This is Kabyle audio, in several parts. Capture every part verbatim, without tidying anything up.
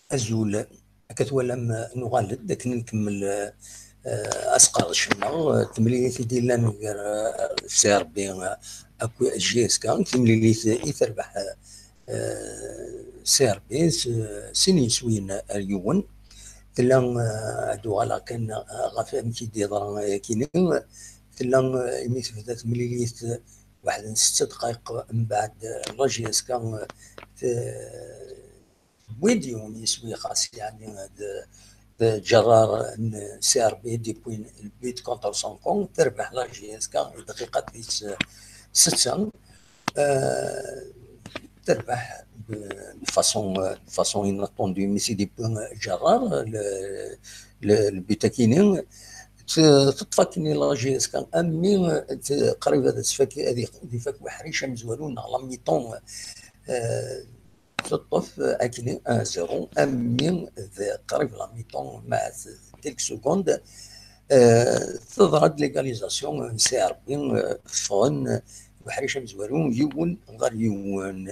Azul, akka twalam, nuɣal-d akken ad nkemmel, eh, asqerdec-nneɣ, eh, timlilit i d-yellan gar, eh, C R B, eh, akked J S K, timlilit i terbeḥ, eh, C R B s sin yiswiyen ar yiwen. Tella, eh, ad uɣaleɣ kan, eh, ɣef amek i d-yeḍra yakini. Tella, eh, imi tebda temlilit, eh, waḥed n setta dqayeq mbeɛd, eh, la J S K, eh, t-, tewwi-d yiwen yiswi xas, yeɛni d, d ǧerrar n C R B depuis le but contre son camp, terbeḥ la J S K i dqiqa tis setta. Euh, terbeḥ de, de façon, de façon inattendue, mi s-d-yewwi ǧerrar le, le, le but-akini, t-, teṭṭef akkenni la J S K, am mi, euh, t-, qrib ad tfak, ad yif-, ad ifak uḥric amezwaru neɣ la mi-temps, euh, teṭṭef akkenni un zéro, am mi d qrib la mi-temps, ma quelques secondes, euh, teḍra-d l'égalisation n C R B, euh, ffɣen, euh, uḥric amezwaru, yiwen ɣer yiwen.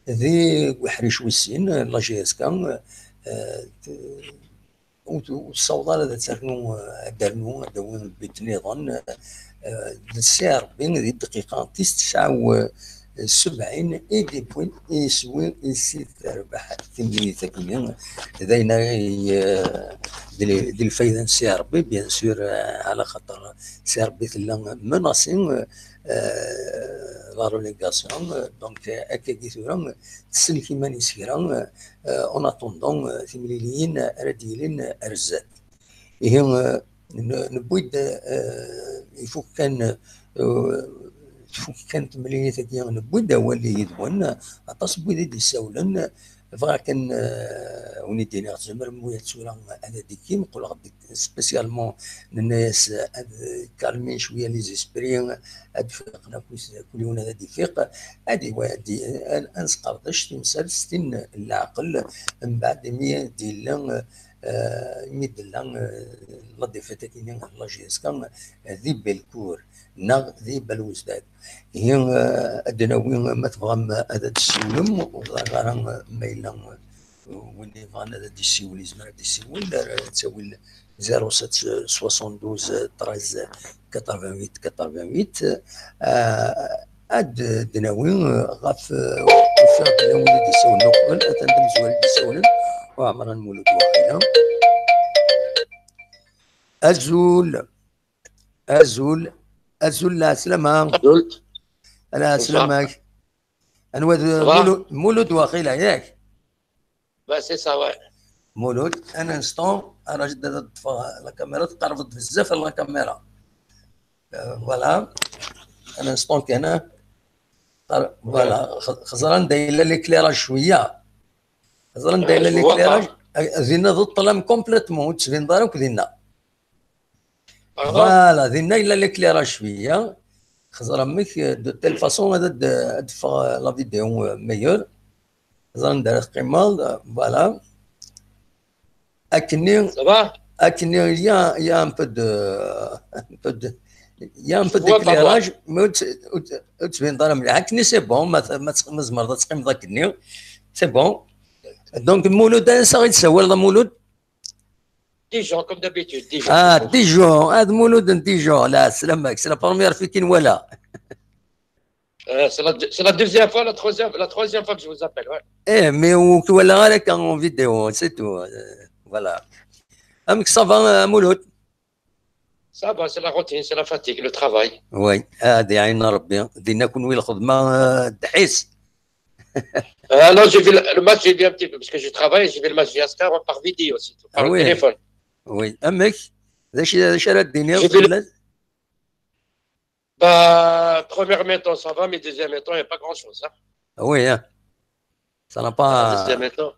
Di uḥric wis sin, la J S K, euh, t-, ur t-, ur tessaweḍ ara ad ternu, euh, ad d-ternu, ad d-tawi but nniḍen, euh, d C R B di dqiqa tis tesɛa u sebɛin i d-yewwin iswi i s terbeḥ timlilit-agi. D ayen ara y-, euh, d l-, d lfayda n C R B, bien sûr, euh, ala xaṭer C R B tella menacée, euh, la relégation, euh, donc, euh, akkagi tura, tsellek iman-is kra, euh, en attendant, euh, timliliyin ara d-yilin ar zdat. Ihi, euh, n-, newwi-d, euh, ifuk kan, euh, tfuk kan temlilit-agi, newwi-d awal yid-wen, aṭas n wid i d-yessawlen, bɣiɣ kan, euh, win i d-iniɣ tzemrem, wi tura ad d-ikkim, qqleɣ-d spécialement, nenna-yas ad calmer cwiya les esprits, ad d-fiqen akk, kul yiwen ad d-ifiq, ad iwa-, ad i-, ad, ad nesqerdec timsal s tin n leɛqel, mbeɛd imi d-yella, euh, imi d-tella, euh, la défaite-agi n la J S K di Belcourt neɣ di Belwezdag. Ihi, euh, ad d-nawi, ma tebɣam ad d-tessiwlem, ur ẓriɣ ara ma yella, euh, win yebɣan ad d-yessiwel, yezmer ad d-yessiwel, ar ttawil zéro sept soixante-douze treize quatre-vingt-huit quatre-vingt-huit. Euh, ad d-nawi, euh, ɣef, euh, ufiɣ-d llan wid i d-yessawlen uqbel, atan d amezwaru i d-yessawlen, Uɛemran Mulud waqila. Azul, azul, azul, lɛeslama. Azul. Lɛeslama-k. Anwa d Mulud, Mulud waqila, yak? Bah, c'est ça, ouais. Mulud, un instant, ara jedd ad ṭṭfeɣ la caméra, tqerrbeḍ bezzaf la caméra. Euh, voilà. Un instant kan, ah. Qer-, voilà. X-, xeẓra anda yella l'éclairage cwiya. Xeẓra anda yella l'éclairage. Ah, dinna d ṭṭlam complètement, ur tettbineḍ ara akk dinna. Voilà, dinna yella l'éclairage cwiya. Xeẓra amek, euh, de telle façon ad, ad, ad d-teffeɣ, euh, la vidéo, euh, meilleure. Xeẓra anda ara teqqimeḍ, euh, voilà. Akkenni, ça va? Akkenni, il y a, il y a un peu de, un peu de, il y a un peu d'éclairage, mais ur tt-, ur tt-, ur tettbineḍ ara mliḥ. Akkenni, c'est bon, ma, ma, ma tzemreḍ ad teqqimeḍ akkenni, c'est bon. Donc, Mulud, ansa i d-tessawaleḍ, a Mulud? Dijon, comme d'habitude, Dijon. Ah, Dijon. Ah, d Mulud n Dijon. Lɛeslama-k. C'est la première fois i k-nwala. Euh, c'est la, c'est la deuxième fois, la troisième, la troisième fois que je vous appelle, ouais. Eh, mais ur k-walaɣ ara akka en vidéo, c'est tout. Euh, voilà. Amek ça va, euh, Mulud? Ça va, c'est la routine, c'est la fatigue, le travail. Oui, ad iɛin Rebbi. Dinna kunwi lxedma, euh, d ḥis. Euh, non, j'ai vu le, le match, j'ai vu un petit peu, parce que je travaille, j'ai vu le match J S K par vidéo, c'est tout, par le téléphone. Ah oui. Oui. Amek? D acu, d acu ara d-tiniḍ fell-as? Bah, première mi-temps, ça va, mais deuxième mi-temps, il n'y a pas grand-chose, hein. Ah oui, hein. Ça n'a pas. Ah, deuxième mi-temps.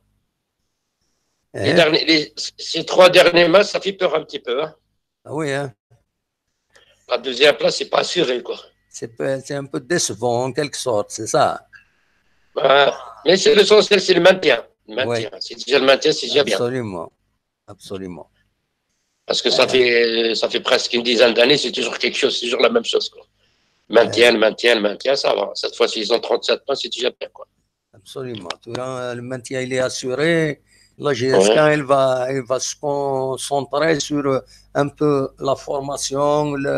Eh. Les derniers, les, ces trois derniers matchs, ça fait peur un petit peu, hein. Ah oui, hein. La deuxième place, c'est pas assuré, quoi. C'est peu, c'est un peu décevant, en quelque sorte, c'est ça. Ouais. Mais c'est l'essentiel, c'est le maintien. Le maintien. Oui. C'est déjà le maintien, c'est déjà bien. Absolument. Absolument. Parce que ça fait, ça fait presque une dizaine d'années, c'est toujours quelque chose, c'est toujours la même chose, quoi. Maintien, maintien, maintien, ça va. Cette fois-ci, ils ont trente-sept points, c'est déjà bien, quoi. Absolument. Tura, euh, le maintien, il est assuré. La J S K, ouais, elle va, elle va se concentrer sur, euh, un peu la formation, le,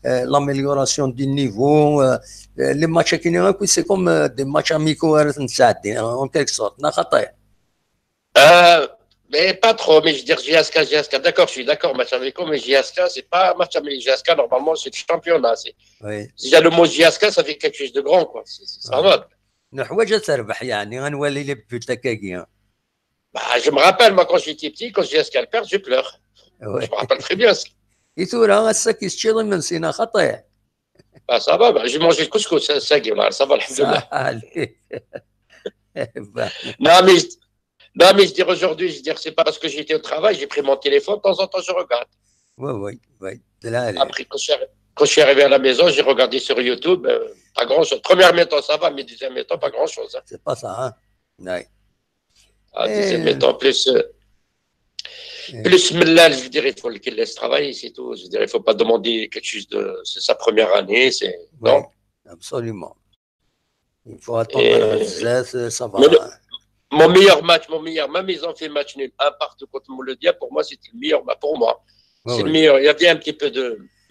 euh, l'amélioration du niveau. Euh, euh, les matchs كاينين هكا, c'est comme, euh, des matchs amicaux, euh, en quelque sorte. Euh, mais pas trop, mais je veux dire J S K, J S K, d'accord, je suis d'accord, match amicaux, mais J S K, c'est pas un match amicaux. J S K, normalement, c'est le championnat. Oui. Déjà, le mot J S K, ça fait quelque chose de grand, quoi. C'est, c'est, ça va. نحواج تربح يعني, غنولي les buts هكاكيا. Bah, je me rappelle, moi, quand j'étais petit, quand J S K perd, je pleure. Ouais. Je me rappelle très bien ça. Et toi, là, ça qui se tire, même si on a raté. Bah, ça va, bah, j'ai mangé le couscous, ça, ça, ça va, alhamdoulilah. Allez. Bah. Non, mais, non, mais je dis aujourd'hui, je dis, c'est pas parce que j'étais au travail, j'ai pris mon téléphone, de temps en temps, je regarde. Oui, oui, oui. Après, quand je, suis, quand je suis arrivé à la maison, j'ai regardé sur YouTube, euh, pas grand-chose. Première mi-temps, ça va, mais deuxième mi-temps, pas grand-chose. Hein. C'est pas ça, hein? Ouais. Ah, deuxième mi-temps, plus, euh, plus ملال, je veux dire, il faut qu'il laisse travailler, c'est tout. Je veux dire, il faut pas demander quelque chose de. C'est sa première année, c'est. Oui, non, absolument. Il faut attendre, ça va. Mon meilleur match, mon meilleur, même ils ont fait match nul, un partout contre Mouloudia, pour moi, c'était le meilleur match, pour moi. C'est le meilleur. Il y avait un petit peu de.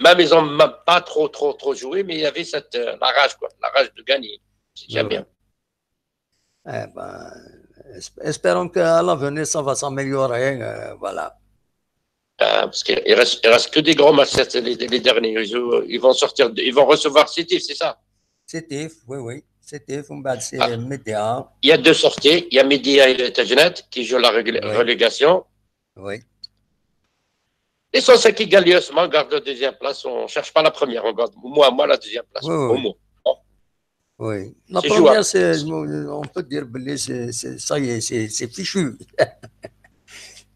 Même ils ont pas trop, trop, trop joué, mais il y avait cette, euh, la rage, quoi, la rage de gagner. C'est déjà bien. Eh ben, espérons qu'à l'avenir, ça va s'améliorer. Euh, voilà. Euh, parce qu'il reste, il reste que des grands matchs, les, les derniers. Ils, ils, vont sortir, ils vont recevoir Sétif, c'est ça? Sétif, oui, oui. Sétif, on va c'est Média. Il y a deux sorties. Il y a Média et Tajnat qui jouent la relégation. Oui. L'essentiel qui gagne, on garde la deuxième place, on ne cherche pas la première, on garde au moins, au moins la deuxième place. Oui, oui. Au moins. Oui. La première, c'est, on peut dire, c'est, ça y est, c'est fichu.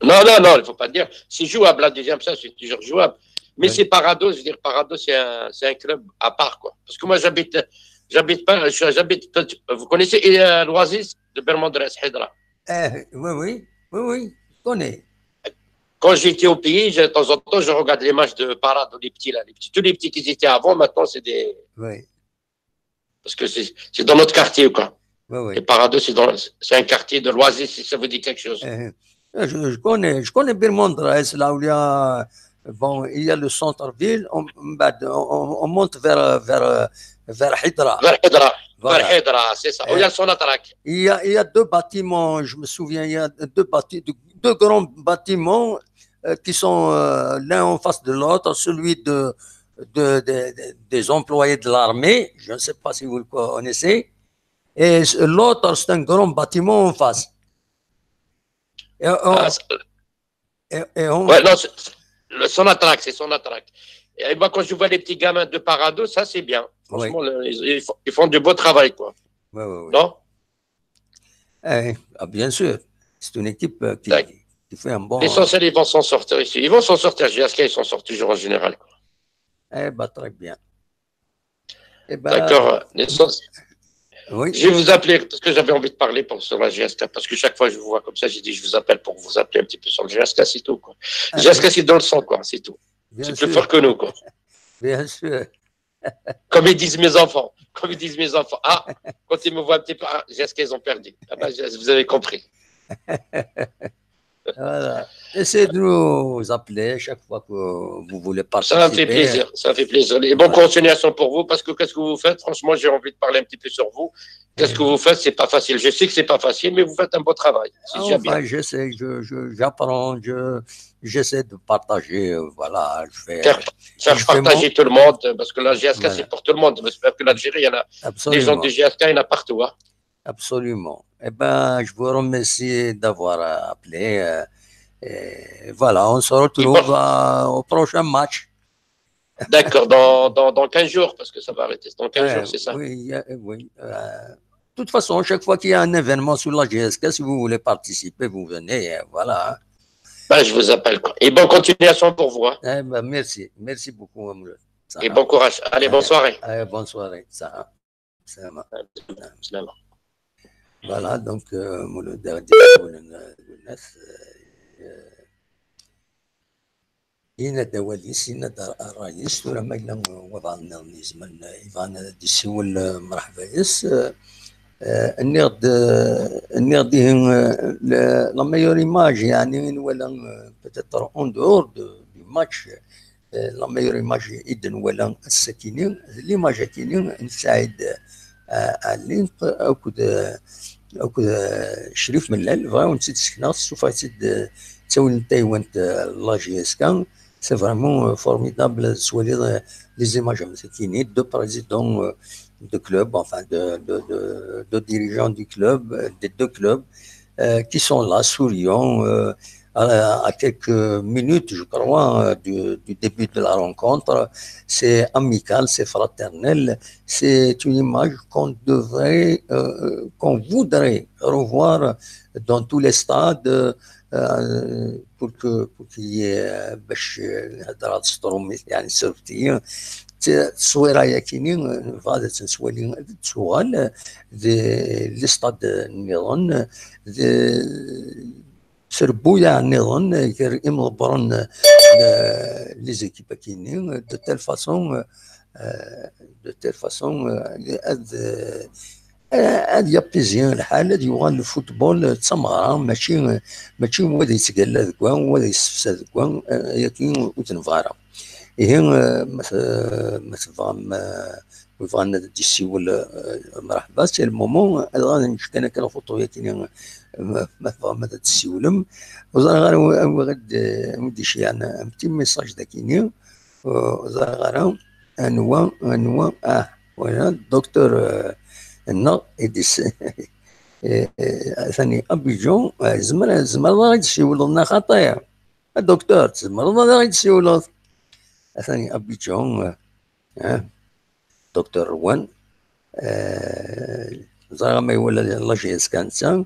Non, non, non, il ne faut pas dire. C'est jouable, la deuxième, ça, c'est toujours jouable. Mais c'est Parado, je veux dire, Parado, c'est un, un club à part, quoi. Parce que moi, j'habite, j'habite pas, j'habite, vous connaissez euh, l'Oasis de Bermondres, Hydra? Eh, oui, oui, oui, oui, je connais. Quand j'étais au pays, de temps en temps, je regarde les matchs de Parado, les petits, là, les petits, tous les petits qui étaient avant, maintenant, c'est des. Oui. Parce que c'est dans notre quartier, quoi. Oui, oui. Et Parado, c'est un quartier de l'Oasis, si ça vous dit quelque chose. Euh, je, je, connais, je connais Bermondres, là où il y a, bon, il y a le centre-ville, on, on, on, monte vers, vers, vers Hydra. Vers Hydra. Voilà. Vers Hydra, c'est ça. Où il y a le Sonatrach. Il y a, il y a deux bâtiments, je me souviens, il y a deux, bâti deux, deux grands bâtiments euh, qui sont euh, l'un en face de l'autre, celui de, de, de, des employés de l'armée, je ne sais pas si vous le connaissez, et l'autre, c'est un grand bâtiment en face. Et on, ah, et, et on... Ouais, non, le Sonatrach, c'est Sonatrach. Et moi, quand je vois les petits gamins de Parado, ça, c'est bien. Franchement, oui. Le, ils, ils, font du beau travail, quoi. Oui, oui, oui. Non? Eh, ah, bien sûr. C'est une équipe euh, qui, qui fait un bon. L'essentiel, ils vont s'en sortir ici. Ils vont s'en sortir. J S K, ils s'en sortent toujours en général, quoi. Eh ben, très bien. Eh ben, d'accord. Oui. Je vais vous appeler parce que j'avais envie de parler pour, sur la J S K. Parce que chaque fois que je vous vois comme ça, j'ai dit je vous appelle pour vous appeler un petit peu sur le J S K, c'est tout, quoi. Ah, J S K, c'est dans le sang, quoi, c'est tout. C'est plus fort que nous, quoi. Bien sûr. Comme ils disent mes enfants. Comme ils disent mes enfants. Ah, quand ils me voient un petit peu, ah, J S K, ils ont perdu. Ah ben, vous avez compris. Voilà. Essayez de nous appeler chaque fois que vous voulez participer. Ça me fait plaisir, ça me fait plaisir. Et bonne continuation pour vous, parce que qu'est-ce que vous faites? Franchement, j'ai envie de parler un petit peu sur vous. Qu'est-ce que vous faites? C'est pas facile. Je sais que c'est pas facile, mais vous faites un beau travail. Ah, enfin, j'essaie, j'apprends, je, j'essaie de partager, euh, voilà, je fais. Faire, faire partager tout le monde, parce que la J S K, c'est pour tout le monde. Parce que l'Algérie, il y en a. Des gens de J S K, il y en a partout. Hein. Absolument. Eh ben, je vous remercie d'avoir euh, appelé. Euh, et voilà, on se retrouve euh, au prochain match. D'accord, dans, dans, dans quinze jours, parce que ça va arrêter. Dans quinze jours, c'est ça? Oui, oui. De toute façon, chaque fois qu'il y a un événement sur la J S K, si vous voulez participer, vous venez. Voilà. Ben, je vous appelle. Et bonne continuation pour vous. Hein. Eh ben, merci. Merci beaucoup, Amle. Et bon courage. Allez, bonne soirée. Allez, bonne soirée. Ça. Voilà, donc, euh, le dernier, euh, euh, yenna-d awal-is, yenna-d ṛṛay-is, tura ma yella waḍan nniḍen yezmer, yebɣan ad d-yessiwel, euh, mṛeḥba yes, euh, Euh, nniɣ-d, euh, nniɣ-d ihi, euh, la, la meilleure image, yeɛni, i nwala, euh, peut-être en dehors de, du match, euh, la meilleure image i d-nwala ass-akini, d l'image-akini n Saɛid, euh, Ɛli akked, euh, akked, euh, Crif Mellal. Bɣiɣ ad wen-tt-id-sekneɣ, ssufeɣ-itt-id, euh, ttawil n taywant, euh, la J S K. C'est vraiment, euh, formidable de voir, euh, les images am sakini, deux présidents, euh, de club, enfin de, de, de, de dirigeants du club, euh, des deux clubs, euh, qui sont là, souriants, euh, à, à quelques minutes, je crois, euh, du, du début de la rencontre. C'est amical, c'est fraternel, c'est une image qu'on devrait, euh, qu'on voudrait revoir dans tous les stades, euh, pour que, pour qu'il y ait, euh, باش نهضر هاد السطروميت، يعني، صورتي. التصويرة ياكيني، آه، غادي تنسوالي تسوغال، آه، دي لي ستاد نيضن، دي سربويا نيضن، غير إمضبرن، آه، لي زيكيب كيني، دو تيل فاسون، آه، دو تيل فاسون، آه، هاد، آه، هاد يابيزي الحال، هاد يوغال الفوتبول، آه، تسمغرا، ماشي، ماشي واد يتقلى ذكوا، واد يسفسد ذكوا، آه، ياكي وتنفارا. إيه، آه، ما ت-، ما تبغى، ما، ما بغى أن تسيول، آه، مرحبا، سي المومون، غادي نشوف كان كان فوتو ياكي، آه، ما، ما تبغى ما تسيولم. وزار غير و-، و-، غد، آه، ودي شي يعني، أم تي ميساج داكيني. وزار غير أنوا، أنوا، آه، ولا الدكتور، آه، النغ، إديس. آه، آه، ثاني أبيجون، آه، زمر، زمر غير تسيول لنا خطايا. الدكتور، تزمر غير تسيول. ثاني أبيجون، آه، آه، دكتور روان، آه، زعما ما يولى لا جي اس كان سان.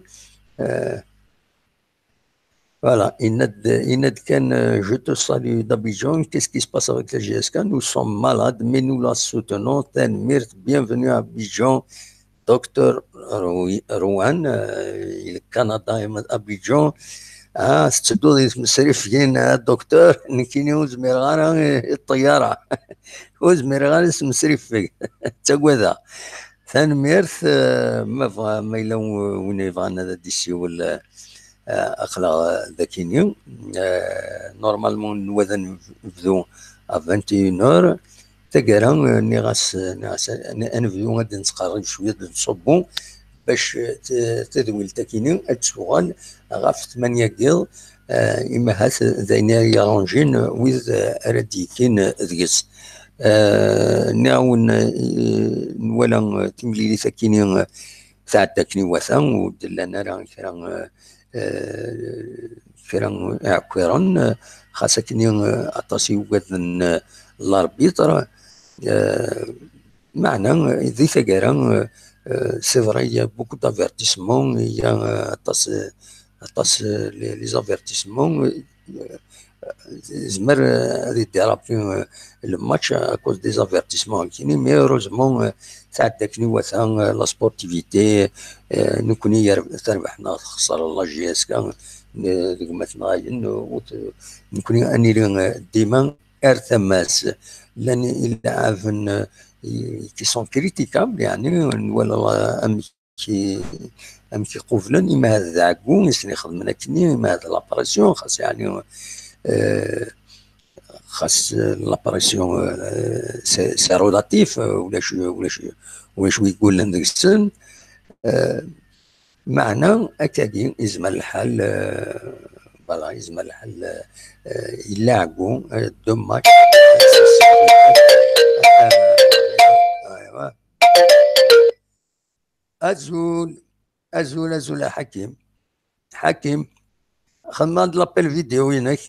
آه، Voilà, Inad, Inad Khan, euh, je te salue d'Abidjan. Qu'est-ce qui se passe avec la J S K ? Nous sommes malades, mais nous la soutenons. Tanmirt, bienvenue à Abidjan. Docteur Rou-, Rouhan, euh, il est Canada et Abidjan. Ah, c'est tout, c'est magnifique, hein, docteur. Nekini ur zmireɣ ara i ṭṭiyyara. Ur zmireɣ ara ad smesrifeɣ. Ttagadeɣ. Tanemmirt, eh, ma bɣa, ma yella w-, win yebɣan ad d-isiwel, eh, eh, aql-aɣ, eh, dakini. Eh, normalement, nwala ad nebdu à vingt et une heures. Taggara, eh, nniɣ-as, nniɣ-as, eh, ad nebdu ad nettqerrib cwiya, ad nṣubbu, bac, eh, t-, tadwilt akini ad tuɣal ɣef tmanya n yiḍ, eh, imi ahat d ayen ara yaranjin wid, eh, ara d-yekkin deg-s. Eh, nniɣ-awen, eh, nwala, eh, timlilit akini, eh, tɛedda akken iwata, ur d-llan ara kra, eh, eh, kra iɛekkiren, eh, xas akini, eh, aṭas i ugaden, eh, l'arbitre. Eh, meɛna, eh, di taggara, eh, eh, c'est vrai, il y a beaucoup d'avertissements, il y a, eh, aṭas, eh, aṭas, eh, les, les avertissements, eh, eh, yezmer, eh, ad idirabi, eh, le match à cause des avertissements, mais heureusement, eh, tɛedda akken iwata, eh, la sportivité, eh, nekkni yar-, terbeḥ neɣ texṣer la J S K, eh, deg ma tenɣayen, eh, ur t-, nekkni ad nili, eh, dima ar tama-s. Llan ileɛɛaben, eh, qui sont critiquables, yeɛni, nwala, eh, amek i, amek i qublen, ima ahat d aɛeggu i sen-ixedmen akkenni, ima ahat d la pression, xas yeɛni, eh, xas, eh, la pression, eh, c'est, c'est relatif, eh, ulac, ulac, ulac wi yeggulen deg-sen. Eh, meɛna akkagi, yezmer lḥal, eh, voilà, yezmer lḥal, eh, yella ɛeggu, eh, deux matchs. Aywa. Azul, azul, azul a Ḥakim. Ḥakim, xedmeɣ-d l'appel vidéo-inek.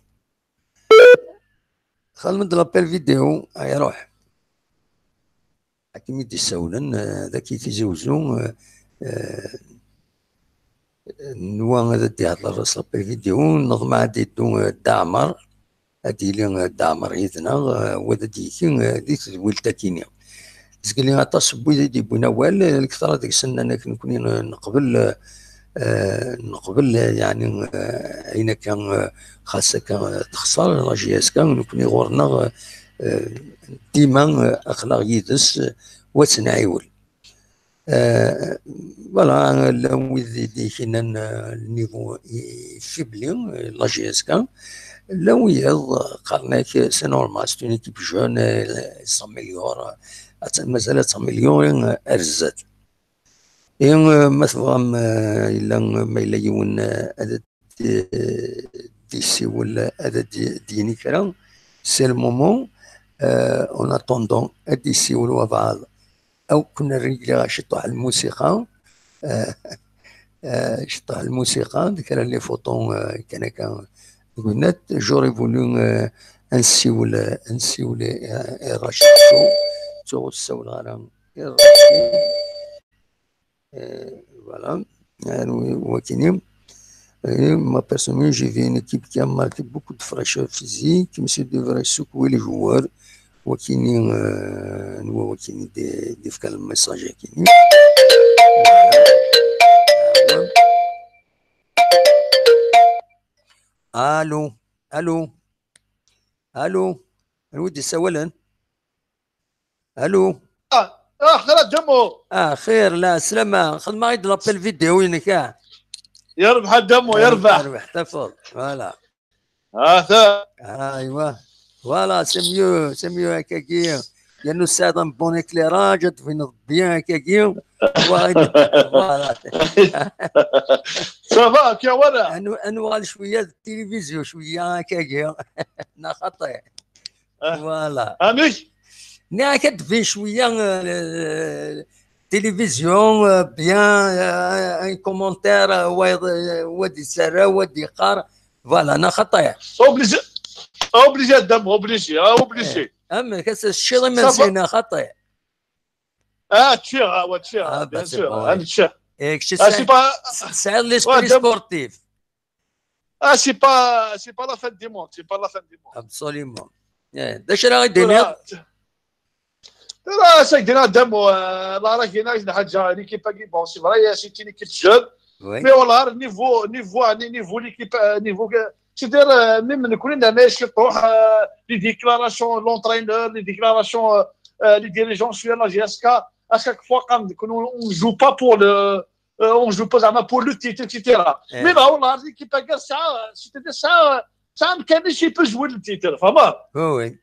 Xedmeɣ-d l'appel vidéo, ay ruḥ. Ḥakim i d-issawlen, eh, dagi Tizi Uzzu, eh, eh, nwa ad d-ihḍer s l'appel vidéo, neḍmeɛ ad d-iddu, eh, Dda Ɛmer. Ad d-yili, eh, Dda Ɛmer yid-neɣ, eh, wa ad d-yekki, eh, di tedwilt akini. Zgelli aṭas n wid i d-yewwin awal, eh, lketṛa deg-sen nnan-ak nekkni n-, neqbel, eh, eh, neqbel, eh, yeɛni, eh, ayen akka, eh, xas akka, eh, texṣer la J S K, nekkni ɣur-neɣ, eh, eh, dima, eh, aql-aɣ yid-s, eh, wa ad tt-nɛiwel. Euh, voilà, llan wid i d-iknan, euh, le niveau est faibli, euh, la J S K. Llan wiyaḍ, euh, qqaren-ak, c'est normal, c'est une équipe jeune, euh, elle s'améliore, euh, mazal ad ttemliori, euh, ar zdat. Et, euh, ma tebɣam, euh, yella, ma yella yiwen, euh, ad d-, d-yessiwel, ad d-, d-yini kra, c'est le moment, euh, en attendant, ad d-yessiwel wabɛaḍ. Ad ken-rregleɣ ciṭuḥ lmusiqa, euh, euh, ciṭuḥ lmusiqa, d kra n les photos, euh, kan akka, gnet, j'aurais voulu, euh, ad nessiwel, ad nessiwel, euh, i Racid Sow, ttuɣ ur ssawleɣ ara i Racid. Euh, voilà. Euh, oui, wakini. Euh, moi, personnellement, j'ai vu une équipe qui a marqué beaucoup de fraîcheur physique, mais ça devrait secouer les joueurs. Wakini, euh, nous, wakini, des, des le message akini. Voilà. Allô, allô, allô, allô, des Sawalan. Allô. Ah, ah, خير دمو. Ah, xir, la slama. Xedmeɣ-d l'appel vidéo-inek, ah. يربح دمو، يربح. Voilà. Ah, ça. Aywa. Voilà, c'est mieux, c'est mieux, akkagi. Yernu tesɛiḍ un bon éclairage, ad tbineḍ bien, akkagi. Voilà. Ça va, كيا ولا؟ Ad nuɣal cwiya d tilivizyu, cwiya, akkagi. Neɣ xaṭi. Voilà. Amek? Nniɣ-ak ad d-tbin cwiya, euh, télévision, euh, bien, euh, un commentaire, euh, wa, euh, wa d-yettarra, wa d-yeqqar. Voilà, neɣ xaṭi? Obligé, obligé, dam, obligé, ah, obligé. Eh, amek, ass-a teččiḍ imensi, neɣ xaṭi? Ah, ččiɣ, ah, wa, ččiɣ, ah, bien sûr, ah, nečča. Eh, kečč tesɛiḍ l'esprit sportif. Ah, c'est pas, c'est pas la fin du monde, c'est pas la fin du monde. Absolument. Eh, d acu ara ɣ-d-tiniḍ? Voilà. Tura, c'est que dinna, dam, euh, la, la, dinna, dinna, ḥaǧa, l'équipe-agi, bon, c'est vrai, c'est une équipe jeune. Oui. Mais voilà, niveau, niveau, niveau l'équipe, euh, niveau, euh, c'est-à-dire, euh, même nous, on a, euh, les déclarations de l'entraîneur, les déclarations, euh, euh, les dirigeants sur la J S K, à chaque fois, quand on ne joue pas pour le, euh, on joue pas زعما pour le titre, et cetera. Eh. Mais là, on a l'équipe à ça, c'est-à-dire ça, ça, ça, on peut jouer le titre, vraiment. Oui, oui.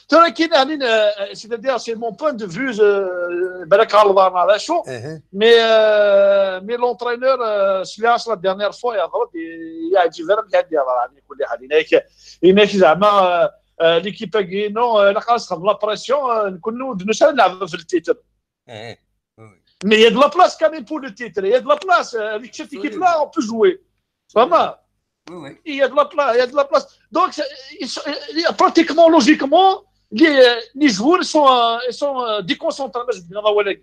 Tura kina, euh, c'est-à-dire, c'est mon point de vue, euh, بالك غلطان على شو. Mais, euh, mais l'entraîneur, euh, celui-là, c'est la dernière fois, il a vraiment, il a dit vraiment, il a dit, voilà, il a dit, il a dit, زعما, euh, euh, l'équipe, non, euh, la classe, la pression, euh, nous, nous, nous, ça, la, le titre. Eh, oui, oui. Mais il y a de la place quand même pour le titre. Il y a de la place. Euh, avec cette équipe-là, on peut jouer. Vraiment. Oui, oui. Il y a de la place. Il y a de la place. Donc, c'est, ils sont, il y a pratiquement, logiquement, les, les joueurs sont, euh, ils sont, euh, déconcentrés. Oui, oui.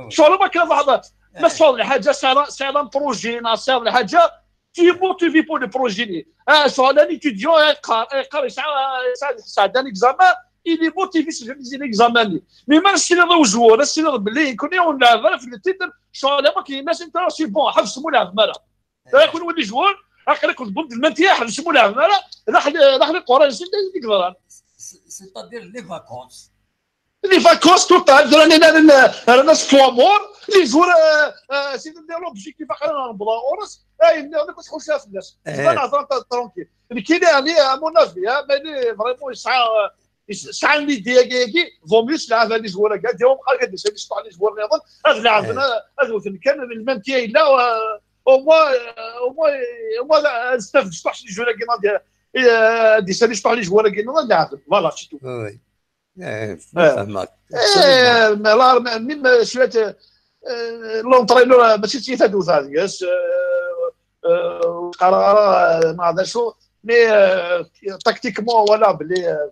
شغل ما كان واحد، ما شغل الحاجة، c'est un, c'est un projet، c'est un حاجة. Tu es motivé pour le projet. Ah, شغل un étudiant، يقرا، يقرا، يسعى، يسعى، يسعى un examen. Il est motivé sur l'examen. Mais ما نسينا نوجوه، نسينا بلي كنا ونلعب في le titre، شغل ما كاين ناس انت c'est bon، حبس مو لعب مالا. لا يكون ولي joueur، عقلك وتبوم المنتيا، حبس مو لعب مالا، راح ل-، راح للقرى، نسيت ديك ضرر. C'est-à-dire les vacances. Les vacances totales، رانا، رانا، رانا trois mois، les joueurs، آه، آه، c'est-à-dire l'objectif، باقي رانا نبدا اورس، اي، انا كنت خوش في الناس. انا نهضر tranquille. كاين يعني، à mon avis، ها، ماني vraiment يسعى، يسعى l'idée هكاكي، vaut mieux تلعب هاد les joueurs هكا، ديرهم بحال هكا، دير شي شطح les joueurs نظن، هاد لعبنا، هاد وثن كان المنتيا الا، آه، au moins، آه، au moins، au moins، آه، نستافد شطح les joueurs هكا، نادي، آه، دي سالي شطح les joueurs هكا، نادي لعب. Voilà، c'est tout. Oui. Eh, فهمك. Eh, mais là, même شوية، euh, l'entraîneur، ماشي تيفادو ثاني، yes، euh, euh، قرار، آه، ما هذا شو، mais، euh، tactiquement، ولا بلي، آه،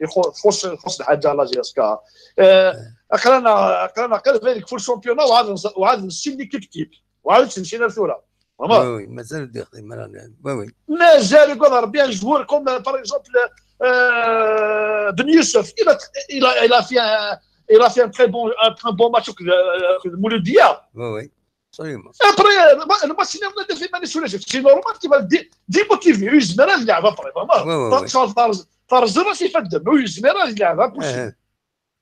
يخو-، خص، خص الحاجة على جي اس كا. آه، أقرأنا، أقرأنا قال ذلك في le championnat، وعاد نص-، وعاد نسي l'équipe type، وعاد تمشينا لثورة. Oui, oui, مازال يدير، oui, oui. مازال يقول ربي un joueur comme, par exemple, euh, Ben Youssef, il a, il a, il a fait un, il a fait un très bon, un très bon match contre, euh, contre Mouloudia. Oui, oui, absolument. Après, euh, le ma-، le match, il a fait Manu Soulé, c'est normal qu'il va le dé-, démotiver. Oui, je me lève, il va pas, vraiment. Oui, oui, oui. Par exemple, par, par zéro, c'est fait de, oui, je me lève, il va pousser.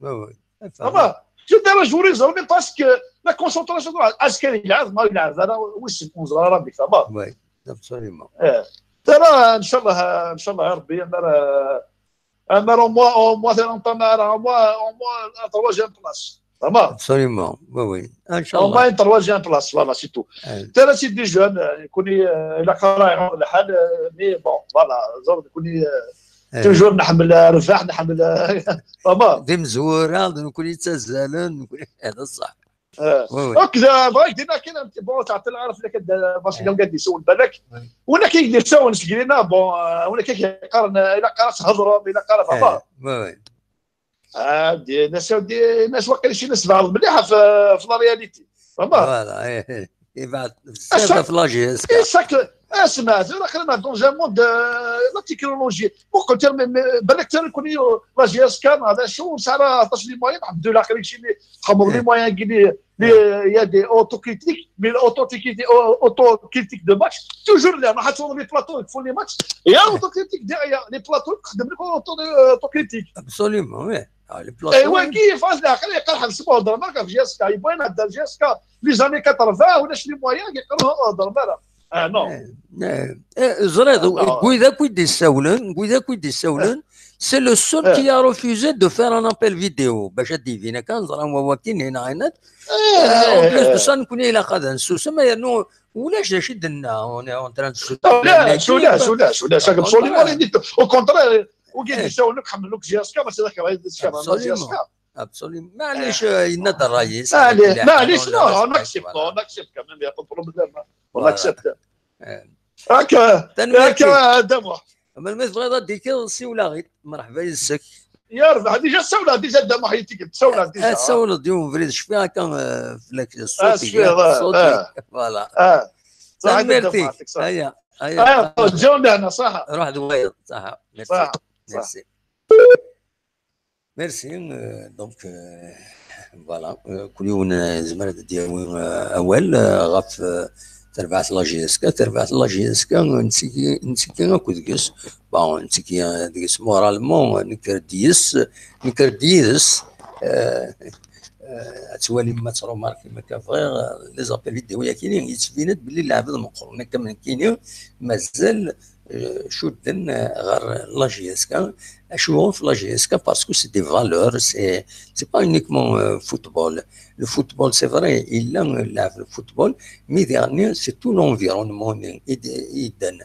Oui, oui. Vraiment. Je me lève, je vous raisonne, parce que La concentration, azekka ad yelɛeb, ma ur yelɛeb ara, wissen, ur neẓri ara, bik tamar. Oui, absolument. Eh. Tara, ncallah, ncallah, Rebbi, amar, amar au moins, au moins, au moins, au moins, la troisième place. Tamar. Absolument, oui, oui. Au moins une troisième place, voilà, c'est tout. Tara, c'est des jeunes, euh, يكون، euh, إلا كان رايح الحال، euh, mais bon, voilà, زعما يكون، euh, toujours نحمل ربح، نحمل، euh, tamar. D imezwura, d nekkni yettazzalen, nekkni, هذا صح. Donc, bɣiɣ ad k-d-iniɣ kan, bon, تعطي العرف لك، parce que قاعد يسول بالك. ولا كي يدير ساون سكرينا، bon، ولا كي يقارن، إلا قرأت هضرة، إلا قرأت هضرة. Oui, oui. آه، دي ناس، دي ناس واقيلا شي ناس بعض مليحة في، في la réalité. فهمت؟ Voilà، إيه، إيه. يبعث بزاف في la J S K. اسمع، زين، رانا dans un monde، آه، la technologie. ممكن تر-، م-، م-، بالك تر-، يكون يو-، la J S K، هذا شو، ساعة عطاش les moyens، الحمد لله، خليك شي اللي خمر les moyens، قال لي، لي، il y a des autocritiques، mais l'autocritique، au-، autocritique de match، toujours là، راح تشوف les plateaux، يكفوا les matchs، il y a autocritique derrière les plateaux، تخدم لك auto-، autocritique. Absolument، oui. آه، les plateaux. ايوا، كيف فاز العقل يقرح نسمعوا هضره مالك في J S K، يبغينا هضر J S K les années quatre-vingts، ولا شنو moyen يقرحوا هضره مالك. آه، non. إيه، إيه، زريض، ويدا كويد يساولن، ويدا كويد يساولن، c'est le seul qui a refusé de faire un appel vidéo. باش هاد يفينا كان زرا هو واكين هنا عينات. En plus de ça، نكون إلا قاعد نسوسم، يعني، ولاش شي درنا، on est en train de se، ولاش، ولاش، ولاش، ولاش، absolument، au contraire، وكي يساولك، حملوك J S K، ماشي ذاك راه J S K، J S K. Absolument. معليش، ينادى الرئيس. معليش، معليش، non, on accepte, on accepte quand même, il y a pas de problème. On accepte. هكا، هكا دموع. اما ما تبغيض ديك سيولا غير، مرحبا يسك. يا ربي، déjà ساولا، déjà دموع حياتك، ساولا déjà. ساولا ديوم بريد شفيها كان، آه، في لك الصوتي، شفيها، صوتي. Voilà. صح، merci. هيا، هيا. جاونا هنا، صح. روح دوايض، صح. Merci. صح، Merci. Merci. Donc, voilà. كل يوم زمرت دياوي أول غف تربعت la J S K، تربعت la J S K، نسيكي، نسيكي أكو دقيس. Bon، نسيكي دقيس moralement، نكر ديس، نكر ديس. أتوالي ما تروماركي ما كان فغير les appels vidéo يا كيني، يتبينت بلي العبد مقرون كمن كيني مازال، آه، شدن، آه، غير la J S K. اشو في la J S K؟ Parce que c'est des valeurs, c'est, c'est pas uniquement, euh, football. Le football, c'est vrai, il aime le football, mais derrière, c'est tout l'environnement, il donne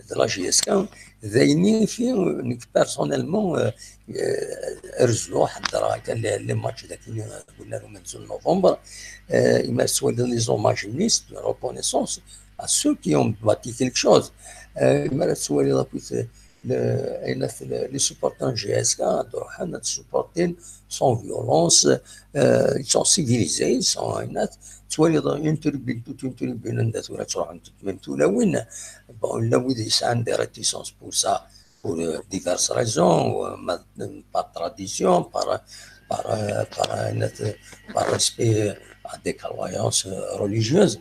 de la J S K. ذايني في، آه، personnellement، آه، آه، رزلو حضر هكا les matchs ذاك، قلنا لهم من novembre. آه، إما سوالي les hommages، une reconnaissance à ceux qui ont bâti quelque chose. آه، إما سوالي la، les supporters J S K دوحنا supporter sans violence. آه، ils sont civilisés، ils sont هنا. تولي une tribune، toute une tribune، عندها ثورة تروح même تولى وين. Bon، لا وين يسعى des réticences pour ça، pour, euh, diverses raisons, euh, par tradition, par, par, euh, par, euh, par respect à des croyances, euh, religieuses.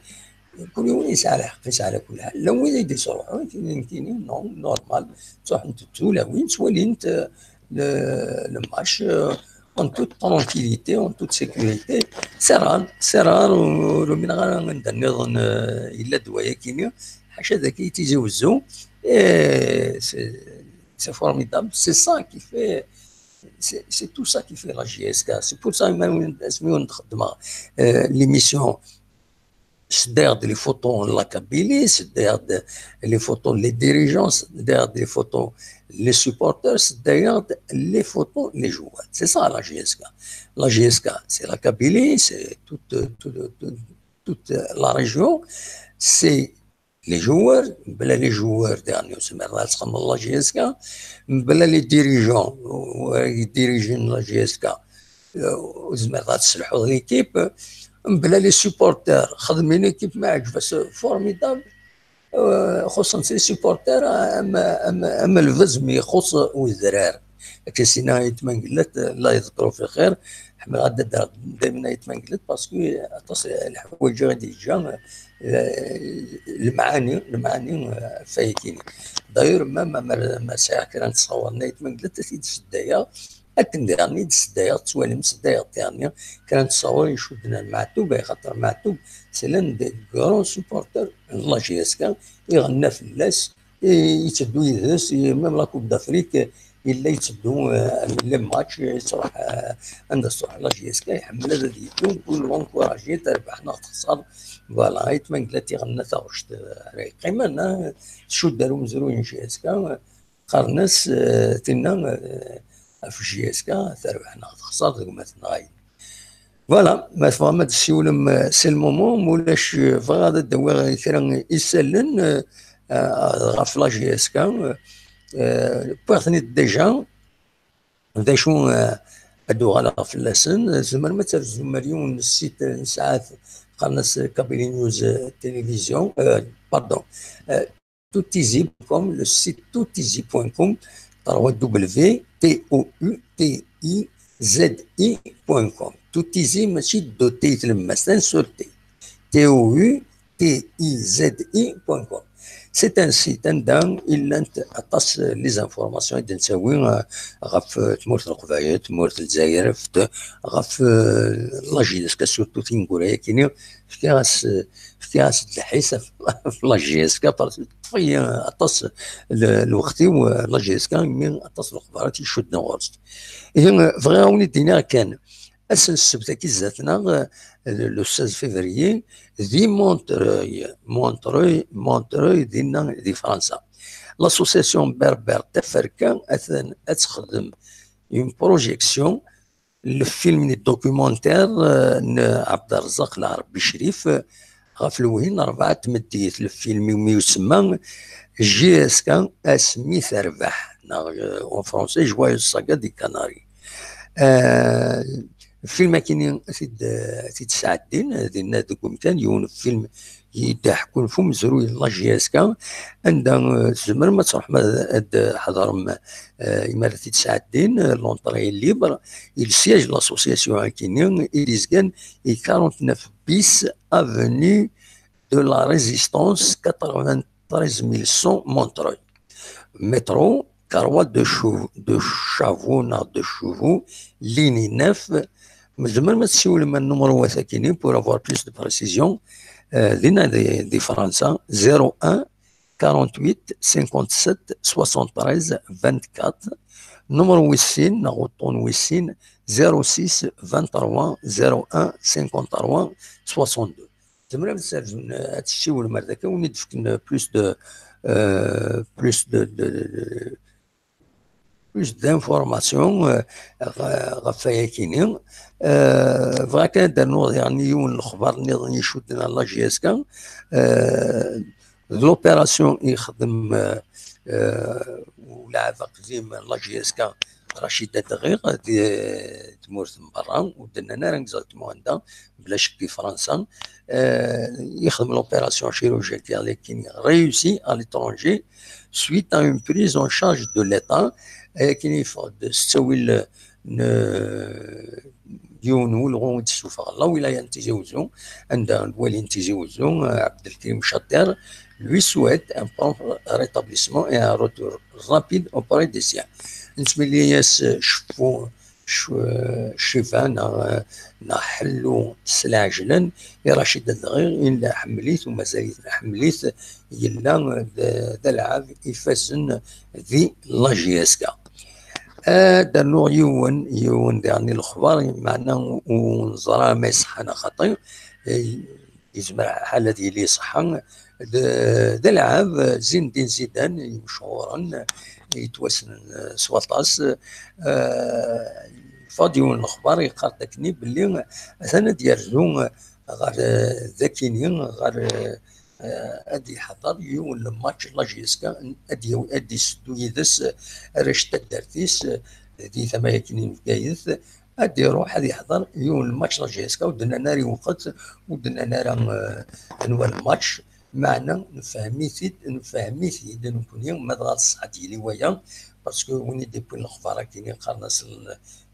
كل يوم يسعى على حق، يسعى على كل حال. لو وين يدي صروح، وين كاين، كاين، non، normal. تروح انت تولى وين تولي انت، le match، euh, en toute tranquillité, en toute sécurité. C'est rare، c'est rare، ولو من غير من دنيضن، آه، إلا دوايا كينيا، حاشا ذاك يتيزي وزو. Et c'est، c'est formidable. C'est ça qui fait، c'est، c'est tout ça qui fait la J S K. C'est pour ça que اسمي ونتخدم، آه، l'émission c'est derrière les photos la Kabylie, c'est derrière les photos les dirigeants, c'est derrière les photos les supporters, c'est derrière les photos les joueurs. C'est ça la J S K. La J S K, c'est la Kabylie, c'est toute, toute, toute, toute la région, c'est les joueurs. بلا les joueurs، يعني، c'est la J S K. بلا les dirigeants، les dirigeants la J S K، وزمرت تسلحوا l'équipe. بلا les supporters، خدمين équipe ما عجبها، c'est formidable. آه، خصوصا les supporters، أما، أما، أما الفزم يخص والذرار. كسينا يتمنقلت، الله يذكره في خير. حنا غادا دائما يتمنقلت parce que أطاس الحوايج غادي يجا، آه، المعاني، المعاني، آه، فايتين. D'ailleurs، ما، ما، ما، ما ساعة كنا نتصور إن يتمنقلت تسيد الشداية. Akken diɣen i d-seddayeɣ, tettwalim seddayeɣ diɣen kra n ttṣawer icudden ar Meɛtub, axaṭer Meɛtub c'est l'un des grands supporters n la J S K, iɣenna fell-as, i- yetteddu yid-s, i- même la Coupe d'Afrique, yella yetteddu, euh, les matchs, yettruḥ, euh, anda tettruḥ la J S K, iḥemmel ad, ad yeddu, pour l'encourager, terbeḥ neɣ texṣer. Voilà, Ayt Manglat iɣenna taɣect, euh, ara yeqqimen, hein, tcudd ar umezruy n J S K, qqaren-as, euh, tinna, euh, ɣef J S K, terbeḥ neɣ texṣer, d gma-tneɣ ayen. Voilà, ma tebɣam ad d-tessiwlem, euh, c'est le moment, ma ulac, euh, bɣiɣ ad d-awiɣ kra isallen, euh, euh, ɣef la J S K, euh, euh, wwiɣ-ten-id déjà, d acu, euh, ad d-uɣaleɣ fell-asen, tzemrem ad terzum ar yiwen n site, euh, nesɛa-t, qqaren-as Kabylie News, euh, Télévision, euh, pardon, euh, toutizi point com, le site toutizi point com, trois W T O U T I Z I point com. Toutizi, mačči d T i tlemmast, un seul T. T O U T I Z I point com. C'est un site anda i llant aṭas, euh, les informations i d-nettawi, euh, ɣef, euh, tmurt n Leqbayel, tmurt n Lezzayer, ɣef, ɣef, euh, la J S K, surtout tineggura-yakini, fkiɣ-as, fkiɣ-as-d lḥis ɣef, ɣef la J S K, parce que teṭṭef-iyi aṭas l-, lweqt-iw, euh, la J S K, imi aṭas n lexbarat i icudden ɣur-s. Ihi, euh, bɣiɣ a wen-id-iniɣ kan, ass n ssebt-agi zdat-neɣ, euh, le, le seize février, di Montreuil, Montreuil, Montreuil, dinna di Fransa. L'association Berbère Taferka atan ad texdem une projection, le film documentaire, euh, n Abderrezzaq Larbi Crif, euh, ɣef lewhi n rebɛa n tmeddit, le film umi yusemma J S K asmi terbeḥ, neɣ, euh, en français, Joyeuse Saga des Canaries. Euh, film akini t-id, t-id sɛeddin, dinna deg umkan, yiwen film i d-ḥekkun f umezruy n la J S K, anda, euh, tzemrem ad tṛuḥem ad, ad tḥeḍrem, euh, imi ara t-id-sɛeddin, euh, l'entrée est libre. Et le siège de l'association akini, il est à quarante-neuf bis avenue de la Résistance, quatre-vingt-treize mille cent Montreuil. Métro, Carrois de Chou-, de Chavaux, non, de Chevaux, ligne neuf. Tzemrem ad tessiwlem ar numéro-agi pour avoir plus de précision. Euh, dinna di, di Fransa, zéro un, quarante-huit, cinquante-sept, soixante-treize, vingt-quatre. Numéro wis sin, neɣ uṭṭun wis sin, zéro six, vingt-trois, zéro un, cinquante-trois, soixante-deux. Tzemrem ad tessiwlem ar daki, ad wen-d-fken plus de, euh, plus de, de, de, de, plus d'informations, euh, ɣ-, ɣef wayakini. Euh, bɣiɣ kan ad d-rnuɣ diɣen yiwen n lexbar nniḍen icudden ɣer la J S K. Euh, d l'opération i yexdem, euh, euh, ulɛab aqdim n la J S K, Rachid Adɣiɣ, di tmurt n berra, ur d-nnan ara exactement anda, bla ccek di Fransa. Euh, yexdem l'opération chirurgicale, lakin réussie à l'étranger, suite à une prise en charge de l'État. Akken yeffeɣ-d s ttawil n, euh, yiwen n ulɣu i d-tessufeɣ la wilaya n Tizi Wezzu, anda lwali n Tizi Wezzu, euh, Abdelkrim Chater, lui souhaite un prompt rétablissement et un retour rapide auprès des siens. Nettmili-as cfu, c-, ccifa neɣ, neɣ ḥellu s lɛejlan i Rachid Adɣiɣ, yella ḥemmel-it u mazal-it ḥemmel-it, yella d, d alɛab ifazen di la J S K. Ad d-rnuɣ yiwen, yiwen diɣen i lexbar, meɛna ur neẓra ma iṣeḥḥa neɣ xaṭi. Eh, yezmer lḥal ad yili iṣeḥḥa. D, d alɛab, Zindin Zidane, imcuren, yettwassnen s waṭas. Eh, yeffeɣ-d yiwen n lexbar, yeqqar-d akken belli atan ad yerzu ɣer, eh, dakini, ɣer, eh, ad yeḥḍer yiwen n match n la J S K, ad yawi, ad d-iseddu yid-s arrac n taddart-is, eh, di tama-yakini n Bgayet, ad iruḥ ad yeḥḍer yiwen n match n la J S K, ur d-nnan ara i lweqt, ur d-nnan ara, eh, anwa n match. meɛna nefhem-it-id, nefhem-it-id nekkni, ma dɣa d ṣṣeḥ ad d-yili waya, parce que win i d-iwwin lexbar akkin qqaren-as,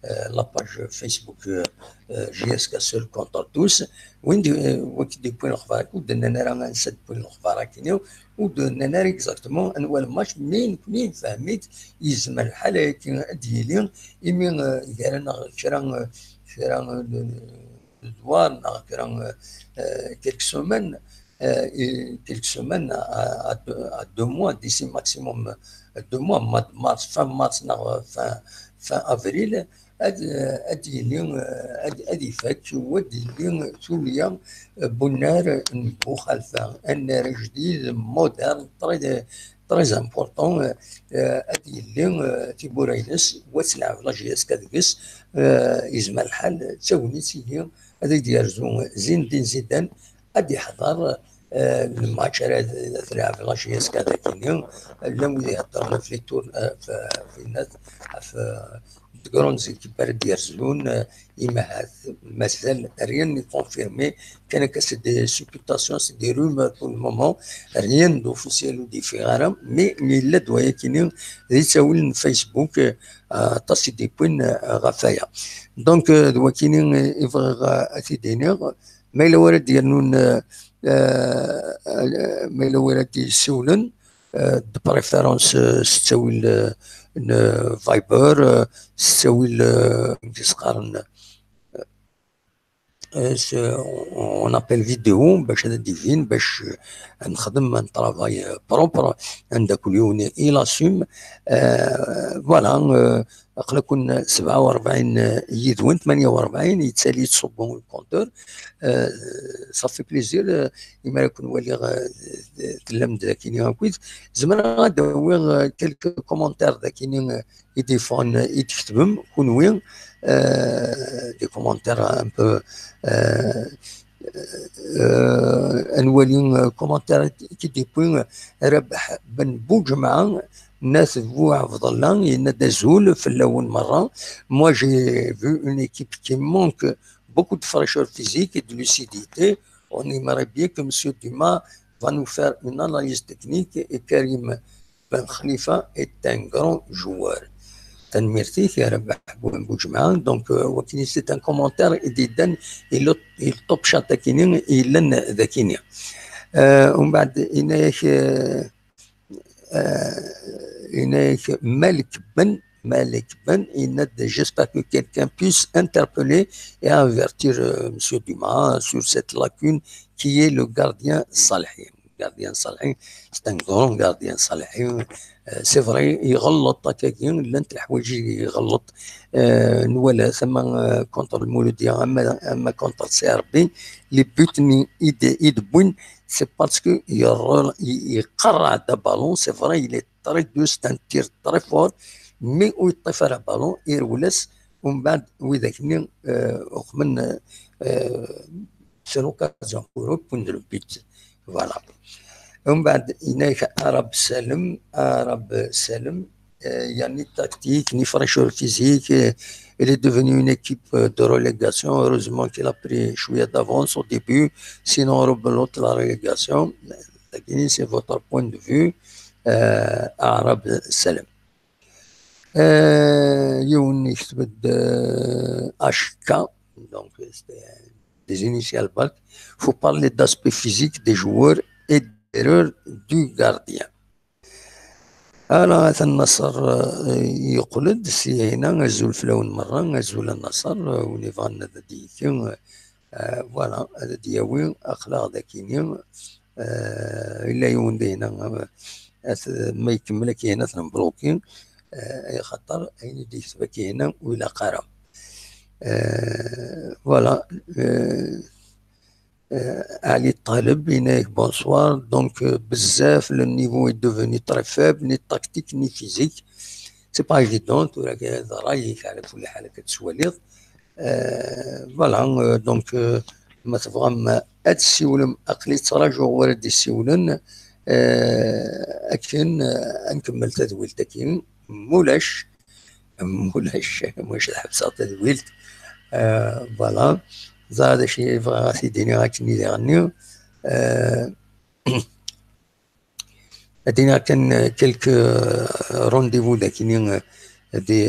euh, la page Facebook, euh, euh, J S K seul contre tous. Win d, euh, win i d-iwwin lexbar, ur d-nnan ara ansa d-wwin lexbar akkin, ur d-nnan ara exactement anwa le match, mais nekkni nefhem-it, yezmer lḥal ayagi ad d-yili, imi, euh, gar-aneɣ kra, euh, kra, euh, de, de devoir, neɣ kra, euh, euh, quelques semaines, euh, et quelques semaines à, à deux, à deux mois, d'ici maximum, euh, deux mois, mois de mars, fin mars, neɣ fin, fin avril, ad, ad yili, euh, ad, ad ifak, u ad yili tulya, euh, bunnar n Buxalfa, un air jadid, moderne, très, très important, euh, euh, ad yili, euh, tiwwura-ines, u ad telɛeb la J S K deg-s, euh, yezmer lḥal d tagnit ihi ad ak-d-yerzu Zinedine Zidane, ad d-iḥḍer, euh, le match ara t-, telɛeb la J S K dagini, llan wid iheddren ɣef les tour-, euh, ɣef, ɣef, ɣef, euh, de grandes équipes ara d-yerzun, euh, imahat, mazal rien n'est confirmé, kan akka c'est des supputations, c'est des rumeurs pour le moment, rien d'officiel ur d-yeffiɣ ara, mais, mais yella-d wayakini di ttawil n Facebook, euh, aṭas i d-yewwin, euh, ɣef waya. Donc, euh, d wakini, euh, i bɣiɣ, euh, ad t-id-iniɣ, ma yella wara d-yernun, euh, euh, ma yella wara d-yessiwlen, euh, de préférence, euh, s ttawil, euh, n Viber, euh, s ttawil, euh, amek i s-qqaren, euh, s-, on appelle vidéo, bac ad d-ibin, bac, euh, ad nexdem un travail, euh, propre, anda kul yiwen il assume. Euh, voilà, euh, aql-aken sebɛa u rebɛin yid-wen, tmanya u rebɛin, yettali yettṣubbu le compteur. Euh, ça fait plaisir, euh, imi ara ken-waliɣ, euh, tellam-d dakini akkit. Zemreɣ ad d-awiɣ, euh, quelques commentaires dakini, euh, i d-yeffɣen, euh, i d-tketbem, kunwi, euh, des commentaires un peu, euh, euh, ad nwali, euh, commentaire i d-yewwi, euh, Rabeḥ Ben Buǧemɛa, Nat Bu Ɛebdallah, yenna-d azul fell-awen merra. Moi, j'ai vu une équipe qui manque beaucoup de fraîcheur physique et de lucidité. On aimerait bien que Monsieur Dumas va nous faire une analyse technique et Karim Ben Khalifa est un grand joueur. Tanemmirt-ik, a Rabeḥ Bu-, Buǧemɛa. Donc, euh, wakini, c'est un commentaire i d-yeddan, il, il top chat akini, yellan dakini. Euh, umbeɛd, yenna-yak, euh, euh, yenna-yak Malik Ben, Malik Ben, yenna-d, j'espère que quelqu'un puisse interpeller et avertir, euh, Monsieur Dumas sur cette lacune qui est le gardien Salhi. Gardien Salhi, c'est un grand gardien Salhi. Euh, c'est vrai, iɣelleḍ akkagi, llant leḥwayeǧ i iɣelleḍ. Euh, nwala-t ama, euh, contre le Mouloudia, ama, ama contre le C R B, les buts-nni i d-, i d-wwin, c'est parce que il re-, il, il qarra-d ballon, c'est vrai, il est très dur, c'est un tir très fort, mais ur yeṭṭif ara ballon, irwel-as, umbeɛd widak-nni, euh, uqmen, euh, c'est l'occasion pour eux de prendre le but. Voilà. Umbeɛd, yenna-yak Arab Salem, Arab Salem, euh, il y a ni tactique, ni fraîcheur physique, euh, il est devenu une équipe, euh, de relégation. Heureusement qu'il a pris chouïa d'avance au début, sinon on rebelote la relégation. C'est votre point de vue, euh, Arab Salem. Euh, yiwen yekteb-d, euh, H K, donc c'était des initiales balk. Faut parler d'aspect physique des joueurs et d'erreur du gardien. Ala, atan Nasser, euh, yeqqel-d si hina. Azul fell-awen merra, azul a Nasser, euh, win yebɣan ad d-yekki, euh, euh, voilà, ad d-yawi, aql-aɣ dakini, euh, yella yiwen dihina, euh, at-, ma ikemmel akka hina ad t-nbluki, euh, axaṭer ayen i d-yekteb akka hina ur ilaq ara. Euh, voilà, euh, Euh, Ali Taleb, yenna-yak bonsoir. Donc, euh, bezzaf, le niveau est devenu très faible, ni tactique, ni physique. C'est pas évident, tura d ṛṛay-ik, ɛla kulli ḥal, akka tettwaliḍ. Euh, voilà, euh, donc, euh, ma tebɣam ad tessiwlem, aql-i ttrajuɣ wara d-yessiwlen, euh, akken, euh, ad nkemmel tadwilt-agi. Mulac, mulac, mulac ad ḥebseɣ tadwilt. Euh, voilà. Ẓer d acu i bɣiɣ ad t-id-iniɣ akken i d-iɣenni. Euh, Ad d-iniɣ kan quelques rendez-vous dagi di, di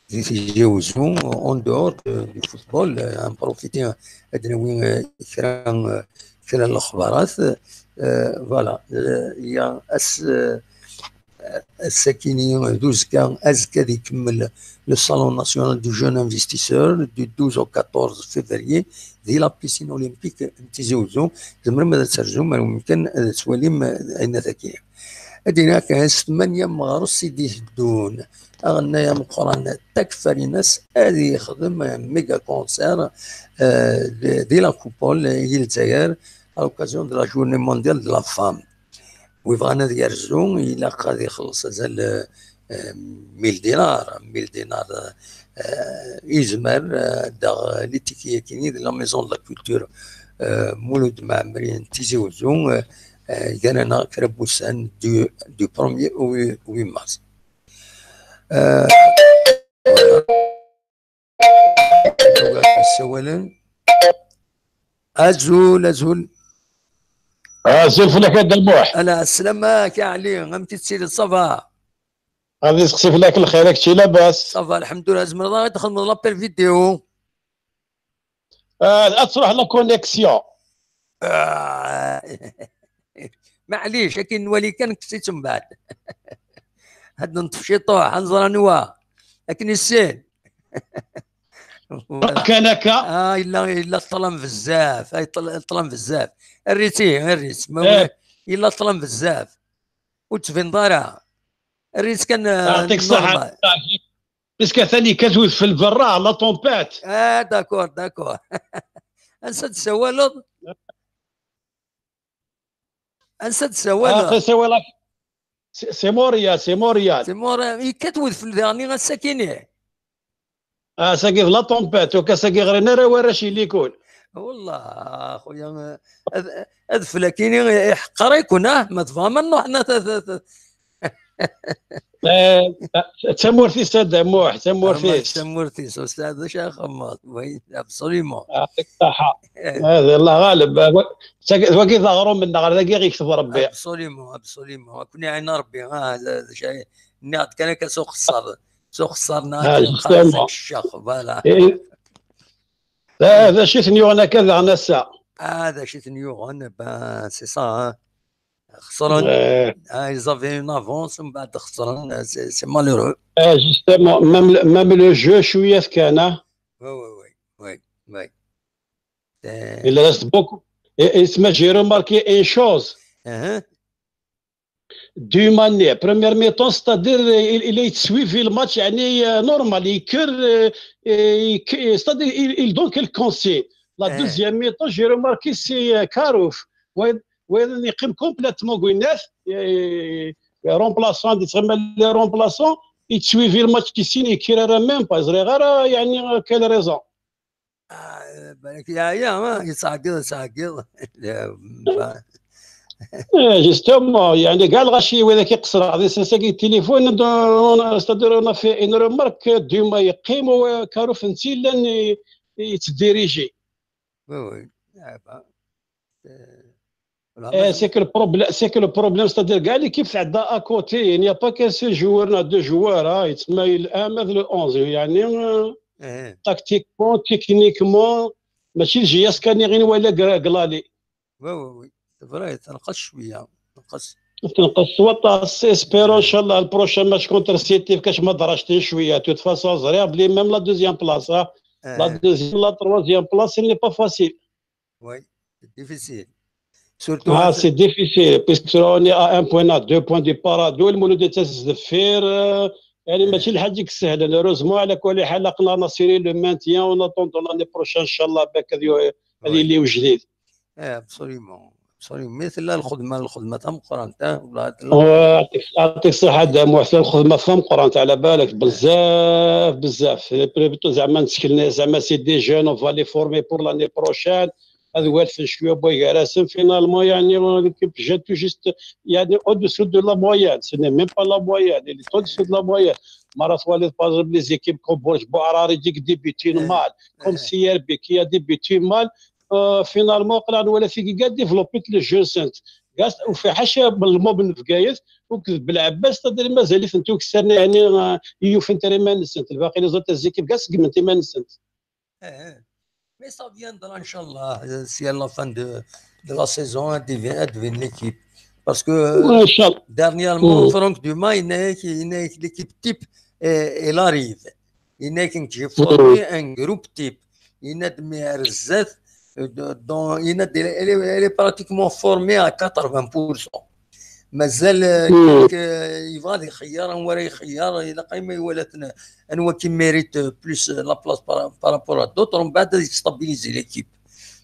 Tizi Uzzu, en dehors de- du football, euh, à en profiter, ad d-nawi, euh, kra, euh, kra n lexbarat. Euh, voilà. Euh, il y a ass, euh, ass-akini d uzekka, azekka ad ikemmel le Salon National du Jeune Investisseur du douze au quatorze février di la piscine olympique n Tizi Uzzu. Tzemrem ad terzum ar wemkan ad twalim, euh, ayen-agi. Ad d-iniɣ kan s tmanya meɣres i d-iteddun, aɣennay ameqqran Tak Farinas ad yexdem méga concert, euh, di, di la Coupole i Lezzayer, à l'occasion de la Journée Mondiale de la Femme. Wi bɣan ad yerzu, ilaq ad ixelleṣ azal, euh, mille dinars, mille dinars, euh, yezmer, euh, daɣ les tickets-agi de la Maison de la Culture, euh, Mulud Mɛemmri n Tizi Uzzu, euh, euh, gar-aneɣ kra n wussan du, du premier au huit mars. Euh, voilà. Ssawalen. Azul, azul. Azul fell-ak a Dda Muḥ. Ala, sslam-ak a Ɛli, amek i tettiliḍ, ça va? Ad yesseqsi fell-ak lxir, ad kečč labas. Ça va, lḥemdullah. Tzemreḍ ad aɣ-d-txedmeḍ l'appel vidéo? Ah, ad truḥ la connexion. Ah. Maɛlic, akken nwali kan, kkes-itt mbeɛd. Ad neṭṭef ciṭuḥ, ad nẓer anwa. Akken issin. Kan akka. Ah, yella, yella ṭṭlam bezzaf. Ay, ṭṭl-, ṭṭlam bezzaf. Err-itt, err-itt. Ma Eh. Yella ṭṭlam bezzaf. Ur d-tbineḍ ara. Err-itt kan, ah, Yeɛṭik ṣṣeḥḥa. Normal. Parce que atan yekkat wedfel berra, la tempête. Ah, d'accord, d'accord. Ansa d-tessawaleḍ? Ansa d-tessawaleḍ? Ah, tessawaleḍ. C'est, c'est Montréal, c'est Montréal. C'est Montréal. Yekkat wedfel daɣen ass-akini. Ah, sagi d la tempête, ur k-, sagi ɣrin ara warrac i likul. Wallah, a xuya, ad, adfel akini iḥqer-iken, ah, ma tebɣam ad nruḥ, na, ta, ta, ta. Eh, d tamurt-is a Dda Muḥ, d tamurt-is. Tamurt-is, ustad, d acu ara xedmeḍ? Oui, absolument. Yeɛṭik ṣṣeḥḥa. Eh. Hada, Allah ɣaleb. Wa-, sagi, wagi d aɣrum-nneɣ, ar dagi i ɣ-yekteb Rebbi. Absolument, absolument. Ad ken-iɛin Rebbi, ah, d, d, d, nniɣ-d kan akka s uxeṣṣar. S uxeṣṣar neɣ Ah, akken qqaren justement. Ccix, voilà. Eh, d, d acu i ten-yuɣen akka daɣen ass-a? Ah, d acu i ten-yuɣen, ben, c'est ça, hein. Xesren. Eh. Ah, ils avaient une avance, mbeɛd xesren, c'est, c'est malheureux. Eh, justement, même le, même le jeu, cwiya kan, hein. Oui, oui, oui, oui, oui. Eh. Il reste beaucoup. Et, et ça, j'ai remarqué une chose. Uh-huh. D'une manière, première mi-temps, c'est-à-dire, il, il a suivi le match, يعني, euh, normal, il cure, euh, et il, c'est-à-dire, il, il donne quelques consignes. La Eh. Deuxième mi-temps, j'ai remarqué, c'est, euh, Karouf. Ouais, ouais, il est complètement guinef, et, et remplaçant, il est vraiment le remplaçant, il suit le match ici, il ne cure même pas. يعني, euh, quelle raison? Ah, balak yeɛya, ah, yettɛeggiḍ, yettɛeggiḍ. Eh, justement, يعني, كاع الغاشي وهذاك يقصر، هذا سنساكي التليفون، c'est-à-dire, on a fait une remarque, ديما يقيم وكاروف نتي لن ي-، يتديريجي. Oui, oui. Ah, bah, c'est, voilà, Eh, c'est que le problème, c'est que le problème, c'est-à-dire, كاع l'équipe تاع à côté, il n'y a pas qu'un seul joueur, on a deux joueurs, hein, يتسمى الأحد le onze, يعني, euh, Eh. Tactiquement, techniquement, ماشي الجياس كان يغين ولا غلالي. Oui, oui, oui. C'est vrai, تنقص شوية. تنقص. تنقص وطاس. Espérons إن شاء الله le prochain match contre City كاش ما درجتين شوية. De toute façon, زريع بلي même la deuxième place, hein. La deuxième, la troisième place, ce n'est pas facile. Oui, c'est difficile. Surtout Ah, c'est difficile, puisque on est à un point, à deux points du paradou, المولودية تاز دفير، euh، يعني ماشي الحاجة سهلة. Heureusement، على كل حال، قلنا نصيري le maintien، ونطوندو l'année prochaine إن شاء الله باك هذه، هذه اللي وجديد. Eh, absolument. Absolument. Mais c'est là الخدمة، الخدمة تاع مقران، تاع والله، تاع يعطيك، يعطيك الصحة دام واحد الخدمة فم قرانت على بالك بزاف، بزاف. Plutôt زعما نتكلنا زعما c'est des jeunes، on va les former pour l'année prochaine. هذا هو الفن شوية بوي غراسن. Finalement، يعني، l'équipe جات tout juste، يعني، au-dessous de la moyenne. Ce n'est même pas la moyenne. Il est au-dessous de la moyenne. مرات والد par exemple les équipes comme Bourg Boarari qui débutent mal, comme C R B qui a débuté mal. Euh, finalement، قلنا ولا في كاع développer les jeunes centres. Gas, u fi ḥaca Lmob n Bgayet, akked Belɛebbas, c'est-à-dire mazal-itent ukessar-nni, yeɛni, euh, i yufan ara iman-nsent. Lbaqi les autres équipes, gas, seggment iman-nsent. Eh. Mais ça viendra, Inch'Allah, euh, si à la fin de, de la saison, elle devient, elle devient l'équipe. Parce que, euh, Inch'Allah. Dernièrement, Franck Dumas, il n'est, il n'est l'équipe type, et, elle arrive. Il n'est que j'ai formé un groupe type. Il n'est de meilleurs zèth, euh, de- dont il est, elle est, elle est pratiquement formée à quatre-vingts pour cent. Mazal, euh, quelques, il va des khiyar, on va des khiyar, il a quand même, il va être, euh, un qui mérite, euh, plus, euh, la place par, par rapport à d'autres, on va stabiliser l'équipe.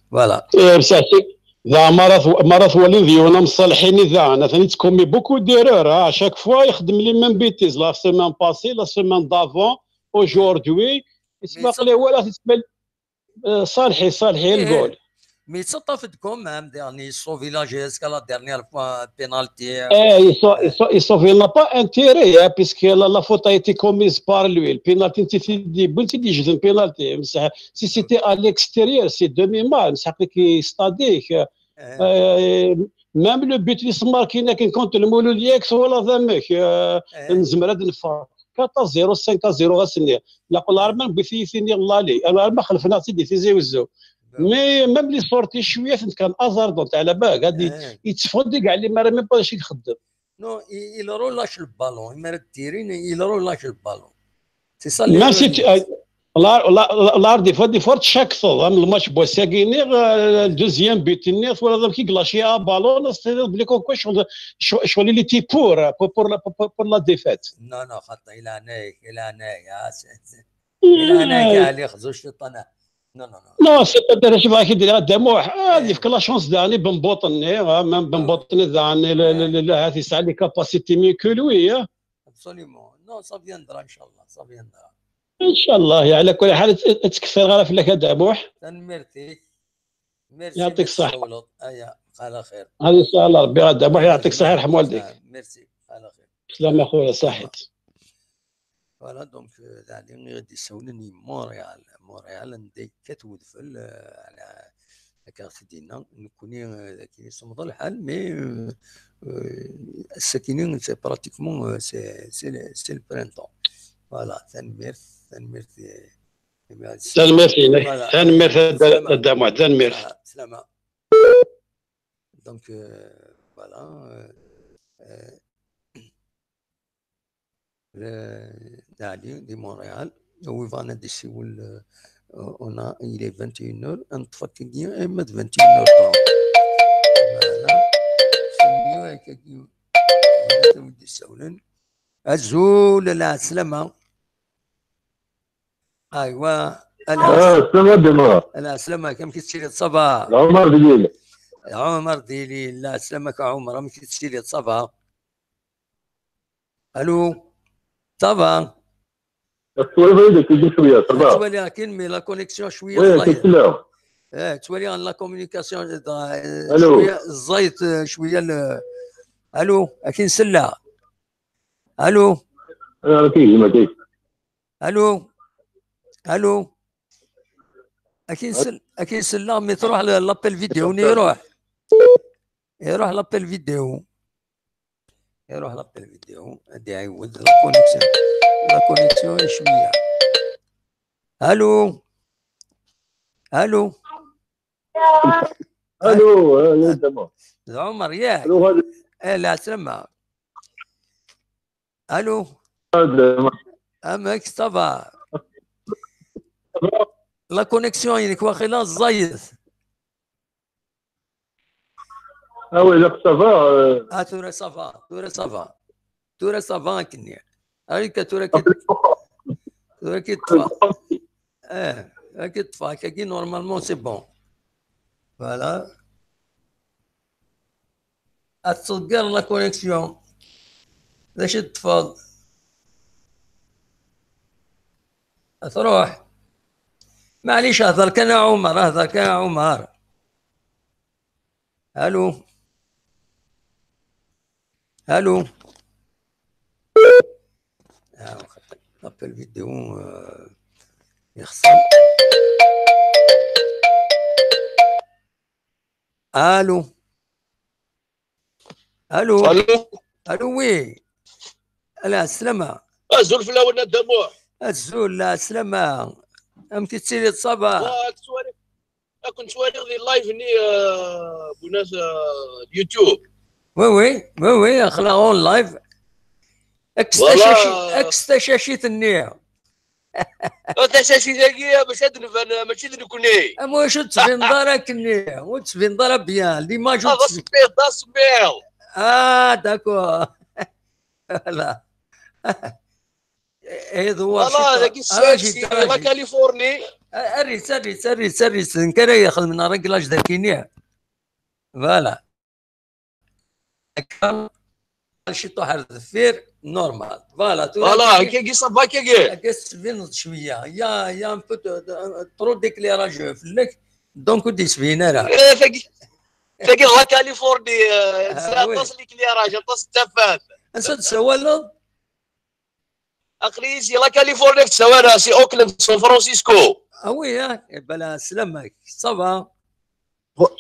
Voilà. Eh, bsah, c'est, da, ma ara tw-, ma ara twaliḍ yiwen am Ṣalḥini da, atan yettkommi beaucoup d'erreurs, hein. À chaque fois, ixeddem les mêmes bêtises. La semaine passée, la semaine d'avant, aujourd'hui. Mais ça, euh, Ṣalḥi, Ṣalḥi, eh, le goal. Mais ça t'a fait quand même, dernier, il sauve la jusqu'à la dernière fois, penalty, hein. Eh, il sauve, il sauve, il sauve, il n'a pas intérêt, hein, puisque la, la faute a été commise par lui. Le penalty, c'était des bons, c'était juste un penalty. Mais ça, si c'était à l'extérieur, c'est demi-mal, mais ça fait qu'il statique. Eh. Euh, même le but, il se marque, il n'a qu'un contre le Mouloulier, que soit la dame, euh, eh, nous aimerait de faire quatre à zéro, cinq à zéro, غاسني. لا، قول العرب ما نبغي فيه، فيني الله لي. أنا ما خلفنا سيدي في زي وزو. Mais même les sorties شوية كان hasardant على بالك، غادي يتفضي كاع اللي ما راه même pas شي يخدم. Non, il, il relâche le ballon. Il mérite de tirer, il relâche le ballon. C'est ça. Même si tu, euh, là, là, là, des fois, des fois, chaque fois, hein, le match بوساكيني، euh, le deuxième but, il y a, voilà, qui glace à ballon, c'est-à-dire que quoi, je, je, je suis pour, pour, pour la, pour, pour la défaite. Non, non, خطأ، il a né, il a né, ah, c'est, c'est, il a né, il a خزو الشيطان. Non, non, non. Non, c'est pas de la شباب كي دير هذا موح. آه، يفك la chance داني بنبوط الني، آه، من بنبوط الني داني، لا، لا، لا، لا، هذه ساعة les capacités mieux que lui، آه. Absolument. Non, ça viendra, إن شاء الله، ça viendra. إن شاء الله، على كل حال، ت-، تكثر غير في لك هذا موح. تنميرتي. Merci، يعطيك الصحة. أيا، على خير. هذه إن شاء الله، ربي غدا موح يعطيك الصحة، يرحم والديك. Merci، على خير. بسلامة خويا، صحيت. Voilà, donc, euh, يعني غادي يسولني مونريال، مونريال ندي كتودفل، آه، على هكا سيدينا، نكوني، آه، كي يصمد الحال، mais، آه، آه، السكينين c'est pratiquement، آه، c'est، c'est le، c'est le printemps. Voilà، تنميرت، تنميرت، آه، تنميرت. Voilà. تنميرت، سلامة. الدموع، تنميرت. آه، سلامة. Donc, euh, voilà, euh, euh, le, Dali de Montréal, où il va nous décider, euh, on a, il est vingt et une heures, on va finir, et mettre vingt et une heures trente. Voilà. C'est mieux avec, voilà, ça vous dit ça, vous voulez. أزول العسلامة. أيوا. آه، السلام عليكم. العسلامة، كم كتشيري صافا؟ عمر ديلي. عمر ديلي، لا، سلامك عمر، كم كتشيري صافا؟ ألو، صافا؟ الصوت يدك يجي شوية، صافا؟ توالي كاين، mais la connexion شوية oui، زايد. كتسلم. إيه، توالي عن la communication، آه، ألو. شوية زايد، آه، شوية ال-، ألو، أكين سلا. ألو. أنا كي، ما كي. ألو. ألو. أكين سل-، أكين سلا، mais تروح ل-، l'appel vidéo، ني يروح. يروح l'appel vidéo. يروح l'appel vidéo. هادي عيود la connexion. La connexion شوية. ألو. ألو. ألو، ألو، تمام. عمر، ياك؟ ألو، غادي. إيه، لا، سلمى. ألو. هذا. أمك، صافا؟ La connexion، ياك واخيلا زايد. آه، وي، لا، صافا، آه. آه، تورا صافا، تورا صافا. تورا صافا كني. هاي كتورا كت-، تورا كيطفى. إيه، هاي كيطفى، كاكي normalement c'est bon. Voilà. أتسجل la connexion. ليش تطفى؟ تروح. معليش، هضر كان عمر، هضر كان عمر. ألو. ألو. آه، l'appel vidéo، آه، يخسر. ألو. Allô. Allô. Allô, oui. Ala, sslama. Azul fell-awen a Dda Muḥ. Azul, la sslama. Amek i tettiliḍ, ça va? Wa, ad ttwaliɣ, ad ken-ttwaliɣ di live-nni, euh, bunat, euh, YouTube. Oui, oui, oui, oui, aql-aɣ en live. Voilà. Kkes tacacit, kkes tacacit-nni. Oh, tacacit-agi, bac ad nban, mačči d nekkni. Am wacu ur tettbineḍ ara akkenni, ur tettbineḍ ara bien, l'image ur... Ah, d asemmiḍ, d asemmiḍ. Ah, d'accord. Voilà. Eh, d wa. Voilà, dagi ssɛiɣ si la Californie. Err-itt, err-itt, err-itt, err-itt. Nekk ara ixedmen réglages dagini. Voilà. Akka, ciṭuḥ ar deffir, normal. Voilà, tura... Voilà, akkagi ça va, akkagi. Akka tettbineḍ cwiya. Il y a, il y a un peu de, de, trop d'éclairage fell-ak, donc ur d-yettbin ara. Eh, tagi, tagi d la Californie, euh, tesɛa aṭas n l'éclairage, aṭas n tafat. Ansa d-tsawaleḍ? Aql-iyi si la Californie, ssawaleɣ si Oakland, San Francisco. Ah oui, hein? Eh ben là, sslama-k, ça va? Vo-,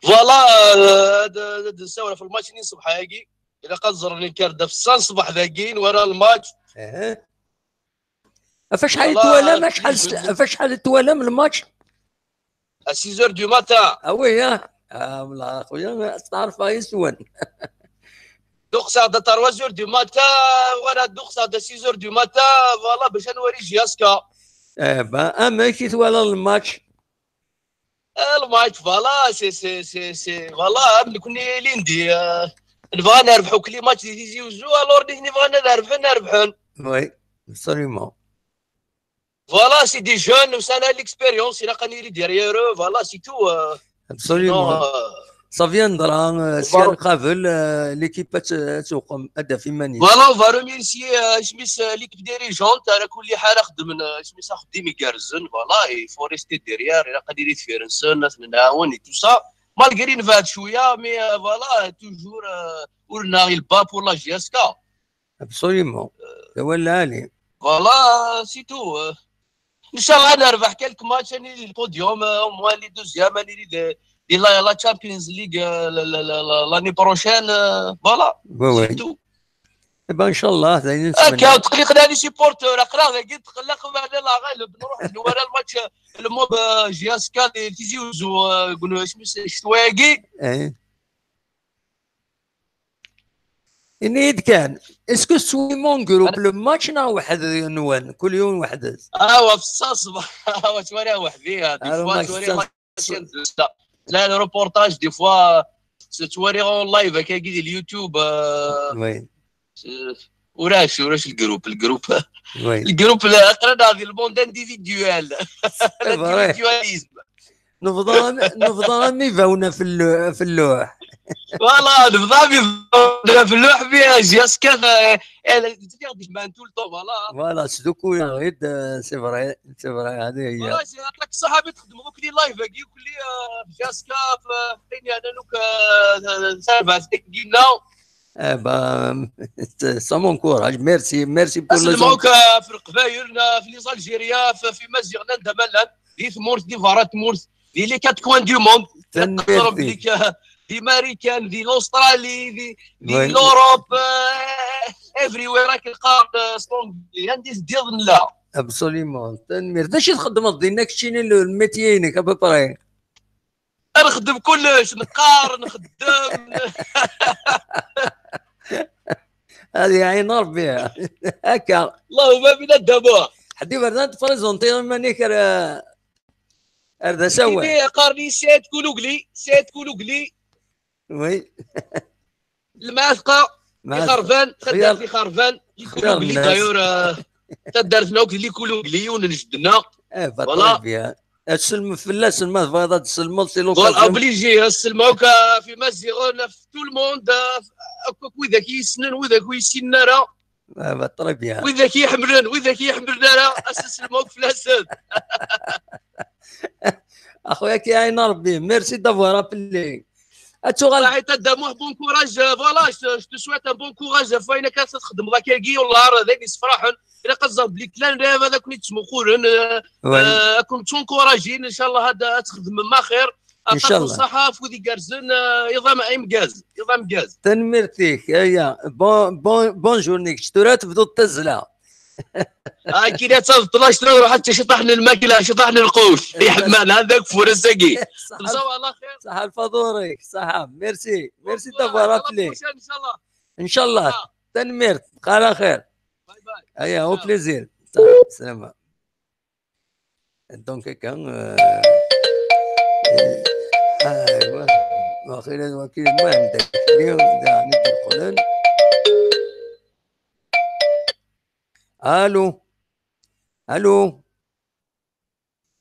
voilà, euh, ad, ad, ad nsawel ɣef lmatch-nni n ṣṣbeḥ-agi. Ilaq ad ẓren lkarda f ṣṣa n ṣṣbeḥ dagi, nwala lmatch. Eh. Ɣef acḥal i twalam, acḥal s-, ɣef acḥal i twalam lmatch? À six heures du matin. Ah oui, hein? Ah, wallah, a xuya, steɛṛfeɣ yes-wen. Dduqseɣ-d à trois heures du matin, voilà, dduqseɣ-d à six heures du matin, voilà, bac ad nwali J S K. Eh ben, amek i twalaḍ lmatch? Eh, lmatch, voilà, c'est, c'est, c'est, c'est, voilà, am nekkni ilindi, euh, nebɣa ad nerbeḥ akk les matchs di Tizi Uzzu, alors nitni bɣan ad rebḥen, ad rebḥen. Oui, absolument. Voilà, c'est des jeunes, ça a l'expérience, ilaq ad nili derrière eux, voilà, c'est tout, euh. Absolument. Sinon, euh, ça viendra, euh, si voilà. Ad nqabel, euh, l'équipe ad t-, ad tuqem, ad d-taf iman-is. Voilà, on va remercier, euh, isem-is, euh, l'équipe dirigeante, ara kulli ḥal xedmen, euh, isem-is axeddim igerrzen, voilà, il faut rester derrière, ilaq ad nili deffir-nsen, ad ten-nɛawen et tout ça. Malgré nebɛed cwiya, mais, euh, voilà, toujours, euh, ur neɣ il bat pour la J S K. Absolument. D awal lɛali. Voilà, c'est tout. Euh, Inch'Allah, ad nerbeḥ quelques matchs, ad nili le podium, euh, au moins les deuxièmes, ad nili de, de la, la Champions League, euh, la, la, la, la, l'année prochaine, euh, voilà. Oui, c'est tout. Eh ben, Inch'Allah, d ayen i nettmenni. Akka, tqelliqen les supporters, aql-aɣ dagi, tqelleq ma la ɣaleb, nruḥ nwala lmatch, le mob, euh, J S K, di Tizi Uzzu, euh, deg isem-is ccetwa-agi. Eh. Ini-yi-d kan, est-ce que tettwalim en groupe le match neɣ weḥd-nwen, kul yiwen weḥd-s? Awa, f ṣṣaṣ, awa, ttwaliɣ weḥd-i, des fois, ttwaliɣ match n ddusta. La, le reportage, des fois, ttwaliɣ en live, akkagi di YouTube, euh, oui. Euh, ulac, ulac le groupe, le groupe. Oui. Le groupe, la, aql-aneɣ di le monde individuel. C'est vrai. L'individualisme. Nebḍa am-, nebḍa am ibawen ɣef llu-, ɣef lluḥ. Voilà, nebḍa am ibawen ɣef lluḥ, mais J S K, euh, elle, elle, tout le temps, voilà. Voilà, sdukkuleɣ-id, euh, c'est vrai, c'est vrai, هذه هي. Voilà, c'est aṭak ṣṣaḥa mi txedmeḍ akk les live-agi, akk les, euh, J S K, f-, f-, ayen yeɛnan akk, euh, tarbaɛt-agi. Eh ben, ça m'encourage. Merci, merci pour les... Aselmaw-k, euh, f Leqbayel, euh, f les Algériens, f, f Imaziɣen, anda ma llan. Di tmurt, di berra tmurt, di les quatre coins du monde. Tanemmirt. Di Marikan, di l'Australie, di, di l'Europe, euh, everywhere, akken qqaren, euh, s l'anglais, anda i teddiḍ nella. Absolument. Tanemmirt. D acu i txeddmeḍ dinna keččini, le, le métier-inek, à peu près? Nxeddem kullec, neqqar, nxeddem. Ad iɛin Rebbi. Akka. Allahumma amin a Dda Muḥ. Ḥedd iberdan tprézentiḍ iman-ik ar, ar d asawen. Qqaren-iyi Saɛid Kulugli, Saɛid Kulugli. Oui. Lmeɛteqqa, Lmeɛteqqa. Ixerban, taddart Ixerban, Kulugli, d'ailleurs, euh, taddart-nneɣ akk d Kulugli, yiwen n jeddi-nneɣ. Eh, voilà. Très bien. Ad tselmeḍ fell-asen, ma tebɣiḍ ad tselmeḍ, c'est l'occasion. Voilà, obligé, ad selmeɣ akk, euh, f Imaziɣen, f tout le monde, euh, akk, akk widak i yi-ssnen, widak ur yi-ssinen ara. Ah, bah, très bien. Widak i yi-ḥemmlen, widak i yi-ḥemmlen ara, ad selmeɣ akk fell-asen. Axuya, k-iɛin Rebbi. Merci d'avoir appelé. Ad tuɣal. Saɛid a Dda Muḥ, bon courage, euh, voilà, je te, je te souhaite un bon courage, ɣef wayen akka txeddmeḍ akkagi, wallah, d ayen yessefraḥen. Ilaq ad ẓren belli klan lɛibad ad ken-id-ttmuqulen, euh, euh, ad ken-ttunkuṛajin, inchallah, ad, ad txedmem axir. Aṭas n ṣṣaḥa, afud igerrzen, eh, iḍ am-, ameggaz, iḍ ameggaz. Tanemmirt-ik, aya. Bon, bon, bonjour, nekk tura tebduḍ tazzla. Akken ad taḍeḍ ṭṭlac, tura ruḥ ad teččeḍ ciṭaḥ n lmakla, ciṭaḥ n lqus. Iḥman, ha d ageffur ass-agi. Temsawa ala xir. Ṣaḥa lfaḍur-ik, ṣaḥa. Merci, merci d'avoir appelé. Inchallah. Tanemmirt, qqar axir. Bye bye. Aya, au plaisir. Ṣaḥa, slama. Donc, akka, euh, euh, aywa. Waqila d wakil ma عندك اليوم, يعني, يدخلن. Allô. Allô.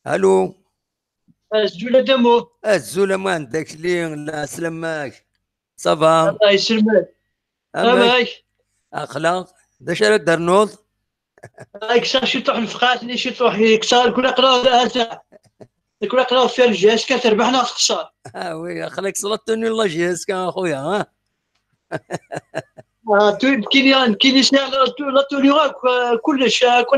Allô. Azul a Damo. Azul a Muḥend Akli, la, slamma-k. Ça va? Allah yesselmed. Amek? Amek? Aql-aɣ. D acu ara d-ternuḍ? Ay, kkseɣ ciṭuḥ lefqaɛat-nni, ciṭuḥ, kkseɣ, kul aql-aɣ, kul aql-aɣ ɣef L G S K, terbeḥ neɣ texṣer. Ah oui, aql-ak s la tenue n la J S K, a xuya, ha? Ah, tu, nekkini, nekkini sɛiɣ la, la tenue akk, eh, kullec, eh, akk,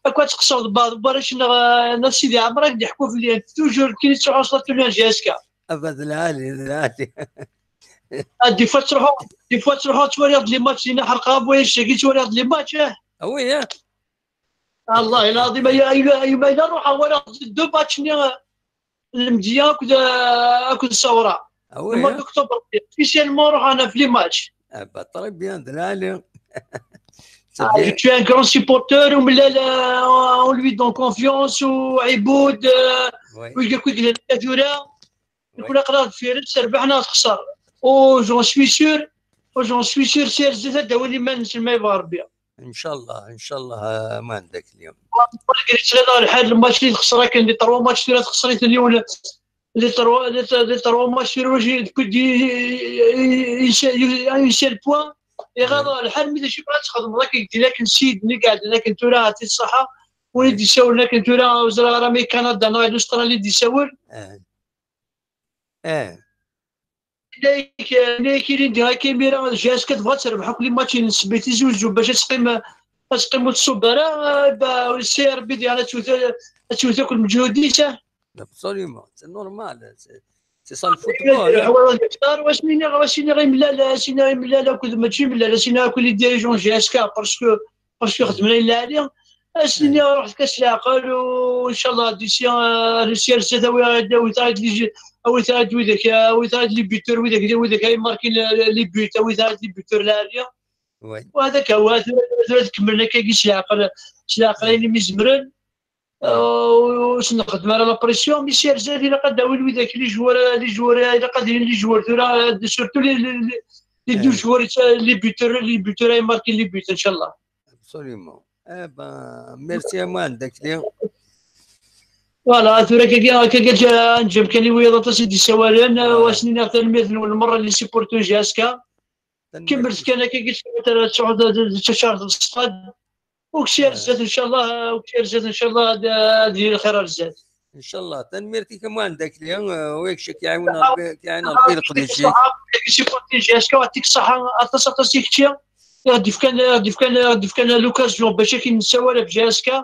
akk ad teqseḍ, ba-, warrac-nneɣ, eh, n Sidi Ɛmer, ad d-iḥku fell-i, toujours nekkini ttruḥuɣ s la tenue n J S K. Ah, bah, d lɛali, d lɛali. Ah, des fois ttruḥuɣ, des fois ttruḥuɣ ttwaliɣ-d les matchs, dinna ḥerqeɣ abwayec-agi, ttwaliɣ-d les matchs, eh. Ah oui, eh? Allah العظيم, ay, ay, ay, ma yella ruḥeɣ walaɣ deux matchs-nni, eh, Lemdeyya akked, eh, akked Sawra. Ah oui, le mois d'octobre, spécialement ruḥeɣ ɣef les matchs. Ah, bah, très bien, d lɛali. Ah, je suis un grand supporter, umellal, euh, on lui donne confiance, u Ɛibud, euh, oui, wigi akk i yellan akka tura. Oui. Nekni aql-aɣ deffir-s, terbeḥ neɣ texṣer. Oh, j'en suis sûr, oh, j'en suis sûr, si ar zdat ad d-awin iman-nsen ma yebɣa Rebbi. Inchallah, inchallah, a Muḥend Akli. Malgré ttɣileɣ lḥal, lmatch i texṣer akken, les trois matchs tura texṣer-iten yiwen, les trois, les, les trois matchs tura, j'ai, depuis di, une seule point, iɣaḍ lḥal, mi d acu ara txedmeḍ akken, din akken siden i iɛeddan akken tura, ɛṭi ṣṣaḥa, win i d-isawlen akken tura, ur ẓriɣ ara ma i Kanada neɣ i Australie d-isawel. Eh. Eh. Yenna-yak, yenna-yak ilindi akka imir-a, J S K tebɣa ad terbeḥ akk les matchs-ines, sbi Tizi Uzzu, bac ad teqqim, ad teqqim ur tṣubb ara, eh, ba-, C R B diɣen ad tewwet, ad tewwet akk lmeǧhud-is, eh. Absolument, c'est normal, c'est, c'est ça le football, hein. Wa s-nini, wa s-nini imlal, wa s-nini imlal akked, mačči imlal, wa s-nini akked les dirigeants J S K, parce que Parce que xedmen ayen lɛali, ad s-nini ruḥet kan s leɛqel, u ncallah d'ici, euh, si ar zdat awit-aɣ-d, awit-aɣ-d les, awit-aɣ-d widak, awit-aɣ-d les buteurs, widak, widak ay markin les buts, awit-aɣ-d les buteurs lɛali. Oui. U hada kan, wa tura, tura ad kemmlen akkagi s leɛqel, s leɛqel ayen imi zemren. Euh, ur s-nxeddem ara la pression, mais si ar zdat ilaq ad d-awin widak, les joueurs, les joueurs, ilaq ad ilin les joueurs tura, surtout les, les, les, les deux joueurs, les buteurs, les buteurs ay markin les buts, ncallah. Absolument. Eh ben, merci à moi, Dakli. Voilà, tura kagi, kagi ǧa-, nǧem kan i wiyaḍ aṭas i d-issawalen, wa s-nini tanemmirt-nwen merra les supporters J S K. Kemmlet kan akka, ttcaṛet ṣṣad. U ksir zdat, ncallah, u ksir zdat, ncallah, ad, ad yili lxir ar zdat. Ncallah. Tanemmirt-ik a Muḥend Akli, eh, u yak cak iɛiwen Rebbi, iɛin Rebbi leqdic-ik. Supporter J S K, yeɛṭik ṣṣaḥa, aṭas, aṭas i kečči. I ɣ-d-ifkan, i ɣ-d-ifkan, i ɣ-d-ifkan l'occasion bac akken nessawal ɣef J S K.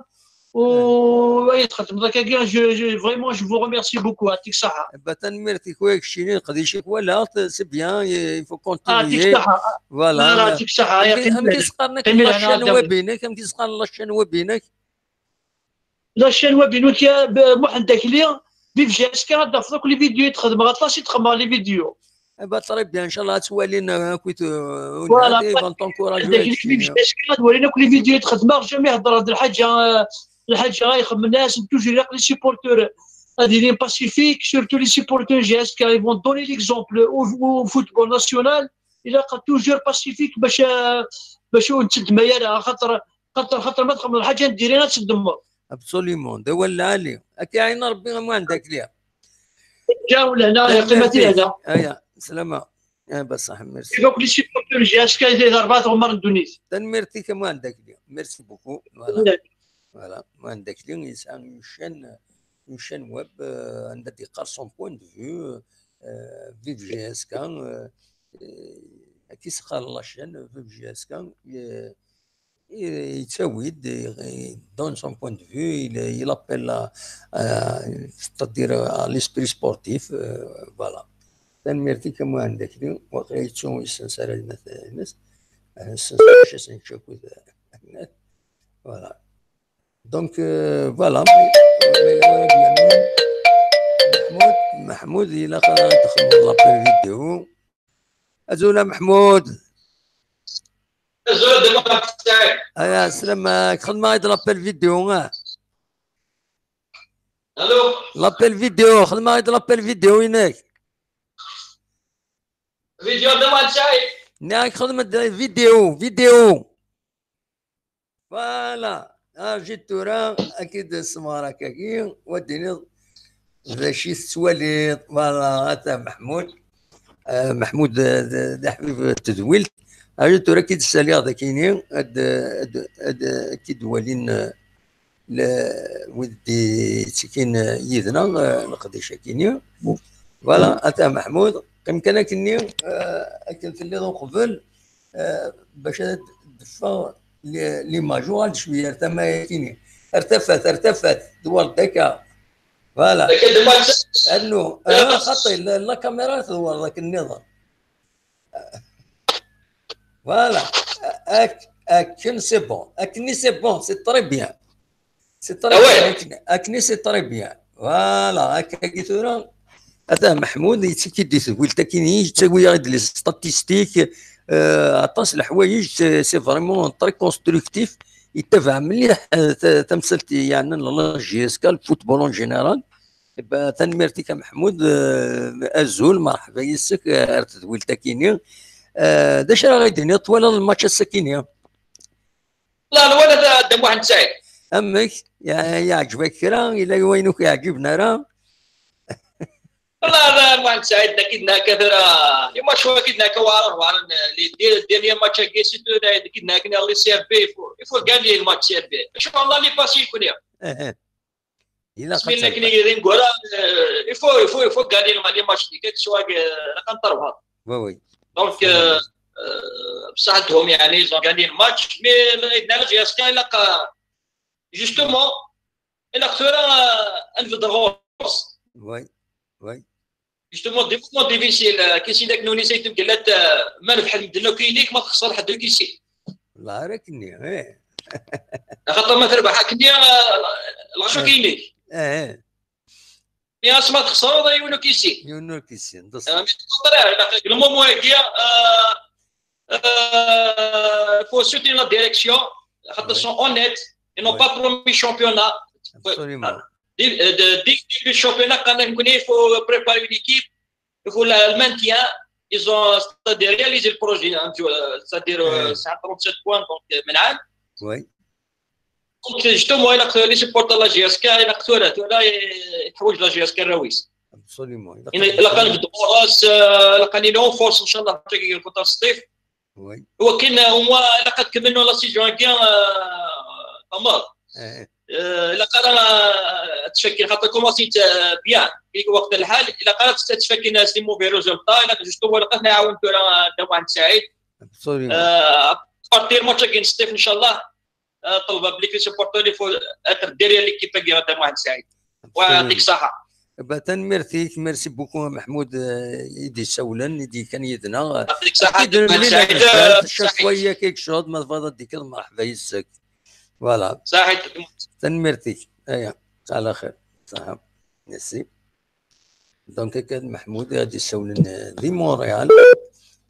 U ayen txedmeḍ akkagi, je, je, vraiment, je vous remercie beaucoup, yeɛṭik ṣṣaḥa. Eh ben, tanemmirt-ik, wa keččini, leqdic-ik walaɣ-t, c'est bien, il faut continuer. Yeɛṭik ṣṣaḥa. Voilà. Yeɛṭik ṣṣaḥa. Amek i s-qqaren la chaîne web-inek? Amek i s-qqaren la chaîne web-inek? La chaîne web-inu, Muḥend Akli, Vive J S K, ad d-tafeḍ akk les vidéos i d-xedmeɣ, aṭas i d-xedmeɣ les vidéos. Eh ben, très bien, ncallah ad twalin, euh, akk, euh, voilà, ils vont t'encourager. Vive J S K, ad walin akk les vidéos i d-xedmeɣ, jamais heddreɣ-d lḥaǧa, euh, lḥaǧa ay xemmen asen, toujours ilaq les supporters ad ilin pacifiques, surtout les supporters J S K, ils vont donner l'exemple au, au football national. Ilaq toujours pacifique bac, euh, bac ur nettdemma ara, xaṭer, xaṭer, xaṭer ma txedmeḍ lḥaǧa n diri ad teddmeḍ. Absolument, d awal lɛali. Ad k-iɛin Rebbi a Muḥend Akli. Ǧǧa lehna, qqim a tilehna. Aya, slama. Ah, bṣaḥ, merci. Akk les supporters J S K, d arbaɛa tɣemmar n ddunit. Tanemmirt-ik a Muḥend Akli. Merci beaucoup. Voilà. Voilà. Muḥend Akli yesɛa une chaîne, une chaîne web, euh, anda d-yeqqar son point de vue, euh, Vive J S K, euh, euh, ad k-isxer la chaîne, Vive J S K, euh, yettawi-d, il donne son point de vue, il, il appelle à, euh, c'est-à-dire à l'esprit sportif, euh, voilà. Tanemmirt-ik a Muhend Akli, waqila yettu isensa ara ines, euh, isensa acu akud, voilà. Donc, euh, voilà. Mahmoud, Mahmoud, il a quand même l'appel vidéo. Azul a Mahmoud. Azul a Dda Muḥend. Aya, slam, euh, xedmeɣ-d l'appel vidéo, ah. Allô? L'appel vidéo, xedmeɣ-d l'appel vidéo inek. Vidéo a Dda Muḥend Saɛid. Nniɣ-ak xedm-d vidéo, vidéo. Voilà. Aji tura, ad k-id-semɣer akkagi, wa d-tiniḍ d acu i tettwaliḍ. Voilà, ata Meḥmud. Ah, Meḥmud, d, d, d aḥbib n tedwilt. Aji tura ad k-id-ssaliɣ d akini, ad, ad, ad, ad k-id-walin, eh, le, wid d-yettikin, eh, yid-neɣ, eh, leqdic akini. Voilà, ata Meḥmud, qqim kan akkenni, eh, akken telliḍ uqbel, eh, bac ad d-teffeɣ li-, l'image. Uɣal-d cwiya ar tama-yakini. Ar tafat, ar tafat, dwar-d akka. Voilà. Akka d-, rnu, ah, xaṭi, la, la caméra tdewreḍ akken nniḍen. Voilà. Ak-, akken c'est bon. Akken c'est bon, c'est très bien. C'est très bien. Akken, akken c'est très bien. Voilà, akkagi tura. Ata Meḥmud, yettak-d i tedwilt akkin, yettawi-aɣ-d les statistiques, euh, aṭas n leḥwayeǧ, c'est, c'est vraiment très constructif. Yettabaɛ mliḥ, euh, ta-, tamsalt yeɛnan la J S K, le football en général. Ba, tanemmirt-ik a Meḥmud, euh, azul, merḥba yis-k, euh, ar tedwilt akini. Euh, d acu ara ɣ-d-tiniḍ, twalaḍ lmatch ass-akini? La, nwala a Dda Muḥend Saɛid. Amek? Ya-, yeɛǧeb-ak kra? Yella wayen ur k-yeɛǧiben ara? Wallah, a Dda Muḥend Saɛid, d akid naka tura, les matchs akid naka weɛren, weɛren, les deux derniers matchs-agi, surtout d akid naka les C R B, il faut, il faut gagner le match C R B. Inchallah, les passer, il faut. Ilaq ad d-neggra, euh, il faut, il faut, il faut gagner le, les matchs, quel que soit, euh, la contre. Oui, oui. Donc, euh, euh, بصح عندهم يعني, ils ont gagné le match, mais عندنا la J S K, ilaq, justement, ilaq tura, euh, ad nbedd ɣur-s. Oui, oui. Justement, des moments difficiles, euh, كي سيدك نوني سيد مقلت, euh, ما ربح المدن كينيك، ما تخسر حد كيسي. والله راك ني، إيه. خاطر ما تربح كني، آه، الغشو كينيك. إيه. يا اسمع تخسر، هذا يونو كيسي. يونو كيسي، ندس. آه، mais contraire، لا، le moment هادي، آه، آه، faut soutenir la direction، خاطر sont honnêtes، ils n'ont pas promis championnat. Absolument. Dès, dès, dès le début du championnat، قالنا نكون il faut préparer une équipe. Il faut la, le maintien, ils ont, c'est-à-dire, réalisé le projet, hein, c'est-à-dire, euh, c'est à trente-sept points, donc, euh, من عام. Oui. Donc, justement, il a les supporters de la J S K, il a la J S K راويس. Absolument. Il a quand même de force, il a quand même une force, إن شاء الله, contre Stéphane. Oui. ولكن هما إلا قد كملوا la saison هكا، آه، تمام. إيه. آه، إلا قال أنا تفكر خاطر كومونسيت، آه، bien في وقت الحال، إلا قال تفكر ناس les mauvais résultats، إلا جوستو ولا قد نعاون كرة دابا عند سعيد. Absolument. آه، بارتي الماتش كاين ستيف إن شاء الله. آه، طلبة بلي كي سوبورتو لي فو اتر ديريا ليكيب كي غدا واحد سعيد. ويعطيك الصحة. Ba, tanemmirt-ik, merci beaucoup a Meḥmud, euh, i d-isawlen, i d-yekkan yid-neɣ. يعطيك الصحة. أكيد نولي نتفاعل شوية كيك شوط، ما تبغى ديك مرحبا يسك. Voilà. صحيت. Tanemmirt-ik. Aya. على خير. صحة. Merci. Donc, akka d Meḥmud i ɣ-d-isawlen, euh, di Montréal.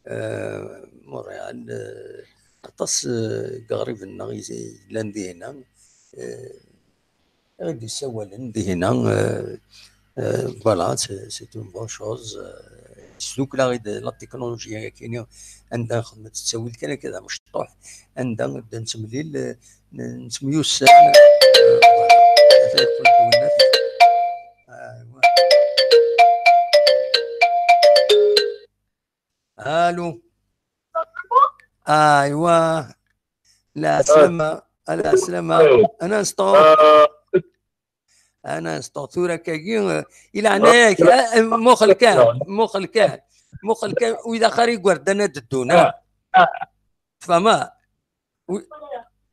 Euh, Montréal, euh, aṭas, euh, n yiɣriben-nneɣ i yellan dihina. Euh, i ɣ-d-issawalen dihina, euh, euh, voilà, c'est, c'est une bonne chose. Euh, tesdukkel-aɣ-id la technologie-agi-ni, anda nxeddem ttawil kan akka d amecṭuḥ, anda d nettemlil, euh, n-, nettemyussan, euh, voilà. Ata yeqqel-d winnat. Aywa. Allô. Aywa. Lɛeslama, lɛeslama. Un instant. Un instant. Tura kagi, euh, i leɛnaya-k, euh, muqel kan, muqel kan. Muqel kan, wid axir igerdan ad ddun, ah. Tfehmeḍ? Wi-,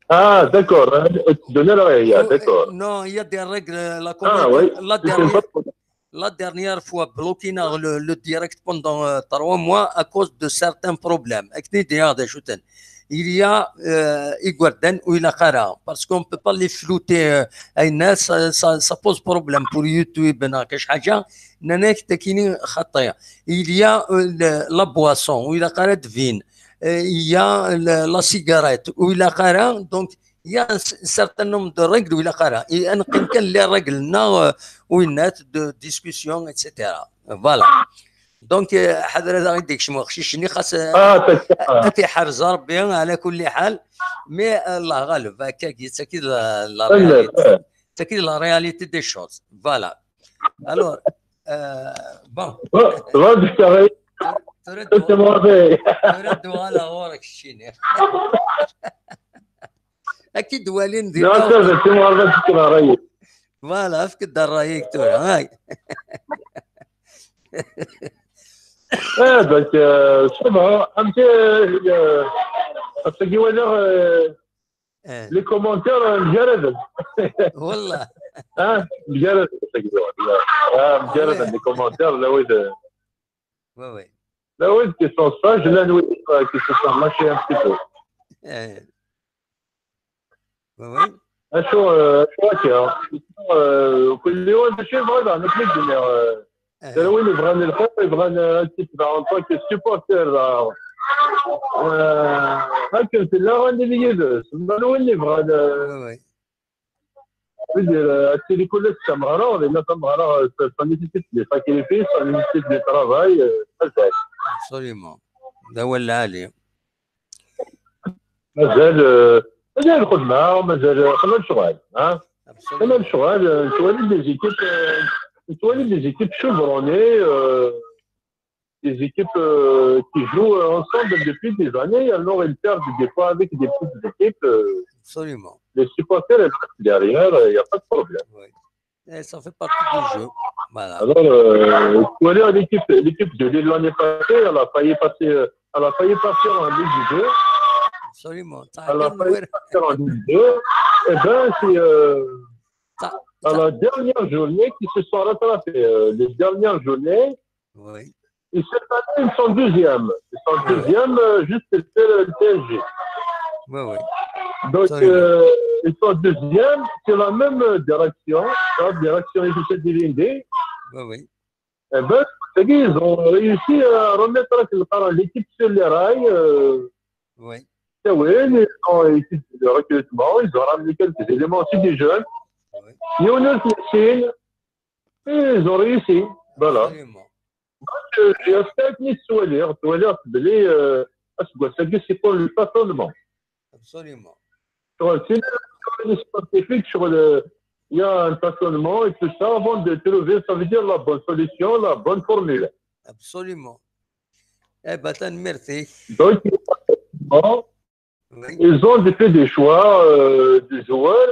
Ah, d'accord. Hein, tu donnes la règle, Faut- d'accord. Non, il y a des règles. La Ah, communauté, oui. la Ils sont pas dernière, la dernière fois, bloqué dans le, le direct pendant euh, trois mois à cause de certains problèmes. Ak-ten-id-iniɣ d acu-ten. Il y a euh, igerdan ur ilaq ara, parce qu'on peut pas les flouter. Euh, ayen-a, ça, ça, ça pose problème pour YouTube, neɣ kra ḥaǧa. Nnan-ak-d akini xaṭi. Il y a euh, le- la boisson, ur ilaq ara d vin. Euh, il y a le- la cigarette, ur ilaq ara. Donc, il y a un, un certain nombre de règles ur ilaq ara. Et ad neqqim kan les règles-nneɣ, euh, winat de discussion, et cetera. Voilà. Donc, euh, ḥader ad aɣ-d-ikcem uqcic-nni, xas euh, Ah, d'accord. ad t-iḥrez Rebbi ɛla kulli ḥal. Mais euh, Allah ɣaleb, akka, c'est ça qui la, la Voilà. réalité. C'est ça qui la réalité des choses. Voilà. Alors, euh, bon, Ouais, ouais, du carré, tura c'est mauvais. tura d-uɣaleɣ ɣur-k keččini. Ad k-id-walin di Non, taw- ça, c'est mauvais, du carré. Voilà, efk-d ṛṛay-ik tura. Ay. Eh, donc, euh, ça va, un petit, euh, parce que voilà, euh, Eh, les commentaires, euh, مجرد. والله. Hein, مجرد, c'est que voilà. Ah, مجرد, Ouais. Les commentaires, là, oui, de, Oui, oui. Là, oui, qui sont sages, là, oui, euh, qui se sont lâchés un petit peu. Eh, oui, oui. Acu, euh, acu akka, euh, كل يوم ماشي بغا نحن الدنيا, euh, Eh, Là, oui, يبغى الخير, يبغى, euh, un petit peu en tant que supporter, là. Euh, هكا في لا غادي لي يدرس. ما لو اللي بغى, euh, oui, oui. je veux dire, euh, هادشي اللي كله تمهرة, لأن تمهرة, euh, ça, ça nécessite des sacrifices, ça nécessite du travail, euh, مازال. Absolument. D awal lɛali. مازال, euh, مازال الخدمة, مازال, euh, خلال الشغل, ها؟ خلال Absolument. الشغل, euh, نتوالي des équipes, euh, نتوالي des équipes chevronnées, euh, des équipes, euh, qui jouent, euh, ensemble depuis des années. Alors, ils perdent des fois avec des petites équipes. Euh, Absolument. Les supporters, ils restent derrière, il n'y a pas de problème. Oui. Eh, ça fait partie du jeu. Voilà. Alors, euh, tu vois, l'équipe, l'équipe de Lille l'année passée, elle a failli passer, euh, elle a failli partir en Ligue deux. Absolument. Elle a failli partir en Ligue deux. Eh ben, c'est, euh, à la dernière journée qu'ils se sont rattrapés. Euh, les dernières journées, Oui. Et cette année, ils sont deuxième. Ils sont deuxième, euh, juste derrière le P S G. Oui, oui. Donc, euh, ils sont deuxième. C'est la même, euh, direction. La direction est de cette Ligue. Oui, oui. Eh ben, c'est qu'ils ont réussi à remettre l'équipe sur les rails. Euh, Oui. C'est vrai, ils ont été de recrutement. Ils ont ramené quelques éléments aussi des jeunes. Oui. Younès Yassine. Et ils ont réussi. Voilà. Absolument. Donc, euh, j'ai acheté avec mes souvenirs. Tu vois, euh, parce que c'est pour le tâtonnement. Absolument. Sur le, sur le scientifique, sur le, il y a un tâtonnement et tout ça avant de trouver, ça veut dire la bonne solution, la bonne formule. Absolument. Eh ben, tanemmirt-ik. Donc, bon, Oui. Ils ont fait des choix, euh, des joueurs.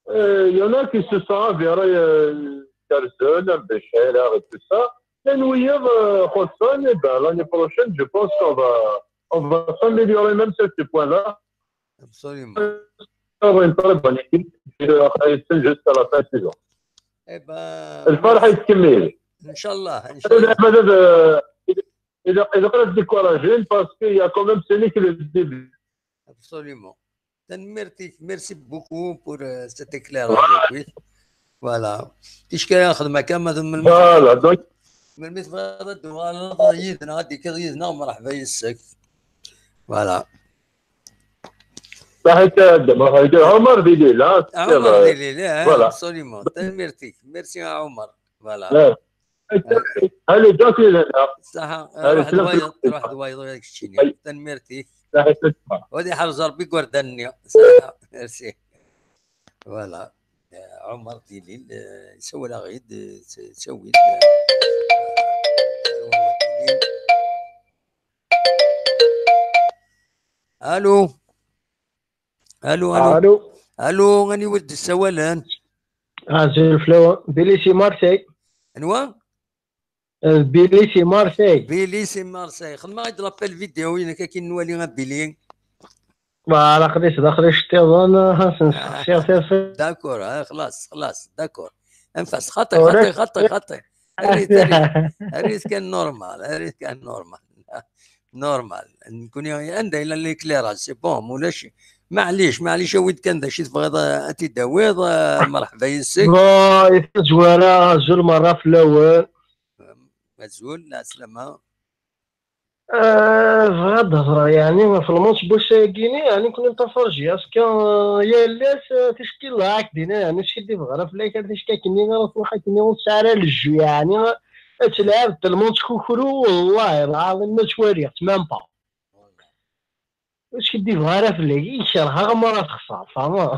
Euh, Il y en a qui se sont avérés, euh, Gerson, Bechela et tout ça. Et nous, euh, Hodgson, eh ben, l'année prochaine, je pense qu'on va, on va s'améliorer même sur ce point-là. Absolument. On aura une très bonne équipe. Je vais rester jusqu'à la fin de saison. Eh ben, الفرحة يتكمل. إن شاء الله، إن شاء الله. هذا، آه، إذا، إذا قلت décourager, parce qu'il y a quand même, ce n'est que le début. Absolument. Tanemmirt-ik, merci beaucoup pour, euh, cet éclairage. Oui. Voilà. Ticki ara nxedm akka, ma d-, melmi, Voilà, donc, melmi tebɣiḍ ad d-tuɣaleḍ yid-neɣ, ad d-tekkiḍ yid-neɣ, mṛeḥba yes-k. Voilà. صحيت هذا، ما هيك عمر ديلي، لا، عمر ديلي، لا، voilà. Absolument. Tanemmirt-ik. Merci à عمر. Voilà. لا. هل جاتي لنا؟ صح. هل روح سلام دوايض، عليكم. روح دوايض وياك تشيني. أي. Tanemmirt-ik. صحيت. وهذه حال زربي قردني. صح. Merci. Voilà. عمر ديلي، آه، يسوي لا غيد، آه، يسوي، آه، الو. الو، الو. الو. الو، غني ولد السوالان. اه، زين فلو. بيلي سي مارسي. انوا؟ آه، بيلي سي مارسي. بيلي سي مارسي. خدمة غير لابيل فيديو، وين كاين نوالي غا بيلي. Aql-i daxel iceṭṭiḍen, ha, sen-sexsiɣ tafat. D'accord, ha, xlas, xlas, d'accord. Anef-as, xaṭi, xaṭi, xaṭi, xaṭi. Err-it, err-it, err-it kan normal, err-it kan normal. Normal. Nekni, anda yella l'éclairage, c'est bon, ulac. Maɛlic, maɛlic, awi-d kan d acu i tebɣiḍ, eh, ad t-id-tawiḍ, eh, merḥba yes-k. Bon, i tazwara, azul merra fell-awen. Azul, lɛeslama. Eh, bɣiɣ ad d-hedreɣ, yeɛni, ɣef lmatch n wass-agi-ni, yeɛni, nekkni neṭṭafar J S K, eh, yal ass, eh, ticki like dina, yeɛni, ur skiddibeɣ ara fell-ak, ar ticki akkenni ara truḥ akkenni ur tesɛi ara lejju, yeɛni, ad telɛeb tellement ttkukru, wallahi lɛaḍim ma ttwaliɣ-tt, même pas. Ur skiddibeɣ ara fell-ak, i kerheɣ ma ara texṣer, tfehmeḍ?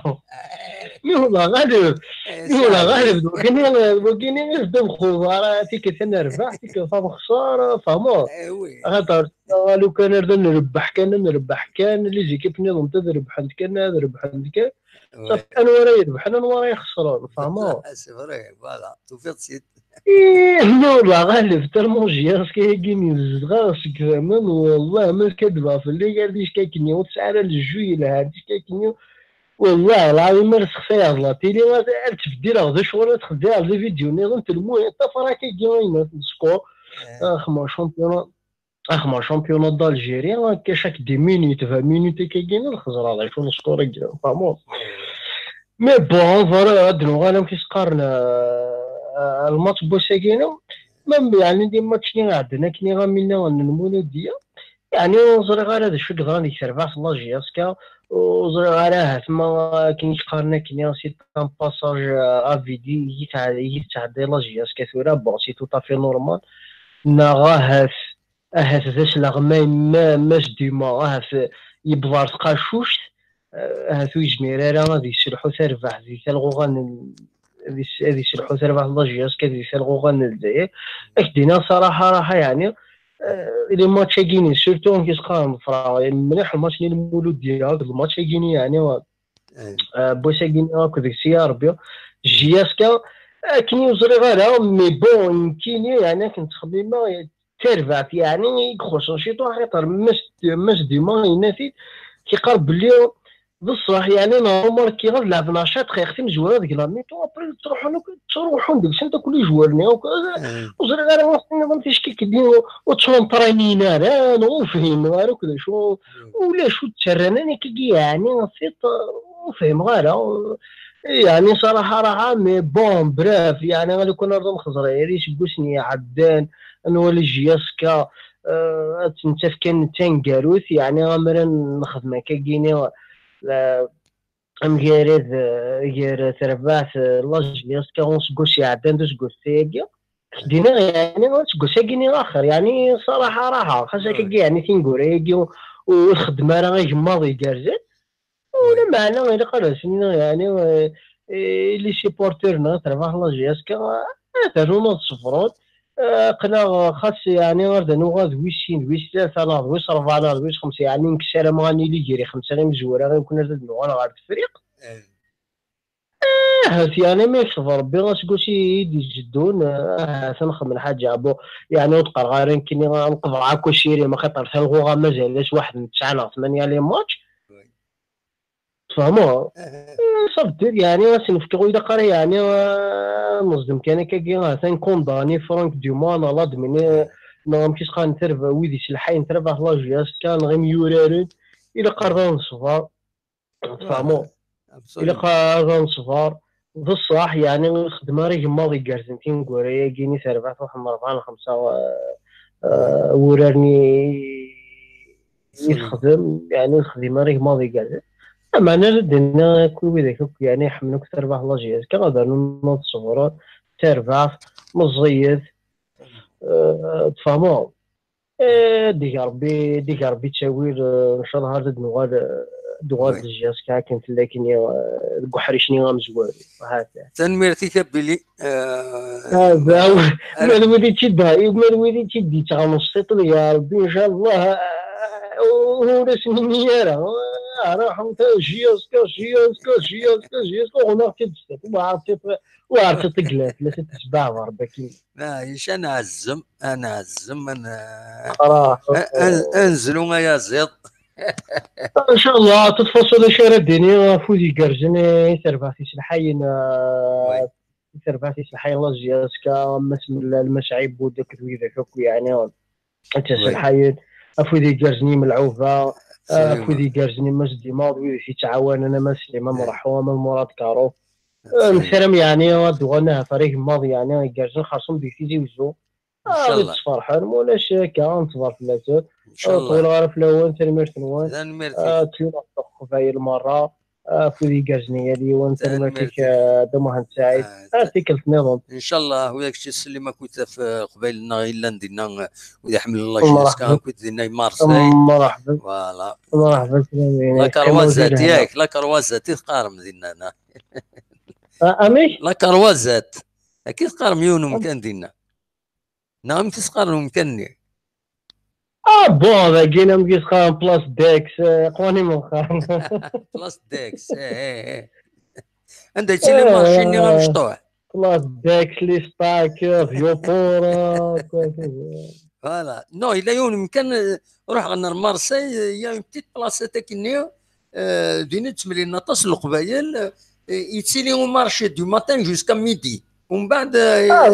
Mi ula ɣaleb, mi ula ɣaleb, wagini, wagini i d amxuḍ, ara tikkelt ad nerbeḥ, tikkelt ad nexṣer, tfehmeḍ? Axaṭer, lukan ar d ad nrebbeḥ kan, ad nrebbeḥ kan, les équipes nniḍen ad rebḥent kan, ad rebḥent kan. Ṣafi, anwa ara irebḥen, anwa ara ixesren, tfehmeḍ? C'est vrai, voilà, tufiḍ-tt-id. Ih, ma ula ɣaleb, tellement J S K-agi mi zedɣeɣ seg tama, wallah, ma skadbeɣ fell-ak, ar ticki akkenni, ur tesɛi ara lejju yelhan, ticki akkenni, wallah, lɛaḍim, ar sexsayeɣ la télé, ar, ar ttbeddileɣ d acu ara txeddiɛeḍ, les vidéos nniḍen, telmu, ṭṭafar akkagi, ayen, le score, axma championnat, axma championnat d'Algérie, akka chaque dix minutes, vingt minutes, akkagi, ad xeẓreɣ d acu le score-agi, tfehmeḍ? Mais bon, voilà, ad nuɣal amek i s-qqaren, euh, euh, lmatch n wass-agi-inu. Même, yeɛni, di match-nni iɛeddan akken iɣamina n Lmuludiya, yeɛni, ur ẓriɣ ara d acu i yeḍran deg terbaɛt n la J S K, ur ẓriɣ ara ahat ma akken i k-qqaren akken, c'est un passage, euh, à vide i yi-tɛedda la J S K tura, bon, c'est tout à fait normal, neɣ ahat ahat d asleɣmay ma, ma s dima, ahat yewweḍ ɣer tqacuct, eh, ahat ur yezmir ara ad yesselḥu tarbaɛt di talɣuɣa n, ad yes-, ad yesselḥu tarbaɛt n la J S K di talɣuɣa n Lezzayer. Ad k-d-iniɣ ṣaraḥa, raḥa, yeɛni, eh, les matchs-agi-ni, surtout amek i s-qqaren ḍefreɣ mliḥ lmatch-nni n Lmuludiya akked lmatch-agi-ni, yeɛni, eh, n wass-agi-ni akked deg-s ya Rebbi, J S K, akken ur ẓriɣ ara, mais bon, nekkini, yeɛni, akken ttxemmimeɣ, tarbaɛt, yeɛni, i ixuṣṣen ciṭuḥ, axaṭer Mass, Mass Duma yenna-t-id, yeqqar belli d ṣṣeḥ, yeɛni, normal kki ad leɛben ɛecra dqayeq timezwura deg la mi-temps, après ttruḥun akk, ttruḥun deg-sent akk les joueurs-nni akk, ur ẓriɣ ara ma tenniḍ-am ticki akkenni ur ttunṭraynin ara, neɣ ur fhimeɣ ara akk d acu, ulac ur ttarran ara akkagi, yeɛni, tiṭ, ur fhimeɣ ara. Yeɛni, ṣaraḥa, raḥa, mais bon, bref, yeɛni, lukan ar d nxeẓer ar iseggasen iɛeddan, ad nwali J S K, eh, ad tt-nettaf kan d taneggarut, yeɛni, amer ad nexdem akkagini, eh, amgarad, eh, gar terbaɛt, eh, la J S K useggas iɛeddan d useggas-agi. Dina, yeɛni, useggas-agi-ni axer, yeɛni, ṣaraḥa, raḥa, xas akkagi, yeɛni, tineggura-agi ur, ur txeddem ara agemmaḍ igerrzen. Ulameɛna ilaq ad as-iniɣ, yeɛni, eh, eh, les supporters-nneɣ, terbaɛt la J S K, eh, ad rnun ad ṣebren. Eh, aql-aɣ xas, yeɛni, ar d nuɣal d wis sin, d wis tlata, neɣ d wis rebɛa, neɣ d wis xemsa, yeɛni, nekk ssarameɣ ad nili gar ixemsa imezwura i wakken ad d-nuɣal ɣer Tefriqt. Ahat, yeɛni, ma yekseb Rebbi aseggas i, i d-iteddun, eh, ahat ad nxemmel lḥaǧa. Bon, yeɛni, ur d-qqareɣ ara nekkini ad nqeḍɛeɣ akk asirem, axaṭer talɣuɣa mazal-as waḥed n tesɛa neɣ tmanya les matchs. Tfehmeḍ? Eh, ça veut dire, yeɛni, ad sen-fkeɣ, ur ilaq ara, yeɛni, eh, neẓdem kan akkagi, atan kondani Franck Dumont, neɣ l'admin, eh, neɣ amek i s-qqaren, tarba-, wid iselḥayen tarbaɛt la J S K, neɣ imyuraren, ilaq ara d neṣber. Tfehmeḍ? Ilaq ad neṣber. D ṣṣeḥ, yeɛni, ur nexdem ara igemmaḍ igerrzen tineggura-agi-ni, tarbaɛt, waḥed n rebɛa neɣ xemsa, eh, eh, wuraren i, i texdem, yeɛni, ur nexdim ara igemmaḍ igerrzen. Lameɛna, ad d-iniɣ akk i widak akk, yeɛni, iḥemmlen akk tarbaɛt la J S K, ad rnun ad ṣebren, tarbaɛt meẓẓiyet, eh, tfehmeḍ? Eh, dig Rebbi, dig Rebbi ttawil, eh, ncallah ar d nuɣal, eh, d uɣal d J S K akken tella kini, eh, deg uḥric-nni amezwaru. Ahat. Tanemmirt-ik a Billy. Eh, ah, ma d wid i tt-id-, ma d wid i tt-id-yettɣen s tiṭ, ya Rebbi, ncallah, eh, ur asen-nni ara. Ah, ruḥemt, J S K, J S K, J S K, J S K, uɣen-aɣ-tt-id s tiṭ. Uɣeɣ-tt-id, uɣeɣ-tt-id deg la, la, la, tesbeɛber, Rebbi akin. Maɛlic, ad nɛezzem, ad nɛezzem, ad n-, ad n-, ad nzlu ayaziḍ. Inchallah, de toute façon, d acu ara d-iniɣ, afud igerrzen i terbaɛt iselḥayen, euh, i terbaɛt iselḥayen la J S K, Mass Mellal, Mass Ɛibud akked widak akk, yeɛni, d tiselḥayen, afud igerrzen i Melɛuba, afud igerrzen i Mass Dimaḍ, wid i t-yettɛawanen, a Mass Sliman Mraḥu, a Mass Murad Karu. Nessaram, yeɛni, ad d-uɣalen ahat ar igemmaḍ, yeɛni, igerrzen, xerṣum deg Tizi Wezzu. Ad ttferḥen, ma ulac akka, ad neṣber fell-asen. Ur ṭṭuleɣ ara fell-awen, tanemmirt-nwen. Tanemmirt-ik. Ad ttwaliɣ Leqbayel merra, afud igerrzen i yal yiwen, tanemmirt-ik, a Dda Muḥend Saɛid. Ar tikkelt nniḍen. Inchallah, widak ttsellim akked taf, eh, Qbayel-nneɣ yellan dinna, eh, wid iḥemmlen la J S K, akked dinna i Marseille. Voilà. Mṛeḥba. La Croisette, yak, la Croisette i teqqarem dinna, neɣ? Amek? La Croisette. Akka i teqqarem yiwen umkan dinna. Neɣ amek i s-qqaren umkan-nni? Ah, bon, dagi amek i s-qqaren, Place Dex, eh, qwan imeqqan. Place Dex, eh, eh, eh. Anda yettili marci-nni amecṭuḥ? Place Dex, Lestac, eh, Vieux-Port, eh, quoi, c'est... Voilà. Non, yella yiwen umkan, eh, ruḥ ɣer Marseille, eh, il y a une petite place akkenni, eh, din i ttemlilin aṭas n Leqbayel, eh, yettili au marché du matin jusqu'à midi. Umbeɛd, eh, ah,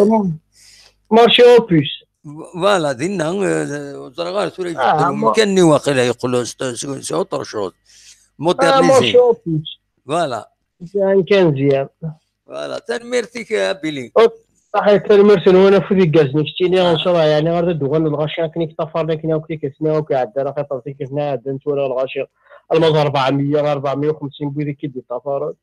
marché Opus. Voilà, dinna, eh, ur ẓriɣ ara tura, ah, yeqbel umkan-nni waqila yeqqel s, s, s autre chose. Ah, modernisé. Marché Opus. Voilà. C'est un quinzième. Voilà, tanemmirt-ik a Billy. Saḥit, tanemmirt-nwen, afud igerrzen i keččini, inchallah, yeɛni, ar d uɣalen lɣaci akken i k-ṭṭafaren akken akk tikkelt-nni akk iɛeddan, axaṭer tikkelt-nni iɛeddan ttwaliɣ lɣaci alma d ṛebɛemya, ṛebɛemya u xemsin n wid i k-id-iṭṭafaren.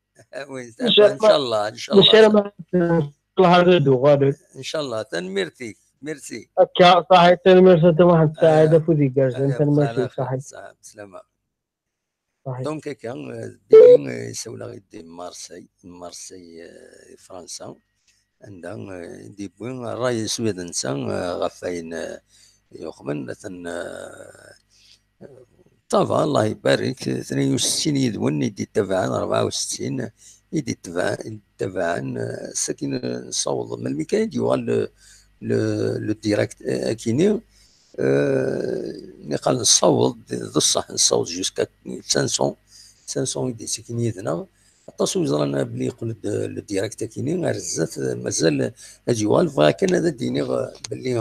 Oui, inchallah, inchallah. Nessaram ad d-uɣalen. Inchallah, tanemmirt-ik, merci. Akka, saḥit, tanemmirt a Dda Muḥend Saɛid, afud igerrzen, tanemmirt-ik, saḥit. Saḥit, slama. Donc, akka, eh, d Billy, eh, issawel-aɣ-d di Marseille, Marseille, eh, di Fransa, anda, eh, i d-yewwi ṛṛay-is ula d netta, eh, ɣef wayen, eh, yuqmen, atan, eh, ça va, Allah ibarek, tnin u settin yid-wen i d-ittabaɛen, rebɛa u settin i d-ittabaɛen, i d-ittabaɛen, eh, sakin, eh, nessaweḍ, melmi kan i d-yuɣal le, le, le direct, eh, akini, Eh, niqal nessaweḍ, d ṣṣeḥ, nessaweḍ jusqu'à cinq cents, cinq cents i d-ittekkin yid-neɣ. Aṭas ur yeẓran belli yeqqel-d le direct akini ar zdat, mazal ad yuɣal. Bɣiɣ kan ad d-iniɣ belli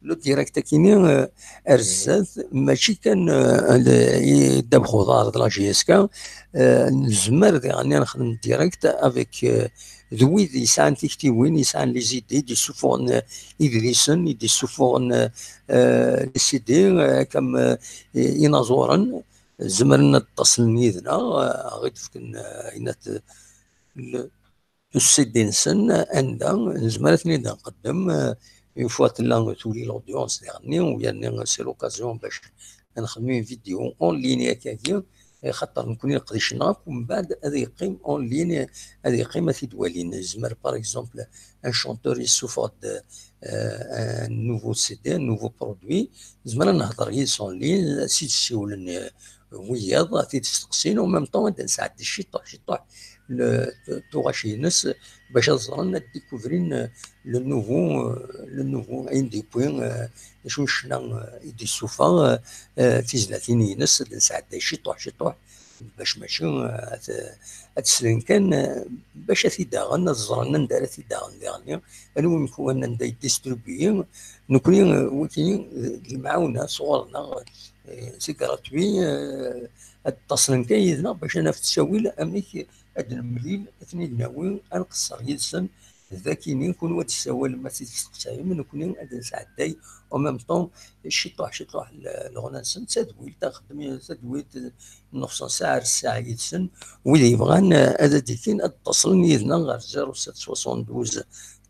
le direct akini, eh, ar zdat, mačči kan, eh, le, i ddabex uḍar d la J S K, eh, nezmer diɣen ad nexdem direct avec, eh, d wid yesɛan tiktiwin, yesɛan les idées, i d-yessuffuɣen, eh, idlisen, i d-yessuffuɣen, eh, eh, les C D, eh, comme, eh, inaẓuren, zemren ad ṭṭasen yid-neɣ, eh, ad ɣ-d-fken, eh, ayen at-, le, le C D-nsen, anda nezmer ad ten-id-nqeddem, eh, une fois tella tuli l'audience diɣenni, u yerni c'est l'occasion bac ad nexdem une vidéo en ligne akkagi, eh, xaṭer nekkni leqdic-nneɣ akk, mbeɛd ad yeqqim en ligne, ad yeqqim ad t-id-walin. Yezmer, par exemple, un chanteur yessufeɣ-d, eh, un nouveau C D, un nouveau produit, nezmer ad nehder yid-s en ligne, ad s-id-ssiwlen, eh, wiyaḍ, ad t-id-steqsin, en même temps ad d-nesɛeddi ciṭuḥ, ciṭuḥ le, tuɣac-ines, bac ad ẓren, ad découvrin, eh, le nouveau, eh, le nouveau, ayen d-yewwi, eh, d acu n ccna, eh, i d-yessufeɣ, eh, eh, tizlatin-ines, ad d-nesɛedday ciṭuḥ, ciṭuḥ, bac mačči, eh, ad, ad slen kan, eh, bac ad t-id-aɣen, ad ẓren anda ara t-id-aɣen diɣenni, anwa umkan anda yeddistribuyi. Nekkni, eh, wikini, eh, d lemɛawna sɣur-neɣ, eh, c'est gratuit, eh, ad d-ttaṣlen kan yid-neɣ bac ad naf ttawil amek ad nemlil, ad ten-id-nawi, ad nqeṣṣer yid-sen. Dakini, kunwi ad d-tessawalem, ad t-id-testeqsayem, nekkni ad nesɛedday, en même temps, ciṭuḥ, ciṭuḥ l-, leɣna-nsen, d tadwilt, ad nxeddem tadwilt n nefṣ ssaɛa ar ssaɛa yid-sen. Wid yebɣan, eh, ad d-ikin, ad d-ttaṣlen yid-neɣ ɣer zéro sept soixante-douze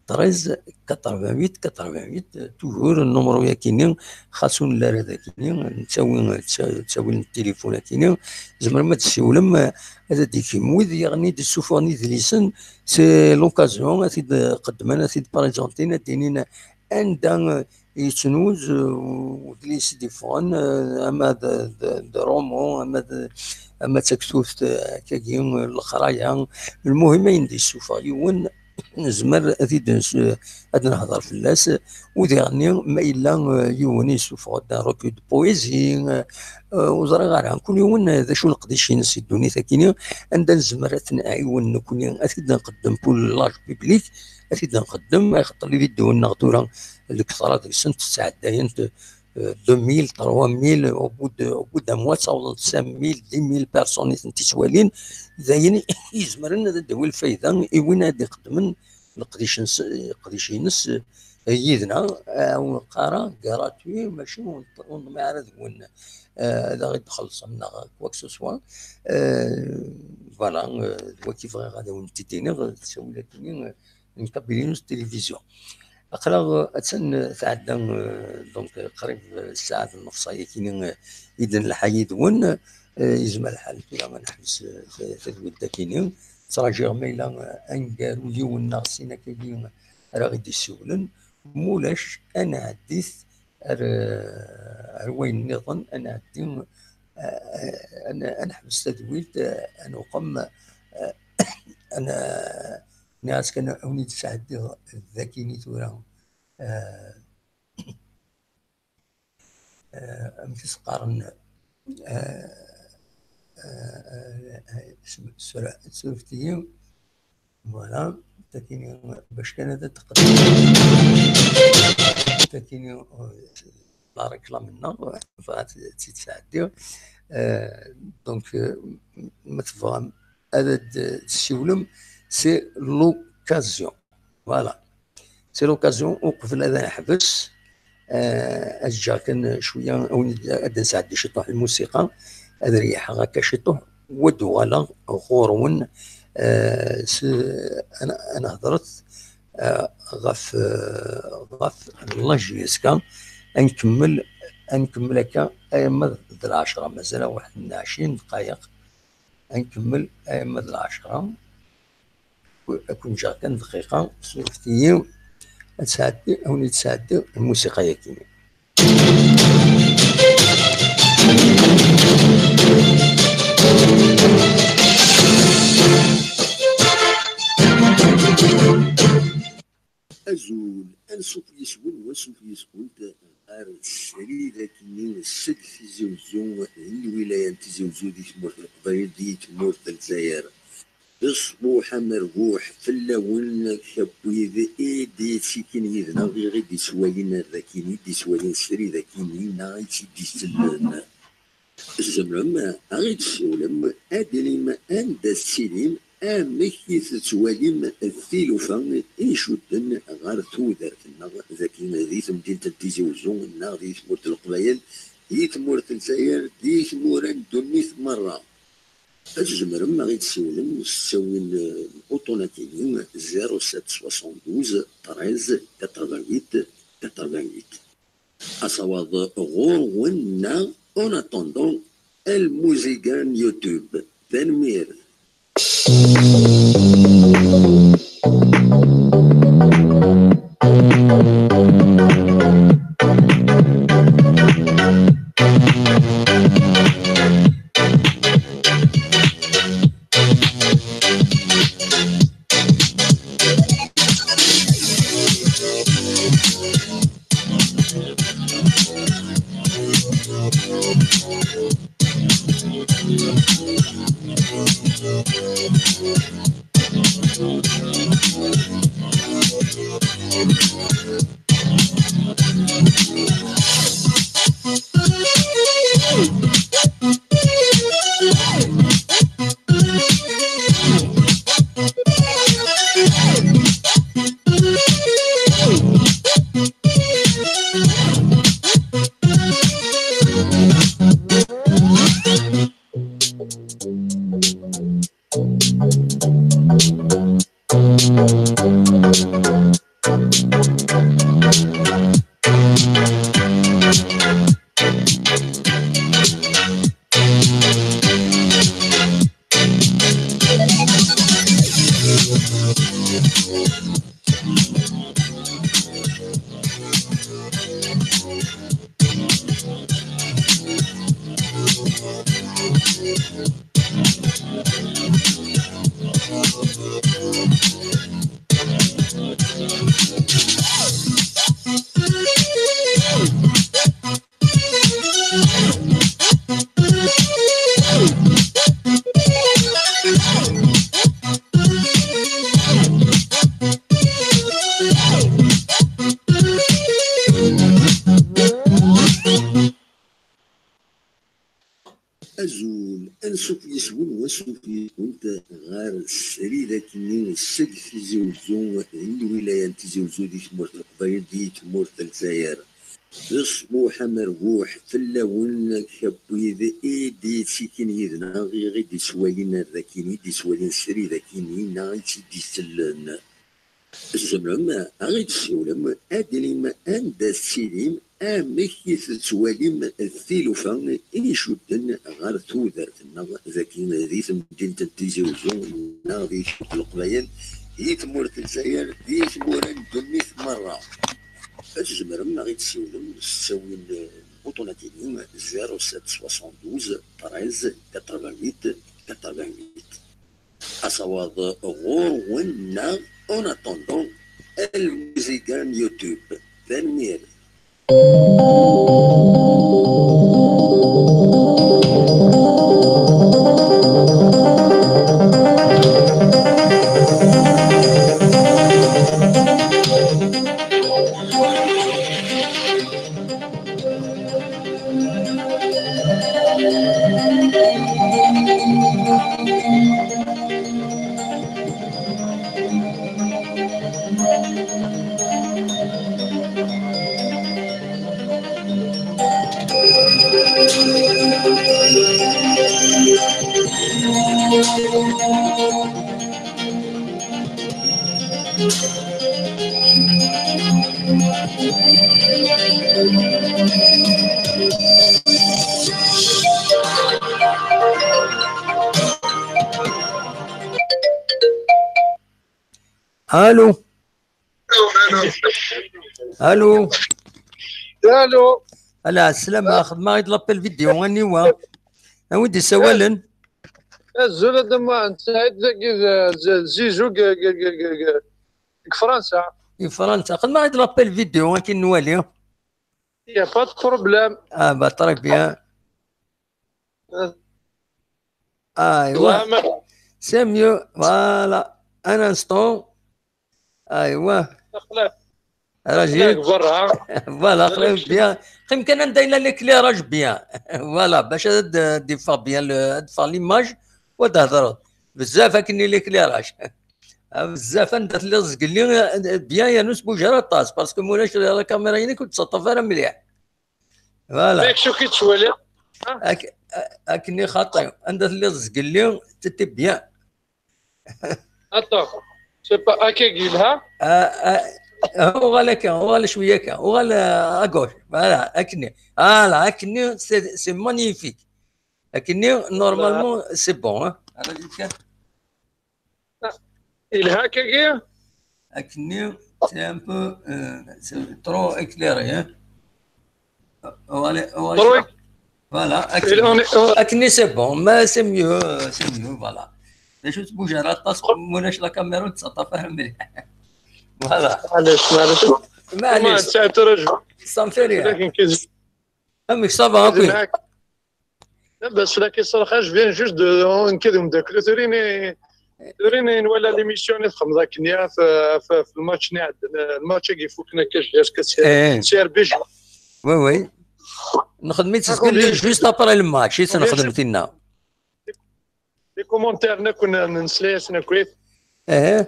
treize quatre-vingt-huit quatre-vingt-huit, toujours nnumru-yakini, xas ur nelli ara dakini, nettawi, nettawi n tilifun-akini, tzemrem ad d-tessiwlem, eh, ad d-ikim. Wid yaɣni d-ssufɣen idlisen, c'est l'occasion, ad t-id-qeddmen, ad t-id-présentin, ad d-inin anda, eh, yettnuz, eh, udlis i d-iffɣen, eh, ama d, d, d roman, ama d, ama d taktubt, eh, akkagi, eh, leqraya. Lmuhim, ayen d-yessufeɣ yiwen, nezmer ad t-id-, ad nehder fell-as. U diɣenni, ma yella, eh, yiwen yessufeɣ-d un recueil de poésie, eh, eh, ur ẓriɣ ara, kul yiwen, eh, d acu leqdic-ines i ddunit akini, anda nezmer ad t-nɛiwen nekni, ad t-id-nqeddem pour l'âge public, ad t-id-nqeddem, axaṭer les vidéos-nneɣ tura, lketṛa deg-sent ttɛeddayent, eh, deux mille, trois mille, au bout de, au bout d'un mois, ttawḍent cinq mille, dix mille personnes i tent-ittwalin. D ayen izemren ad d-tawi lfayda i win ad iqeddmen leqdic-ines, leqdic-ines, eh, yid-neɣ, eh, ur neqqar ara gratuit, mačči ur neṭ-, ur neḍmiɛ ara deg-wen, eh, ad aɣ-id-txellṣem neɣ quoi que ce soit. Eh, voilà, eh, d wagi bɣiɣ ad awen-t-id-iniɣ, ttawil akkenni, eh, n Kabylie News Télévision. Aql-aɣ, eh, attan, eh, tɛedda, eh, donc, eh, qrib, eh, ssaɛa d nnefṣ ayakini, eh, i d-nelḥa yid-wen. Eh, yezmer lḥal tura ad neḥbes, eh, ta-, tadwilt akini. Ttrajiɣ ma yella, eh, aneggaru yiwen neɣ sin akkagi ara ɣ-id-issiwlen. Mulac, ad nɛeddi-t ar, eh, ar wayen nniḍen, ad nɛeddi, eh, ad n-, ad neḥbes tadwilt, eh, ad nuqem, eh, ad n-, nniɣ-as kan ad wen-id-sɛeddiɣ dagini tura, eh, eh, amek i s-qqaren, eh, eh, eh, eh, sura-, surfet-iyi. Voilà, takini bac kan ad teqdem. Takini, eh, la réclame-nneɣ, bɣiɣ ad tt-, tt-id-sɛeddiɣ. Eh, donc, eh, ma tebɣam ad d-tessiwlem, c'est l'occasion. Voilà. C'est l'occasion, uqbel ad neḥbes, eh, ad ǧǧeɣ kan cwiya, ad wen-, ad d-nesɛeddi ciṭuḥ lmusiqa, ad reyḥeɣ akka ciṭuḥ, u ad uɣaleɣ ɣur-wen, eh, s-, ad n-, ad nehḍret, eh, ɣef, eh, ɣef l'âge jusqu'à, ad nkemmel, ad nkemmel akka arma d lɛecṛa, mazal waḥed n ɛecrin dqayeq, ad nkemmel arma d lɛecṛa. Ad ken-ǧǧeɣ kan dqiqa, surfet-iyi, ad sɛeddi-, ad wen-id-sɛeddiɣ lmusiqa-yagi. Azul, ansuf yis-wen, wansuf yis-went ɣer srid akini seg Tizi Uzzu, di lwilaya n Tizi Uzzu, di tmurt n Leqbayel, di tmurt n Lezzayer. D ṣṣbuḥ amerbuḥ fell-awen, kra n wid i d-yettikin yid-neɣ, i ɣ-id-yettwalin ar dakini, i d-yettwalin srid akini, neɣ i tt-id-yettellen. Tzemrem ad ɣ-id-tessiwlem, ad d-tinim anda tettilim, amek i tettwalim tilufa icudden ɣer tudert-nneɣ dagi di temdint n Tizi Uzzu neɣ di tmurt n Leqbayel, di tmurt n Lezzayer, di tmura n ddunit merra. Ad tzemrem ad ɣ-id-tessiwlem s ttawil n uṭun akini, zéro sept soixante-douze treize quatre-vingt-huit quatre-vingt-huit. Asawaḍ ɣur-wen neɣ, en attendant, lmuziga n YouTube. Tanemmirt. Azul, ansuf yes-wen u ansuf yes-went ɣer srid akkenni seg Tizi Uzzu, di lwilaya n Tizi Uzzu, di tmurt n Leqbayel, di tmurt n Lezzayer. D ṣṣbuḥ amerbuḥ fell-awen, akk wid i d-yettikin yid-neɣ, i ɣ-id-ittwalin ar dakini, i d-ittwalin srid akkenni, neɣ i tt-id-isellen. Tzemrem ad ɣ-id-tessiwlem, ad d-tinim anda tettilim, amek i tettwalim tilufa i icudden ɣer tudert-nneɣ dagi di temdint n Tizi Uzzu neɣ di Leqbayel, di tmurt n Lezzayer, di tmura n ddunit merra. Tzemrem ad ɣ-id-tessiwlem s ttawil n lbuṭunat-inu, zéro sept soixante-douze treize quatre-vingt-huit quatre-vingt-huit. Asawaḍ ɣur-wen neɣ en attendant, lmuziga n YouTube. Tanemmirt. Allô. Allô. Allô. Ala, slam, xedmeɣ-id l'appel vidéo, aniwa? Anwa i d-isawalen? Azul, a Dda Muḥend Saɛid, dagi d, d, d Zizou g, g, g, g, g, g Fransa. Di Fransa. Xedmeɣ-id l'appel vidéo, akken nwali. Y a pas de problème. Ah, bah, très bien. Ah. Aywa. C'est mieux. Voilà. Un instant. Aywa. Raji. Voilà, xdem bien. Qim kan anda yella l'éclairage bien. Voilà, bac ad d-, d-iffeɣ bien le, ad d-teffeɣ l'image, u ad d-thedreḍ. Bezzaf akken i l'éclairage. Ah, bezzaf anda telliḍ zgelli, bien, yernu sbujar aṭas, parce que ma ulac la caméra-inek ur d-tettaṭṭaf ara mliḥ. Voilà. Acu i tettwaliḍ? Ak-, a-, akken i xaṭi. Anda telliḍ zgelli, t'étais bien. Attends, c'est pas, akka yelha? Ah, ah, ah, uɣal akka, uɣal cwiya akka, uɣal, ah, à gauche. Voilà, akken. Voilà, akken, c'est, c'est magnifique. Akken, normalement, c'est bon, hein. Yelha akkagi? Akken, c'est un peu, euh, c'est trop éclairé, hein. Voilà, voilà. Trop éc-, voilà, akken, akken, c'est bon, mais c'est mieux, c'est mieux, voilà. D acu, tbujar aṭas, ma ulac la caméra ur tettaṭṭaf ara mliḥ. Voilà. معليش، معليش. معليش. Ça me fait rire. Amek, ça va, akk? Labas, la question, je viens juste de, nekk d umeddakel, turin, turin nwala l'émission i txedmeḍ akken ya, f, f, f le match-nni iɛeddan, le match-agi ifuken akka, jusqu'à C R B. Oui, oui. Nxedm-itt zgelli, juste après le match i tt-nxedm tinna. Les commentaires-nni akk nesla-yasen akkit. Eh.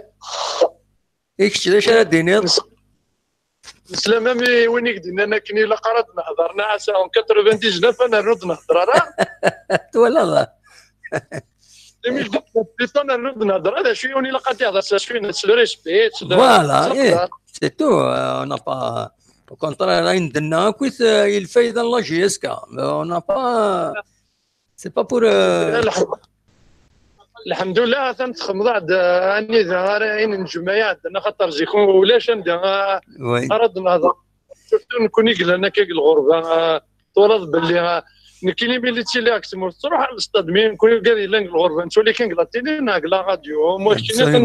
I kečč, d acu ara d-tiniḍ? Nesla même i win i k-d-yennan akken ilaq ara d-nehder, neɣ ass-a en quatre-vingt-dix-neuf ad nernu d-nehder ara. Twalaḍ? Deux mille dix-neuf, plutôt nernu d-nehder, d acu i wen ilaq ad d-ihder, c'est le respect, c'est le, voilà, c'est tout, euh, on n'a pas, au contraire, ayen d-nenna akkit, euh, i lfayda n la J S K, mais on n'a pas, c'est pas pour, euh, lḥemdullah, atan txedmeḍ-aɣ-d, euh, anida ara, ayen n lǧemɛa iɛeddan, axaṭer zik ulac anda, euh, ara d-nehder. Surtout nekkni i yellan akka deg lɣerba, euh, twalaḍ belli, euh, nekkini mi li ttiliɣ deg tmurt, truḥ ar lestad, mi nekkni ugad yellan deg lɣerba, nettwali kan deg la télé neɣ deg la radio. Moi, keččini atan,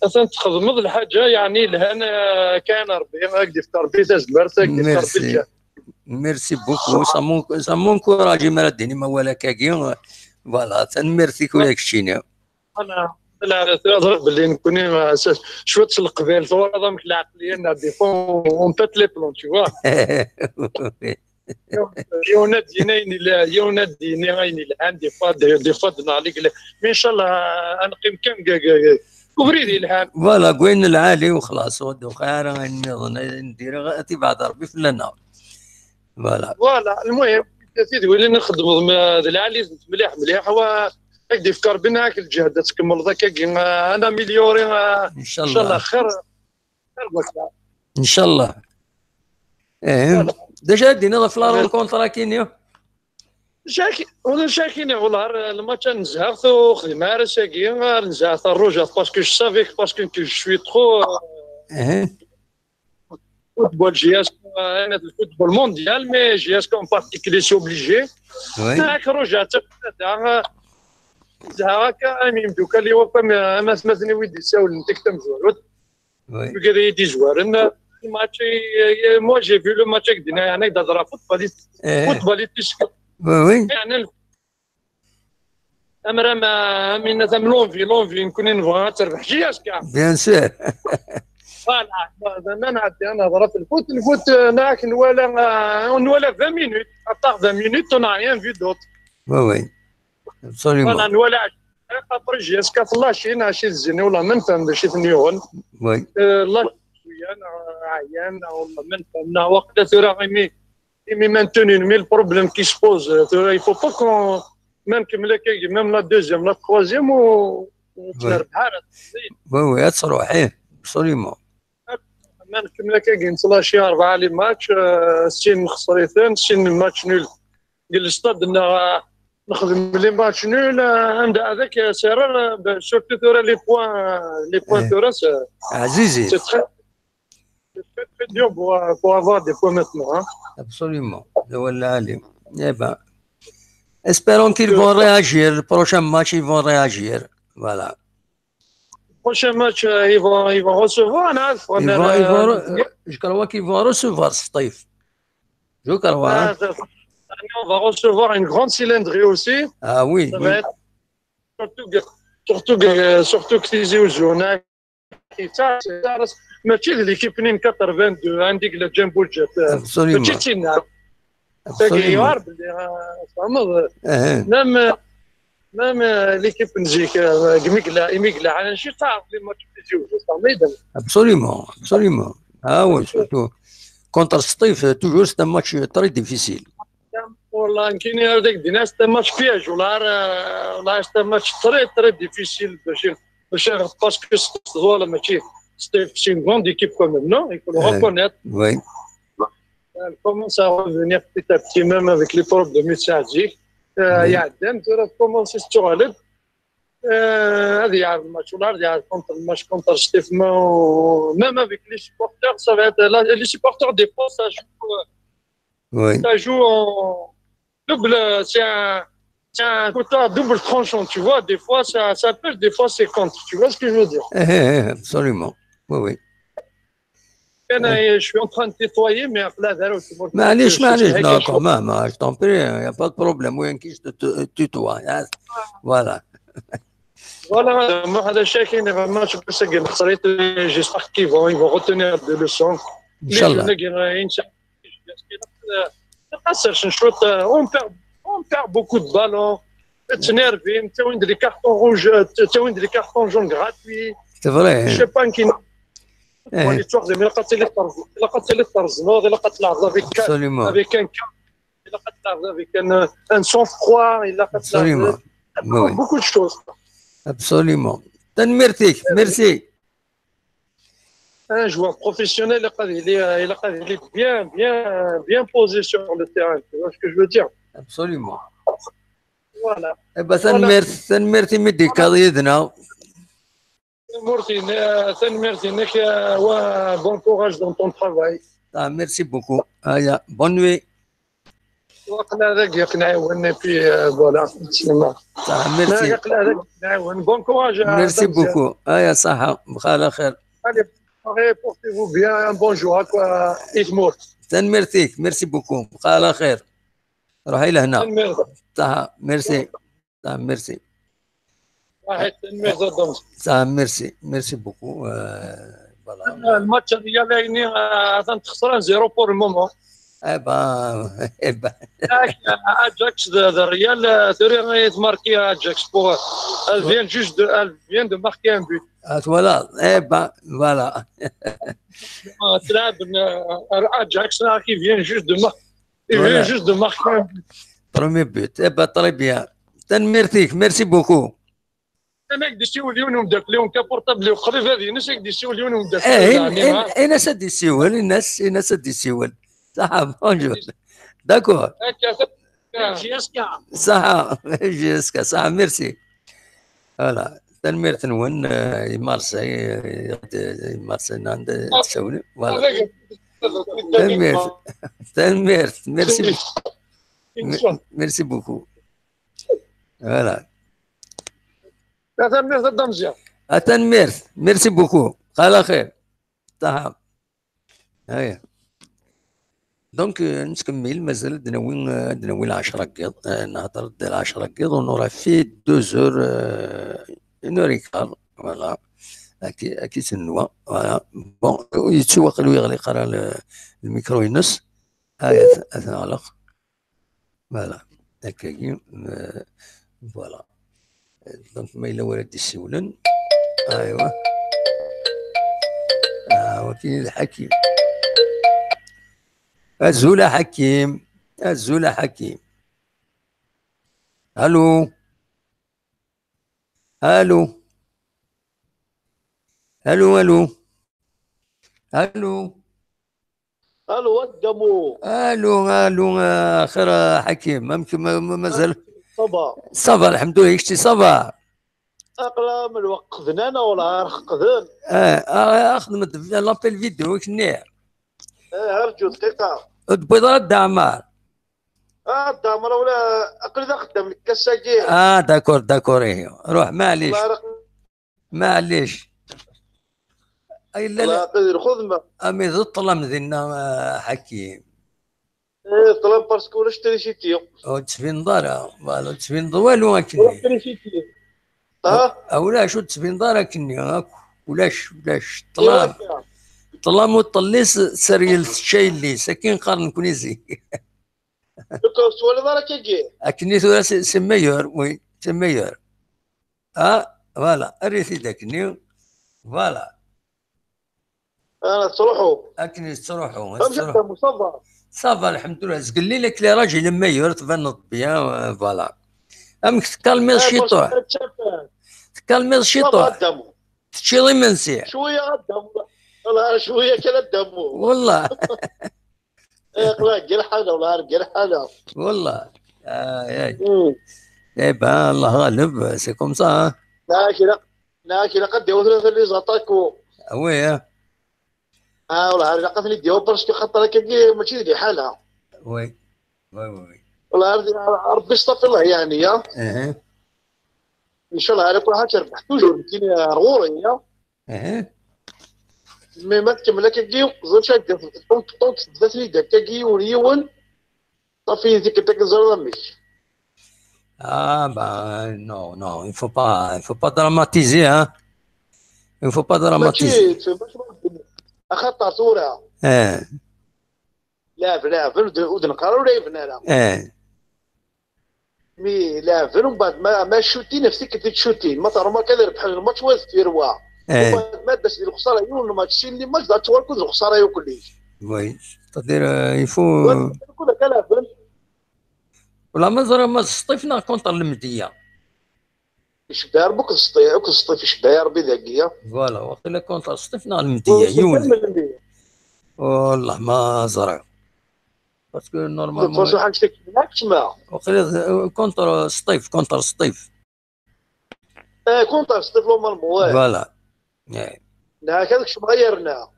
atan txedmeḍ lḥaǧa, yeɛni, yelhan, euh, kan Rebbi, ad k-d-ifk Rebbi tazmert, ad k-d-ifk Rebbi lǧehd. Merci beaucoup. Ça m'en-, ça m'encourage, mi ara d-tinim awal akkagi. Voilà, tanemmirt-ik ula d keččini. Voilà. Voilà, teẓriḍ belli nekkni, euh, s-, cwiṭ s leqbayel, twalaḍ amek lɛeqliya-nneɣ, des fois, on, on pète les plombs, tu vois. Yiwen ad d-yini ayen ila-, yiwen ad d-yini ayen yelhan, des fois, des fois d-neɣli deg la-, mais inchallah, ad neqqim kan deg, deg, deg ubrid yelhan. Voilà, deg wayen lɛali u xlaṣ, ur d-uqiɛ ara ayen nniḍen, ayen diri, ad t-ibɛed Rebbi fell-aneɣ. Voilà. Voilà, lmuhim, tidwilin i txeddmeḍ ma-, d lɛali mliḥ, mliḥ, wa ad k-d-ifk Rebbi neɣ ak lǧehd ad tkemmleḍ akkagi, ah, ad naméliori, ah, inchallah, xir, xir wakka. Inchallah. Eh, voilà. D acu ara d-tiniḍ ɣef la rencontre-agi-nni? Jacques, ulac akken, wala, ar lmatch-a nezha-t, ur xdim ara ass-agi, ar nezha-t, ar rujaɣ-t, parce que je savais que, parce que je suis trop, euh, football, J S K, euh, le football mondial, mais J S K en particulier, c'est obligé. Oui. Ak rujaɣ-t, nezha akka, am yimdukal-iw akk, am, am atmaten-iw i d-isawlen tik tamezwarut. Oui. Wigad i yi-d-izwaren, le match, euh, moi, j'ai vu le match avec Dina, يعني, d'adra footballiste. Eh. Footballiste. Oui, oui. يعني, amra ma, amina tam l'envie, l'envie, نكون نبغى تربح J S K. Bien sûr. Voilà, ما نعدي أنا ضربت الفوت، الفوت، آه، ناك نوالا، آه، نوالا vingt minutes, à part vingt minutes, on n'a rien vu d'autre. Oui, oui. Absolument. Voilà, نوالا après J S K في la Chine, عشي الزيني ولا ما نفهم باش يثنيون. Oui. آه، la Chine شوية، أنا عيان، ولا ما نفهم، أنا وقت ثورة غيمي. Mais maintenant, mais le problème qui se pose, euh, il faut pas qu'on, même que même la deuxième, la troisième, ou, ou tu n'arrives pas à... Oui, oui, à se roher, absolument. Même que même que gagne la Chine, أربعة les matchs, euh, c'est une خسرتين, c'est une match nul. Le stade, on a, نخدم les matchs nuls, euh, عند هذاك سير، euh, ben, surtout ثورة les points, euh, les points, eh, ثورة, c'est, عزيزي, c'est très, c'est très, très dur pour, euh, pour avoir des points maintenant, hein. Absolument. Le voilà, allez. Eh ben, espérons qu'ils vont réagir. Le prochain match, ils vont réagir. Voilà. Le prochain match, euh, ils vont, ils vont recevoir, hein, ils vont, ils vont, euh, re-, euh, je crois qu'ils vont recevoir Sṭif. Je crois, hein. Ah, ça, ça, on va recevoir une grande cylindrée aussi. Ah oui, ça va être surtout que, surtout que, surtout que Tizi Ouzou, on a ça, c'est ça, ماشي l'équipe نين quatre-vingt-deux, عندك le Jumbo Jet, euh, absolument. ماشي تسعين. Absolument. تاكي يعرف بلي، آه، فهمت؟ Même, même, euh, l'équipe نزيك، آه، ميغلا، ميغلا، أنا شي تعرف les matchs في Tizi Ouzou, فهمت؟ Absolument, absolument. Ah oui, surtout contre Sṭif, toujours c'est un match très difficile. والله يمكن هذاك دينا c'est un match piège, ولا، آه، ولا c'est un match très, très difficile باش، باش، parce que Sṭif, voilà, ماشي Sṭif, c'est une grande équipe quand même, non? Il faut le reconnaître. Oui. Elle commence à revenir petit à petit, même avec les problèmes de Sazi. Euh, il y a des, tu commences à se relever. Euh, هذه يعرف الماتش، ولا هذه يعرف contre le match contre Sṭif, même avec les supporters, ça va être là, les supporters des fois, ça joue, euh, oui, ça joue en double, c'est un, c'est un couteau à double tranchant, tu vois, des fois ça, ça pêche, des fois c'est contre, tu vois ce que je veux dire? Eh, eh, eh, absolument. Oui, oui. أنا، je suis en train de tutoyer, mais après, là, معليش، معليش، non, quand même, hein, je t'en prie, il n'y a pas de problème. Oui, je te, te, tutoie, hein. Voilà. Voilà, moi, هذا الشيء كاين vraiment, je pense que j'espère qu'ils vont, ils vont retenir des leçons. إن شاء الله. إن شاء الله. On perd, on perd beaucoup de ballons. تنيرفي، تاوين des cartons rouges, تاوين des cartons jaunes gratuits. C'est vrai. Je sais pas كاين. إيه. ولا تروح زعما، إلا قتلي ترز-، إلا قتلي ترزنوض، إلا قتلي تلعب avec، absolument, avec un calme, إلا قتلي تلعب avec un, un sang-froid, إلا قتلي تلعب، absolument, oui, beaucoup de choses. Absolument. تنميرتك، merci. Un joueur professionnel, il a, il a, il a bien, bien, bien posé sur le terrain. Tu vois ce que je veux dire? Absolument. Voilà. Eh ben, voilà. Tanemmirt, tanemmirt imi d-tekkaḍ yid-neɣ. Tanemmirt-inek, euh, tanemmirt-inek, euh, wa, bon courage dans ton travail. Ah, merci beaucoup. Ah, ya, bonne nuit. وقنا هذاك يقنع يوني في، آه، voilà. صح، merci. لا، يقنع هذاك يقنع يوني. Bon courage، آه، merci beaucoup. آه، يا صحة. بخير خير. Allez, portez-vous bien, un bon jour, quoi. Itmour. تنميرتك، merci beaucoup. بخير خير. روحي لهنا. تنميرتك. صح، merci. صح، merci. واحد تنميرتك. صح، merci. Merci beaucoup. آه، voilà. الماتش ديال عيني، آه، تنتخسر un zéro pour le moment. Eh ben, eh ben. Ajax de, de Real, euh, tura i tmarki Ajax pour, euh, elle vient juste de, elle vient de marquer un but. Ah, voilà. Eh ben, voilà. آه، تلعب، آه، Ajax, là, qui vient juste de mar-, il vient juste de marquer un but. Premier but. Eh ben, très bien. Tanemmirt-ik, merci beaucoup. Amek d-isiwel yiwen umeddakel-iw, nka portable-iw qrib ad ines, ak d-isiwel yiwen umeddakel-iw. Eh, in-, in-, in-as ad d-isiwel, in-as, in-as ad d-isiwel. Saḥa, bonjour. D'accord. Saḥa, J S K, saḥa, merci. Voilà. Tanemmirt-nwen, euh, i Marseille, euh, i Marseille, nanda tsawli. Voilà. Tanemmirt. Tanemmirt. Merci. Merci beaucoup. Voilà. Tanemmirt a Dda Meẓyan. Tanemmirt. Merci beaucoup. Ala xir. Saḥa. Aya. Donc, euh, nettkemmil, mazal ad d-nawi, euh, ad d-nawi lɛecṛa n yiḍ, euh, nehder-d lɛecṛa n yiḍ, on aura fait deux heures, euh, une heure et quart, voilà. Akka, akka i tenwa, voilà. Bon, yettwaqil ur yeɣliq ara le, le micro-ines. Aya, ad, ad t-neɣleq. Voilà. Akkagi, euh, voilà. Donc, ma yella wara d-isiwlen. Aywa. Ah, waki d Ḥakim. Azul a Ḥakim. Azul a Ḥakim. Allô. Allô. Allô, allô. Allô. Allô, a Dda Mu. Allô, allô, آه، خير، آه، حكيم. ممكن ما، ما، مازال. Ça va. Ça va، الحمد لله، كشتي ça va. Aql-aɣ lweqt qden-aneɣ, والله راه قدن. آه، آه، أخدم د-، l'appel vidéo، كني. إيه، أرجو دقيقة. تبيض راه دعمار. آه، دعمار ولا أقل ذا خدام لك كساكي. آه، d'accord، d'accord، إيه. روح، معليش. الله يرحم. معليش. أي لا، الله لا. يقدر، خذ ما. أمي ذو الطلم ذينا، آه، حكيم. إيه، الطلم parce que ولا شتري شي تيو. أو تسفين دارا، والو تسفين والو أكني. ولا شتري شي تيو. ها؟ أو لا، شو تسفين دارا كني، هاك. ولاش، ولاش. إيه، طلام. هكا. طلام وطليس سريل شاي اللي، سكين قرن كنيزي. دوك سوالي دارا كيكي. أكني ثورة س-، سميور، وي، سميور. آه، voilà، أريثي داكني. Voilà. أنا تروحوا. أكني تروحوا، أمشي تروح. أنت مصطفى. Ça va، الحمد لله. زقلي لك لي راجل ميور، تبان bien، آه، voilà. أمك تكالمي آه، شي طوح. تكالمي شي طوح. تشيلي منسي. شوية غدا. والله شوية كلا الدم. والله. إيه، لا، قرحانة، والله، قرحانة. والله. آه، ياي. مم. إيه، با، الله غالب، c'est comme ça، ها. لا، كلا، لا، كلا قد يوثر ثلاثة زاتاكو. آه، وي، آه. آه، والله، هذا قتلي ديو برشك خطر كي ماشي دي حالة. وي. وي، وي، وي. والله، هذه ربي يستر الله، يعني، يا. إيه. إن شاء الله، هذا كل حاجة تربح. توجور، كي غوري، يا. اها. مي ما تكمل هكاكي، زوج هكا، طونك، طونك، بدات لي هكاكي، يون، يون. صافي، ديك، ديك الزرزميش. Ah, bah, non, non, il faut pas, il faut pas dramatiser, hein. Il faut pas dramatiser. ماشي، ماشي، أخطر صورة. إيه. لاعب، لاعب، ود-، ودنقر ولا يبنى لا. إيه. مي لاعبين ومن بعد ما، ما شوتي نفسك كنت تشوتي، ما تعرف ما كان يربح الماتش ولا تدير وا. إيه. ومن بعد ما داش ديال الخساره يوم الماتش، شي اللي ماتش دار تشوال كل الخساره يوم كل شيء. Oui, c'est-à-dire, euh, il faut, euh, كل كلام. ولا ما زرا ما سطيفنا كونتر المديه. يشبه ربك السطيف، وك السطيف يشبه يا ربي ذاكيه. Voilà، وقيلا كونتر سطيفنا المديه، يوني. والله ما زرا. Parce que normalement. كونتر شو حاجتك هناك تما؟ وقيلا كونتر سطيف، كونتر سطيف. إيه، كونتر سطيف normalement، واه. Voilà. إيه. لا، هذاك شو غيرنا؟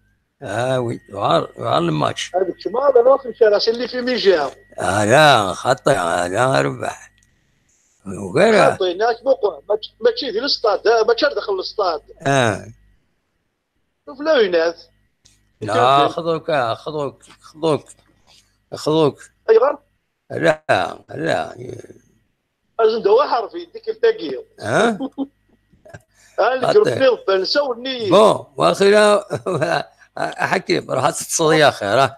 آه، oui، وعار، وعار الماتش. هذاك شو ما هذا الوقت مشى راسي اللي في ميجان. آه، لا، خطي، آه، لا، ربح. وغير. خطي، ناس بقوة، ما تش-، ما تشي في الاستاد، آه، ما تشي داخل الاستاد. آه. شوف لو يناس. لا، خذوك، آه، خذوك، خذوك، خذوك. أي غلط؟ لا، لا. أزم دوا حرفي، ديك التاقية. ها؟ آه، اللي حتى. جربني وبنسى والنية. Bon، وأخيرا، حكيم، راح تتصل يا أخي، راه.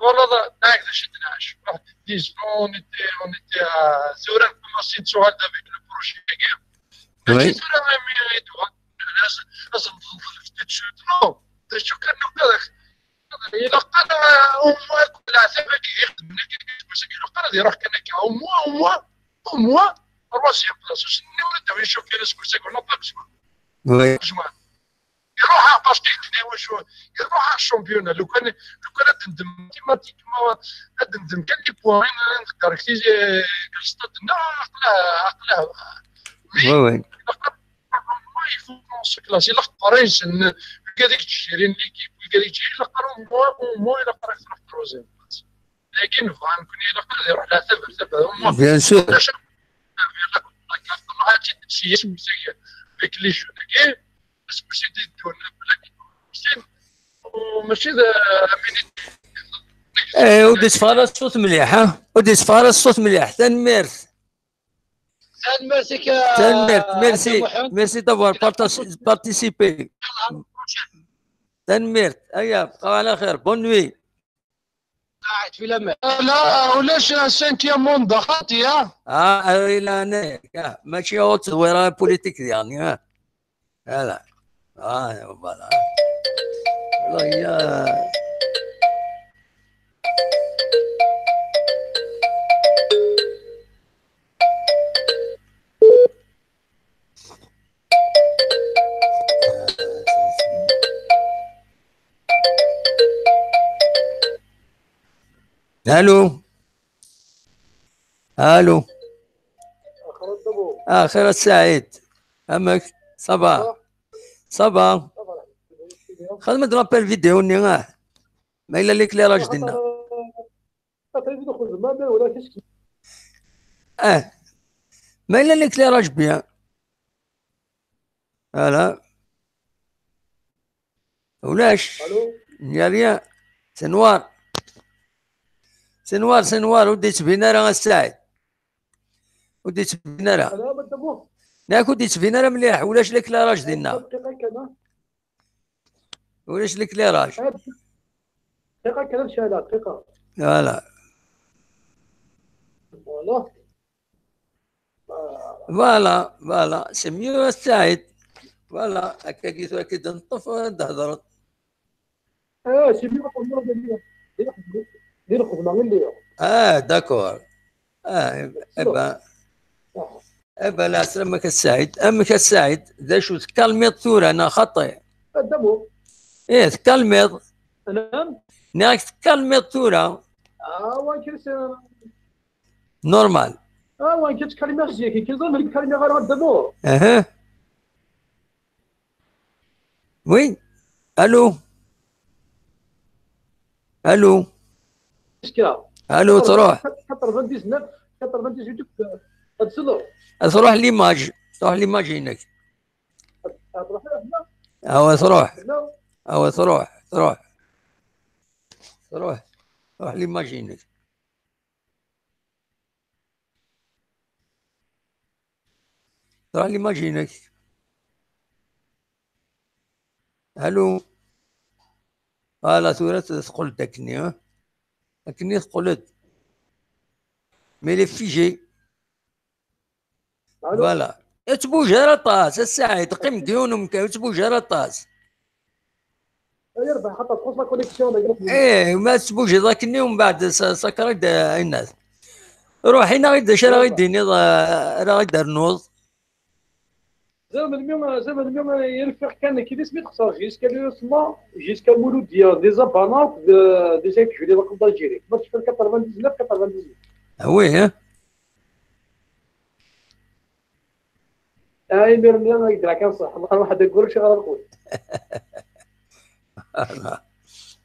Voilà, d acu i d-nɛac. Waḥed dix ans, on était, on était à, tura nkomansi nettuɣal-d avec le projet-agi. Mačči tura imi i d-uɣal, ad nḍellet tout de suite, non. D acu kan, nuqa ilaq ara, au moins, leɛtab-agi i ixeddmen akka, ilaq ara ad iruḥ kan akka, au moins, au moins, au moins, troisième place. Ur s-nenni ur d-awi ccampionnat seg useggas, non, pas besoin. Pas besoin. Iruḥ-aɣ, parce que yella wacu, iruḥ-aɣ championnat. Lukan, lukan ad d-ndem mathématiquement, ad d-ndem kan les points, ad nqedder deg tizi, deg le stade-nneɣ, aql-aɣ, aql-aɣ. Oui, oui. Ilaq, il faut qu'on se classe. Ilaq qraysen, wigad i yettjirin l'équipe, wigad i yettjirin, ilaq au moins, au moins, ilaq ad truḥ troisième place. Lakin bɣan kun ilaq ad iruḥ leɛtab ar taba, au moins. Bien sûr. Ulac, ilaq, ilaq ad tt-id-nsi aseggas-agi avec les jeunes-agi, aseggas i d-yeddun, mačči d, mačči d, eh, ur d-yetteffeɣ ara ṣṣut mliḥ, ha? Ur d-yetteffeɣ ara ṣṣut mliḥ. Tanemmirt. Tanemmirt-ik, a Tanemmirt. Merci. Muḥend. Merci d'avoir partic-, participé. Tanemmirt. Aya, bqa ɛla xir. Bonne nuit. Qɛid fi laman. La, ulac cinquième monde, xaṭi, ha? Ah, ah, ila, ne, ah, mačči ur teẓwir ara politique diɣen, ah. Voilà. Ah, voilà. Voilà, ya. Allô? Allô? Ah, xir a Saɛid. Amek? Ça va? Ça va? Xedmet l'appel vidéo-nni, ah. Ma yella l'éclairage dinna. Ah, ma yella l'éclairage bien. Voilà. Ulac. Allô? Il n'y a rien. C'est noir. C'est noir, c'est noir. Ur d-yettbin ara a Saɛid. Ur d-yettbin ara. Nekk ur d-yettbin ara mliḥ. Ulac l'éclairage dinna. Ulac l'éclairage. دقيقة كذا، شايلة دقيقة. Voilà. Voilà. Voilà, voilà. C'est mieux, Saïd. Voilà. هكاكي ثورة كي تنطف، تهضر. Ah, c'est mieux. Ah, d'accord. Ah, eh ben, eh ben, la semaine que Saïd, eh, que Saïd, déjà, calme-toi, non, خطي. Ih, tkalmiḍ. Nniɣ-ak tkalmiḍ tura. Normal. Aha. Oui. Allô. Allô. Allô, تروح. quatre-vingt-dix-neuf, quatre-vingt-dix-huit, تروح l'image. تروح l'image هناك. Awa, tṛuḥ. Awa, tṛuḥ, tṛuḥ. Tṛuḥ. Tṛuḥ l'image-inek. Tṛuḥ l'image-inek. Allô. Voilà, tura teqqel-d akkenni, ha? Akkenni teqqel-d. Mais il est figé. Voilà. Ur ttbuj ara aṭas, a Saɛid, qqim deg yiwen umkan, ur ttbuj ara aṭas. Ay yerbeḥ, xaṭer txuṣṣ la connexion, la connexion. Eh, ma tettbujiḍ akkenni, umbeɛd sa-, sakker-id, eh, ayennat. Ruḥ, ini-aɣ-id d acu ara ɣ-id-tiniḍ, eh, ara ɣ-id-ternuḍ. Zer melmi, zer melmi i rfiɣ kan nekk d isem i texṣer, jusqu'à l'USMA, jusqu'à Mouloudia, des Abana, de, des Jeunes d'Algérie. Ma tecfiḍ quatre-vingt-dix-neuf, quatre-vingt-dix-huit. Ah oui, hein? Ah, imir-nni ay yedra kan ṣṣeḥ. Waḥed ayyur ur cɣal lqut.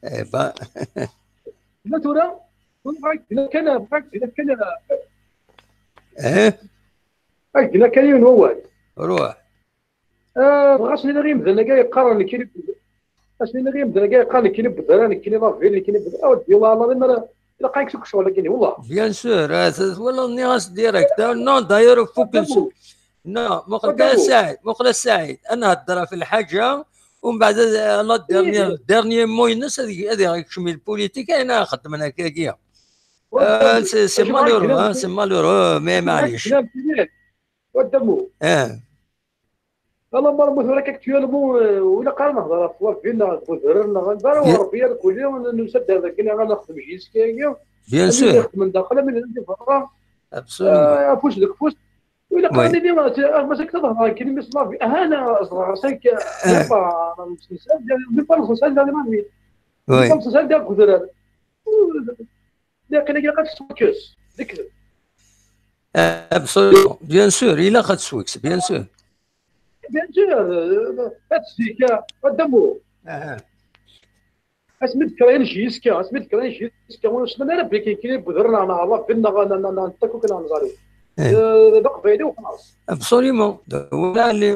Eh ben. Ma tura, bɣiɣ ad k-d-iniɣ kan, bɣiɣ ad k-d-iniɣ kan. Eh? Ad k-d-iniɣ kan yiwen wawal. Ruḥ. Ah, bɣiɣ ad s-iniɣ i yimdanen-agi yeqqaren nekkini, ad s-iniɣ i yimdanen-agi yeqqaren nekkini Bedran, nekkini Lavil, nekkini Bedran. A weddi, wallah, ma ilaq ad k-ccɣel-agi, wallah. Bien sûr, eh, t-, twalaḍ, nniɣ-as direct. Ah, non, d'ailleurs, ur fukken. Non, muqel kan a Saɛid, muqel a Saɛid. Ad nhedder ɣef lḥaǧa, Umbeɛd, ad, la dernière, dernier mot-ines, ad, ad ikcem i lpolitik, ayen ara xeddmen akkagi. Ah, c'est, c'est malheureux, hein, c'est malheureux, mais maɛlic. Waddamu. Ah. Alamma ma tura actuellement, euh, wila qqaren nehder ɣef la ville neɣ deg udrar neɣ anda ara Rebbi ad kuli nusa-d ar dagi neɣ ad nexdem jiskagi. Bien sûr. Amin ixedmen daxel, amin di berra. Absolument. Euh, afus deg ufus. Wila qqaren-iyi, ah, ma sakta tehder akken imi s la ville. Aha, ana zedɣeɣ cinq, pas, même pas nexdem cinq dans la ville. Oui. Même pas nexdem cinq deg udrar. Laqil ilaq ad tettwakkes. D lekdeb. Absolument. Bien sûr, ilaq ad tettwakkes, bien sûr. Bien sûr, euh, ad zik, euh, ad d-amu. Asmi d-kkreɣ jiska, asmi d-kkreɣ jiska, ur nesman ara belli kan kini budren neɣ neɣ la ville neɣ neɣ neɣ neɣ takuk neɣ neẓari. Eh. Euh, d aqbayli u xlaṣ. Absolument. D awal ɛli.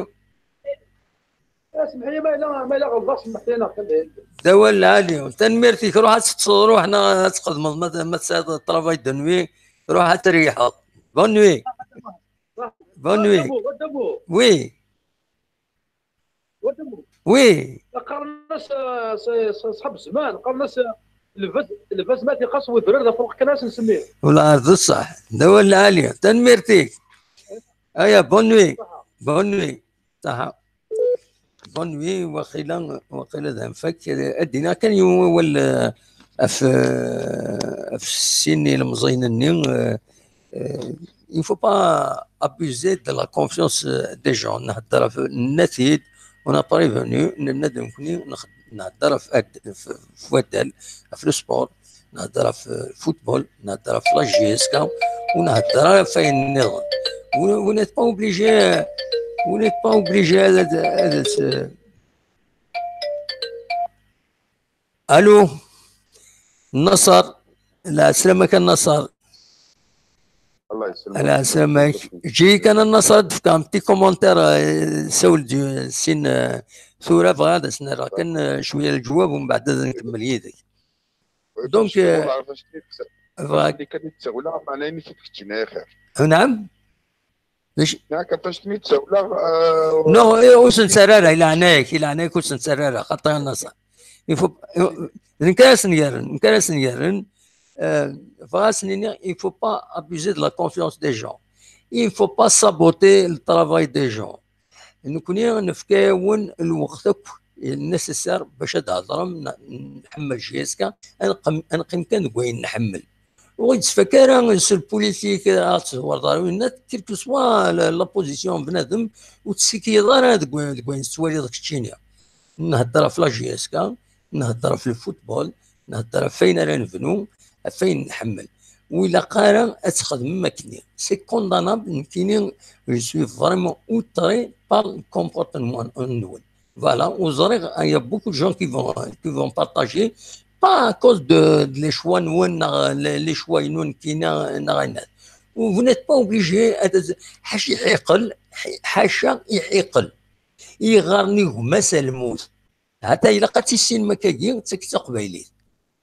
Semmeḥ-iyi ma yella, ma yella ɣelḍeɣ, semmeḥ-iyi neɣ kan d ayen. D awal lɛali. Tanemmirt-ik. Ruḥ ad teṭṭseḍ, ruḥ neɣ ad txedmeḍ, ma, ma tesɛiḍ ṭṭrabay de nuit, ruḥ ad treyḥeḍ. Bonne nuit. Bonne nuit. Waddamu, waddamu. Oui. Waddamu. Oui. Qqaren-as, euh, ṣ-, ṣ-, ṣṣḥab zzman, qqaren-as, euh, lbaz, lbaz ma t-iqas wedrar d afruq kan ad as-nsemmi. Wala d ṣṣeḥ. D awal lɛali. Tanemmirt-ik. Aya, bonne nuit. Ṣaḥa. Bonne nuit. Ṣaḥa. Bonne nuit, waqila, waqila d anfak. Ad d-iniɣ kan yiwen wawal, eh, ɣef, eh, ɣef sin ilemẓiyen-nni, eh, eh, il faut pas abuser de la confiance, eh, des gens. Nhedder ɣef, nenna-t-id, on a prévenu, nenna-d nekkni, nex-, nhedder ɣef ad-, f-, f waddal, ɣef le sport. Nhedder ɣef football, nhedder ɣef la J S K, ur nhedder ara ɣef wayen nniḍen. Vous, vous n'êtes pas obligé, vous n'êtes pas obligé ad, ad, ad, Allô? Nasser, lɛeslama-k a Nasser. Allah yesselmek. Lɛeslama-k. Eǧǧ-iyi kan a Nasser ad d-fkeɣ un petit commentaire, euh, sawel-d, euh, sin, euh, tura bɣiɣ ad as-nerreɣ kan, euh, cwiya n leǧwab, umbeɛd ad nkemmel yid-k. Donc, euh, bɣiɣ kan ad ttawleɣ, meɛna imi t-id-keččin ay axir. Naɛam? D acu? Neɣ aṭas mi ttawleɣ, euh, non, eh, ur sen-ttarra ara, i leɛnaya-k, i leɛnaya-k ur sen-ttarra ara, xaṭi a Nasser. Il faut, d nekk ara sen-yerren, d nekk ara sen-yerren, euh, bɣiɣ ad sen-iniɣ, il faut pas abuser de la confiance des gens. Il faut pas saboter le travail des gens. Nekkni nefka-yawen lweqt akk nécessaire bac ad d-thedrem, n-, nḥemmel J S K, ad neqqim, ad neqqim kan deg wayen nḥemmel. Ur ɣ-yettfak ara s lpulitik, ad tezwreḍ ɣer winna, quelle que soit la, la position n bnadem, ur tettsikiyeḍ ara deg wa-, deg wayen tettwaliḍ keččini. Nhedder ɣef la J S K, nhedder ɣef le football, nhedder ɣef wayen ara nebnu, ɣef wayen nḥemmel. Ur ilaq ara ad txedmem akkenni. C'est condamnable, nekkini, je suis vraiment outré par le comportement-nwen. Voilà, ur ẓriɣ, il y a beaucoup de gens qui vont, qui vont partager, pas à cause de, de les choix-nwen, neɣ les, les choix-inu nekkini, neɣ ayen. Vous n'êtes pas obligé, ad, ḥaca iḥiqel, ḥaca iḥiqel. Iɣarn igmas a lmut. Hata ilaq ad tissinem akkagi, d takti taqbaylit.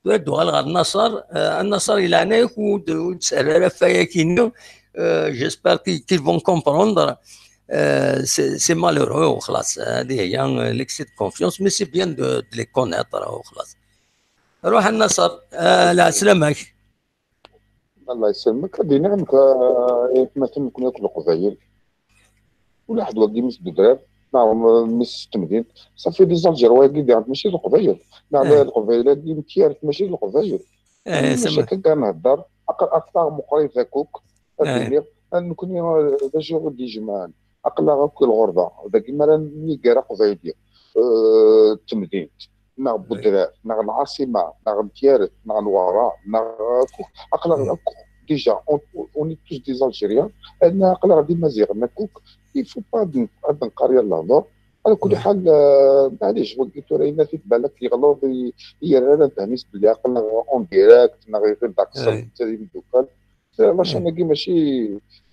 Tura ad d-uɣaleɣ ɣer Nasser. Euh, a Nasser, i leɛnaya-k, ur d-, ur d-ttarra ara ɣef wayagi-nni. Euh, j'espère qu'ils, qu'ils vont comprendre. Euh, c'est, c'est malheureux, u xlaṣ. Hadi hiya, euh, l'excès de confiance, mais c'est bien de, de les connaître, u xlaṣ. Ruḥ a Nasser, euh, lɛeslama-k. Allah yesselmek. Ad d-iniɣ nekk, euh, i atmaten nekni akk Leqbayel. Ulaḥed wagi mi s-d-udrar, neɣ mi s-temdint, safi les Algérois-agi diɣen mačči d Leqbayel. Neɣ Leqbayel-agi n Tyart mačči d Leqbayel. Maca kan kan nhedder, aql-aɣ meqqrit akk, ad d-iniɣ, a nekkni, eh, d acu i d-ijemɛen? Aql-aɣ akk i lɣerba, dagi mi ara nniger aqbayli, eh, d temdint, neɣ n udrar, neɣ n lɛaṣima, neɣ n Tyaret, neɣ n Wehran, neɣ akk, aql-aɣ akk, déjà, on, on est tous des Algériens, aql-aɣ d Imaziɣen akk, il faut pas ad n-, ad nqar yal lehdur. Ala kulli ḥal, eh, maɛlic, wagi tura yenna-t-id balak yeɣleḍ, i, i yerra ddehn-is belli aql-aɣ en direct, neɣ iɣil d aqeṣṣer netta d imeddukal. La chaîne-agi mačči,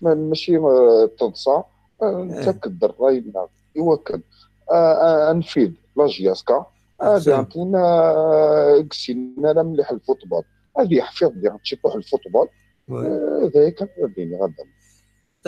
ma-, mačči, eh, d taḍsa, eh, nettak-d ṛṛay-nneɣ i wakken, eh, eh, ad nfid la J S K, ad iɛeṭṭin, eh, i yessinen ara mliḥ lfutbal, ad yeḥfiḍ diɣen ciṭuḥ lfutbal. Eh, d aya kan ara d-iniɣ a Dan. D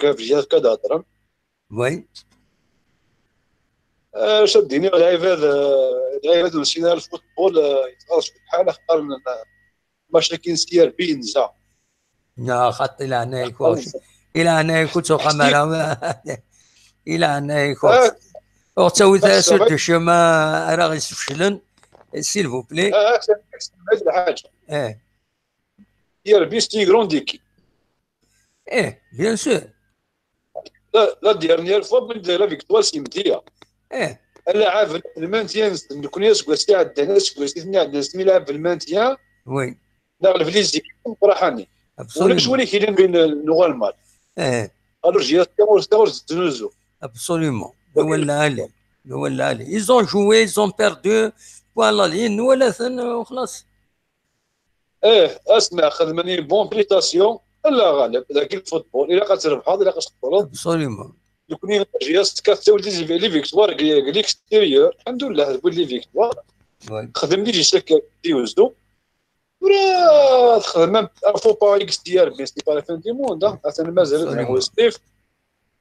ɣef jihad akka d-hedren. Oui. Acu ad d-iniɣ, lɛibad, eh, lɛibad ur nessin ara lfutbol, eh, yetɣaḍ cwiṭ lḥal, qqaren, eh, macakin s yerbi yenza. Neɣ xaṭi, leɛnaya-k, ur leɛnaya-k ur ttruḥ ara. I leɛnaya-k, ur ur ttawi ara sur de chemin ara ɣ-isfeclen, s'il vous plaît. Ah, ah, c'est, c'est, c'est la حاجة. Eh. Yerbi, c'est une grande équipe. Eh, bien sûr. La, la dernière fois, من la victoire, c'est Mdia. Eh. Alaɛab n le maintien, nekkni aseggas iɛeddan, aseggas i ten-iɛeddan, s mi lɛab le maintien. Oui. Neɣ le plaisir, uraḥani. Absolument. Ulac win ikilen bin, euh, nuɣal mal. Eh. Alors, j'ai ur, ur tettnuzu. Absolument. Le wal lɛali. Le wal lɛali. Ils ont joué, ils ont perdu. Voilà, nwala-ten, euh, xlas. Eh, asma xedmen une bonne prestation, Allah ɣaleb, dagi lfutbol, ilaq ad trebḥeḍ, ilaq ad txeṭreḍ. Absolument. Nekkni, J S K tettawi-d les, les victoires deg, deg l'extérieur, alḥemdullah, tewwi-d les victoires. Oui. Xdem di J S K tiwezdu. Tura texdem un faux pas extérieur, mais c'est pas la fin du monde, hein. Atan mazal ad nehwu Stif.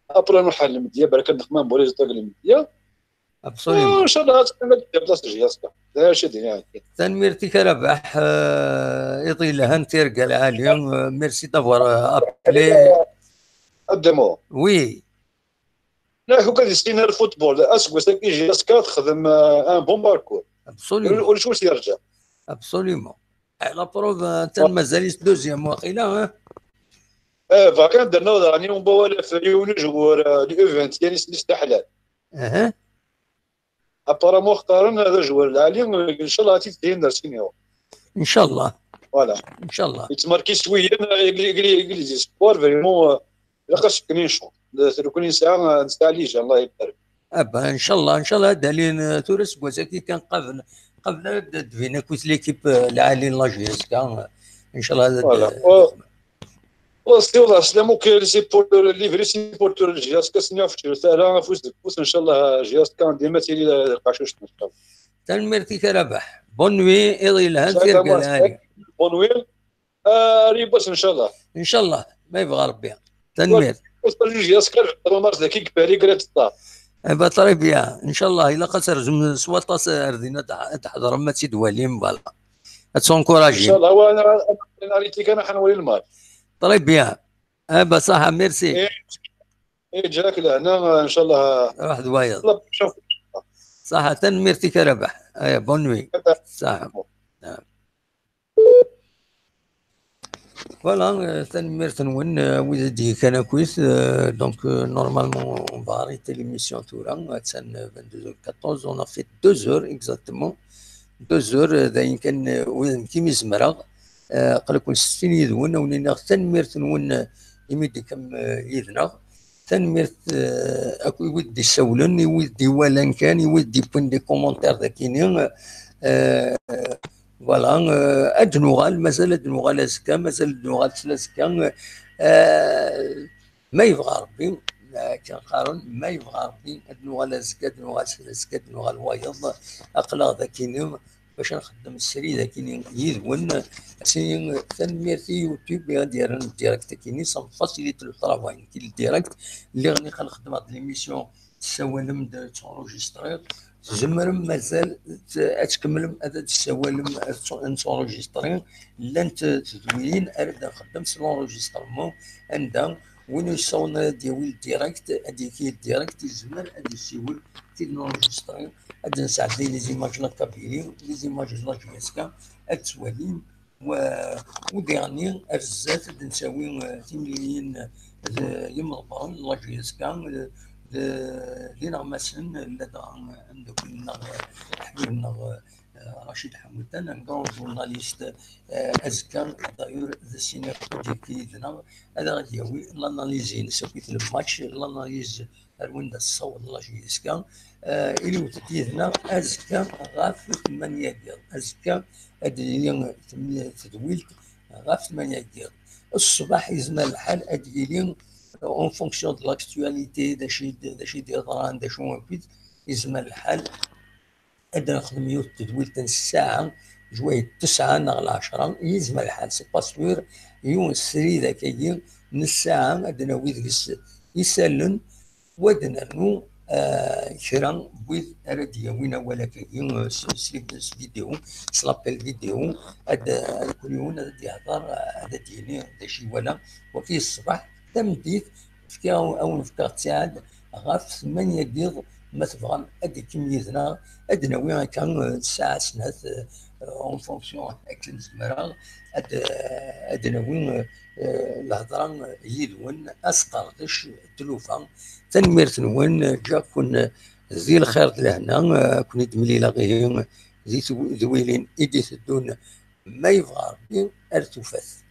Après, nruḥ ɣer Lemdeyya, barka nexdem un bon résultat deg Lemdeyya. Absolument. Ah, inchallah, ad tqim ad d-tablas J S K. D acu i d-iniɣ. Tanemmirt-ik a Rabaḥ, euh, iḍ yelhan, tirga lɛali, euh, merci d'avoir, euh, appelé. Adamo. Oui. La, كون كان يستينا الفوتبول، اسكو ساكي جي اس كا تخدم، آه، ان بون باركور. Absolument. ولا شو سيرجع؟ Absolument. La preuve, euh, تان مازال دوزيام واقيلا، ها؟ اه، فكان درنا راني اون بوا ولا في يونيو جوار، آه، لي ايفنت، يعني سميت حلال. اها. ابارامون اختارنا هذا جوار العالي، ان شاء الله غادي تدين درسينيو. ان شاء الله. فوالا. ان شاء الله. يتماركي شويه، يقلي، يقلي، يقلي زي سبور، فريمون، آه، لا خاصك نيشو. لا، تركني ساعه، نستعليج، الله يبارك. ابا، ان شاء الله، ان شاء الله، دالين، آه، ثورة سكوازاكي كان قبل، قبل دفينا كوث ليكيب، آه، العالي لا جي اس كا، آه، ان شاء الله هذا فوالا. د- و-، وصلي والله السلام، وكاين لي سيبورتور، لي فري سيبورتور جي اس كا سنيو في الشهر تاعها، فوز دكوس، ان شاء الله جي اس كا ديما تيلي القاشوش ان شاء الله. تنميرتي كربح. بون نوي، ايضا لهان سير قال هاني. بون نوي. آه، ريبوس ان شاء الله. ان شاء الله، ما يبغى ربي. تنمير. وصل جوج ياسكر، روماس ذكي كباري قريت الطار. اي با، تري بيان. ان شاء الله، الا قصر زم سواطاس اردينا تح-، تحضر ما تسيد وليم، فوالا. ان تسونكوراجي. شاء الله، وانا، انا ريتي كان حنولي المال. تري بيان. اي با، صح، ميرسي. اي، اي، جاك لهنا، ان شاء الله. واحد وايض. الله يشوف. صح، تنميرتي كربح. اي، بون نوي. صح. نعم. Voilà, euh, tanemmirt-nwen, euh, wid i d-yekkan akkit, euh, donc, euh, normalement, on va arrêter l'émission tura, attan, euh, vingt-deux heures quatorze, on a fait deux heures exactement, deux heures, euh, d ayen kan, euh, wid nekk imi zemreɣ, euh, aql-aken s sin yid-wen, a wen-iniɣ tanemmirt-nwen, euh, imi d-tekkam, euh, yid-neɣ. Tanemmirt, eh, akk i wid d-issawlen, i wid d-iwalan kan, i wid d-iwwin des commentaires dagini. Eh, voilà, eh, ad d-nuɣal, mazal ad d-nuɣal azekka, mazal ad d-nuɣal s azekka. Eh, ma yebɣa Rebbi, eh, akken qqaren, ma yebɣa Rebbi, ad d-nuɣal azekka, ad d-nuɣal s azekka, ad d-nuɣal wayeḍ. Aql-aɣ dagini. Bac ad nxeddem srid akkin yid-wen, si tanemmirt i YouTube i ad d-yerren direct akkin, ça me facilite le travail, nekk le direct, lliɣ niqal xeddmeɣ-d l'émission, tessawalem-d, ttṛujistriɣ, tzemrem mazal t-, ad tkemmlem ad d-tessawalem, ad tt-, ad nettṛujistriɣ, llant tedwilin ara d-nxeddem s l'enregistrement, anda Win ur yessawḍen ad d-yawi direct, ad d-yaki direct, yezmer ad yessiwel, ad t-id-nrejistri, ad d-nesɛeddi les images n la Kabylie, les images n la J S K, ad ttwalin, u, u diɣenni ar zdat ad d-nsawi, eh, timliliyin d yimeḍbaren n la J S K, d, d, d ineɣmasen, ladɣa ameddakel-nneɣ, eh, aḥbib-nneɣ, eh, Rachid Ḥamutan, un grand journaliste, eh, azekka, d'ailleurs, d asinir yid-neɣ, ad aɣ-d-yawi l'analyse-ines akkit le match, l'analyse ar wanda tessaweḍ la J S K. Eh, iliwet-d yid-neɣ azekka ɣef tmanya n yiḍ. Azekka ad d-yili tedwilt ɣef tmanya n yiḍ. Ṣṣbeḥ yezmer lḥal ad d-yili en fonction de l'actualité, d acu i d, d acu i d-yeḍran, d acu akkit, yezmer lḥal ad nexdem yiwet n tedwilt n ssaɛa, jwayed tesɛa neɣ lɛecṛa, yezmer lḥal, c'est pas sûr, yiwen srid akkagi n ssaɛa ad nawi deg-s isallen, u ad nernu, eh, kra n wid ara d-yawin awal akkagi, eh, s, s, s vidéo, s l'appel vidéo, ad, ad kun yiwen ad d-yehder, eh, ad d-yini d acu iwala. Wagi ṣṣbeḥ, tameddit, fkiɣ, ad wen-fkeɣ ttiɛad ɣef tmanya n yiḍ, ma tebɣam ad d-tekkim yid-neɣ, ad d-nawi akka, eh, ssaɛa snat, eh, en fonction akken zemreɣ, ad, eh, ad d-nawi, eh, lehḍra yid-wen, asqerdec, tlufa. Tanemmirt-nwen, ǧǧiɣ-ken di lxir d lehna, eh, ad ken-id-mlileɣ ihi di tw-, tedwilin i d-iteddun, ma yebɣa Ṛebbi, ar tufat.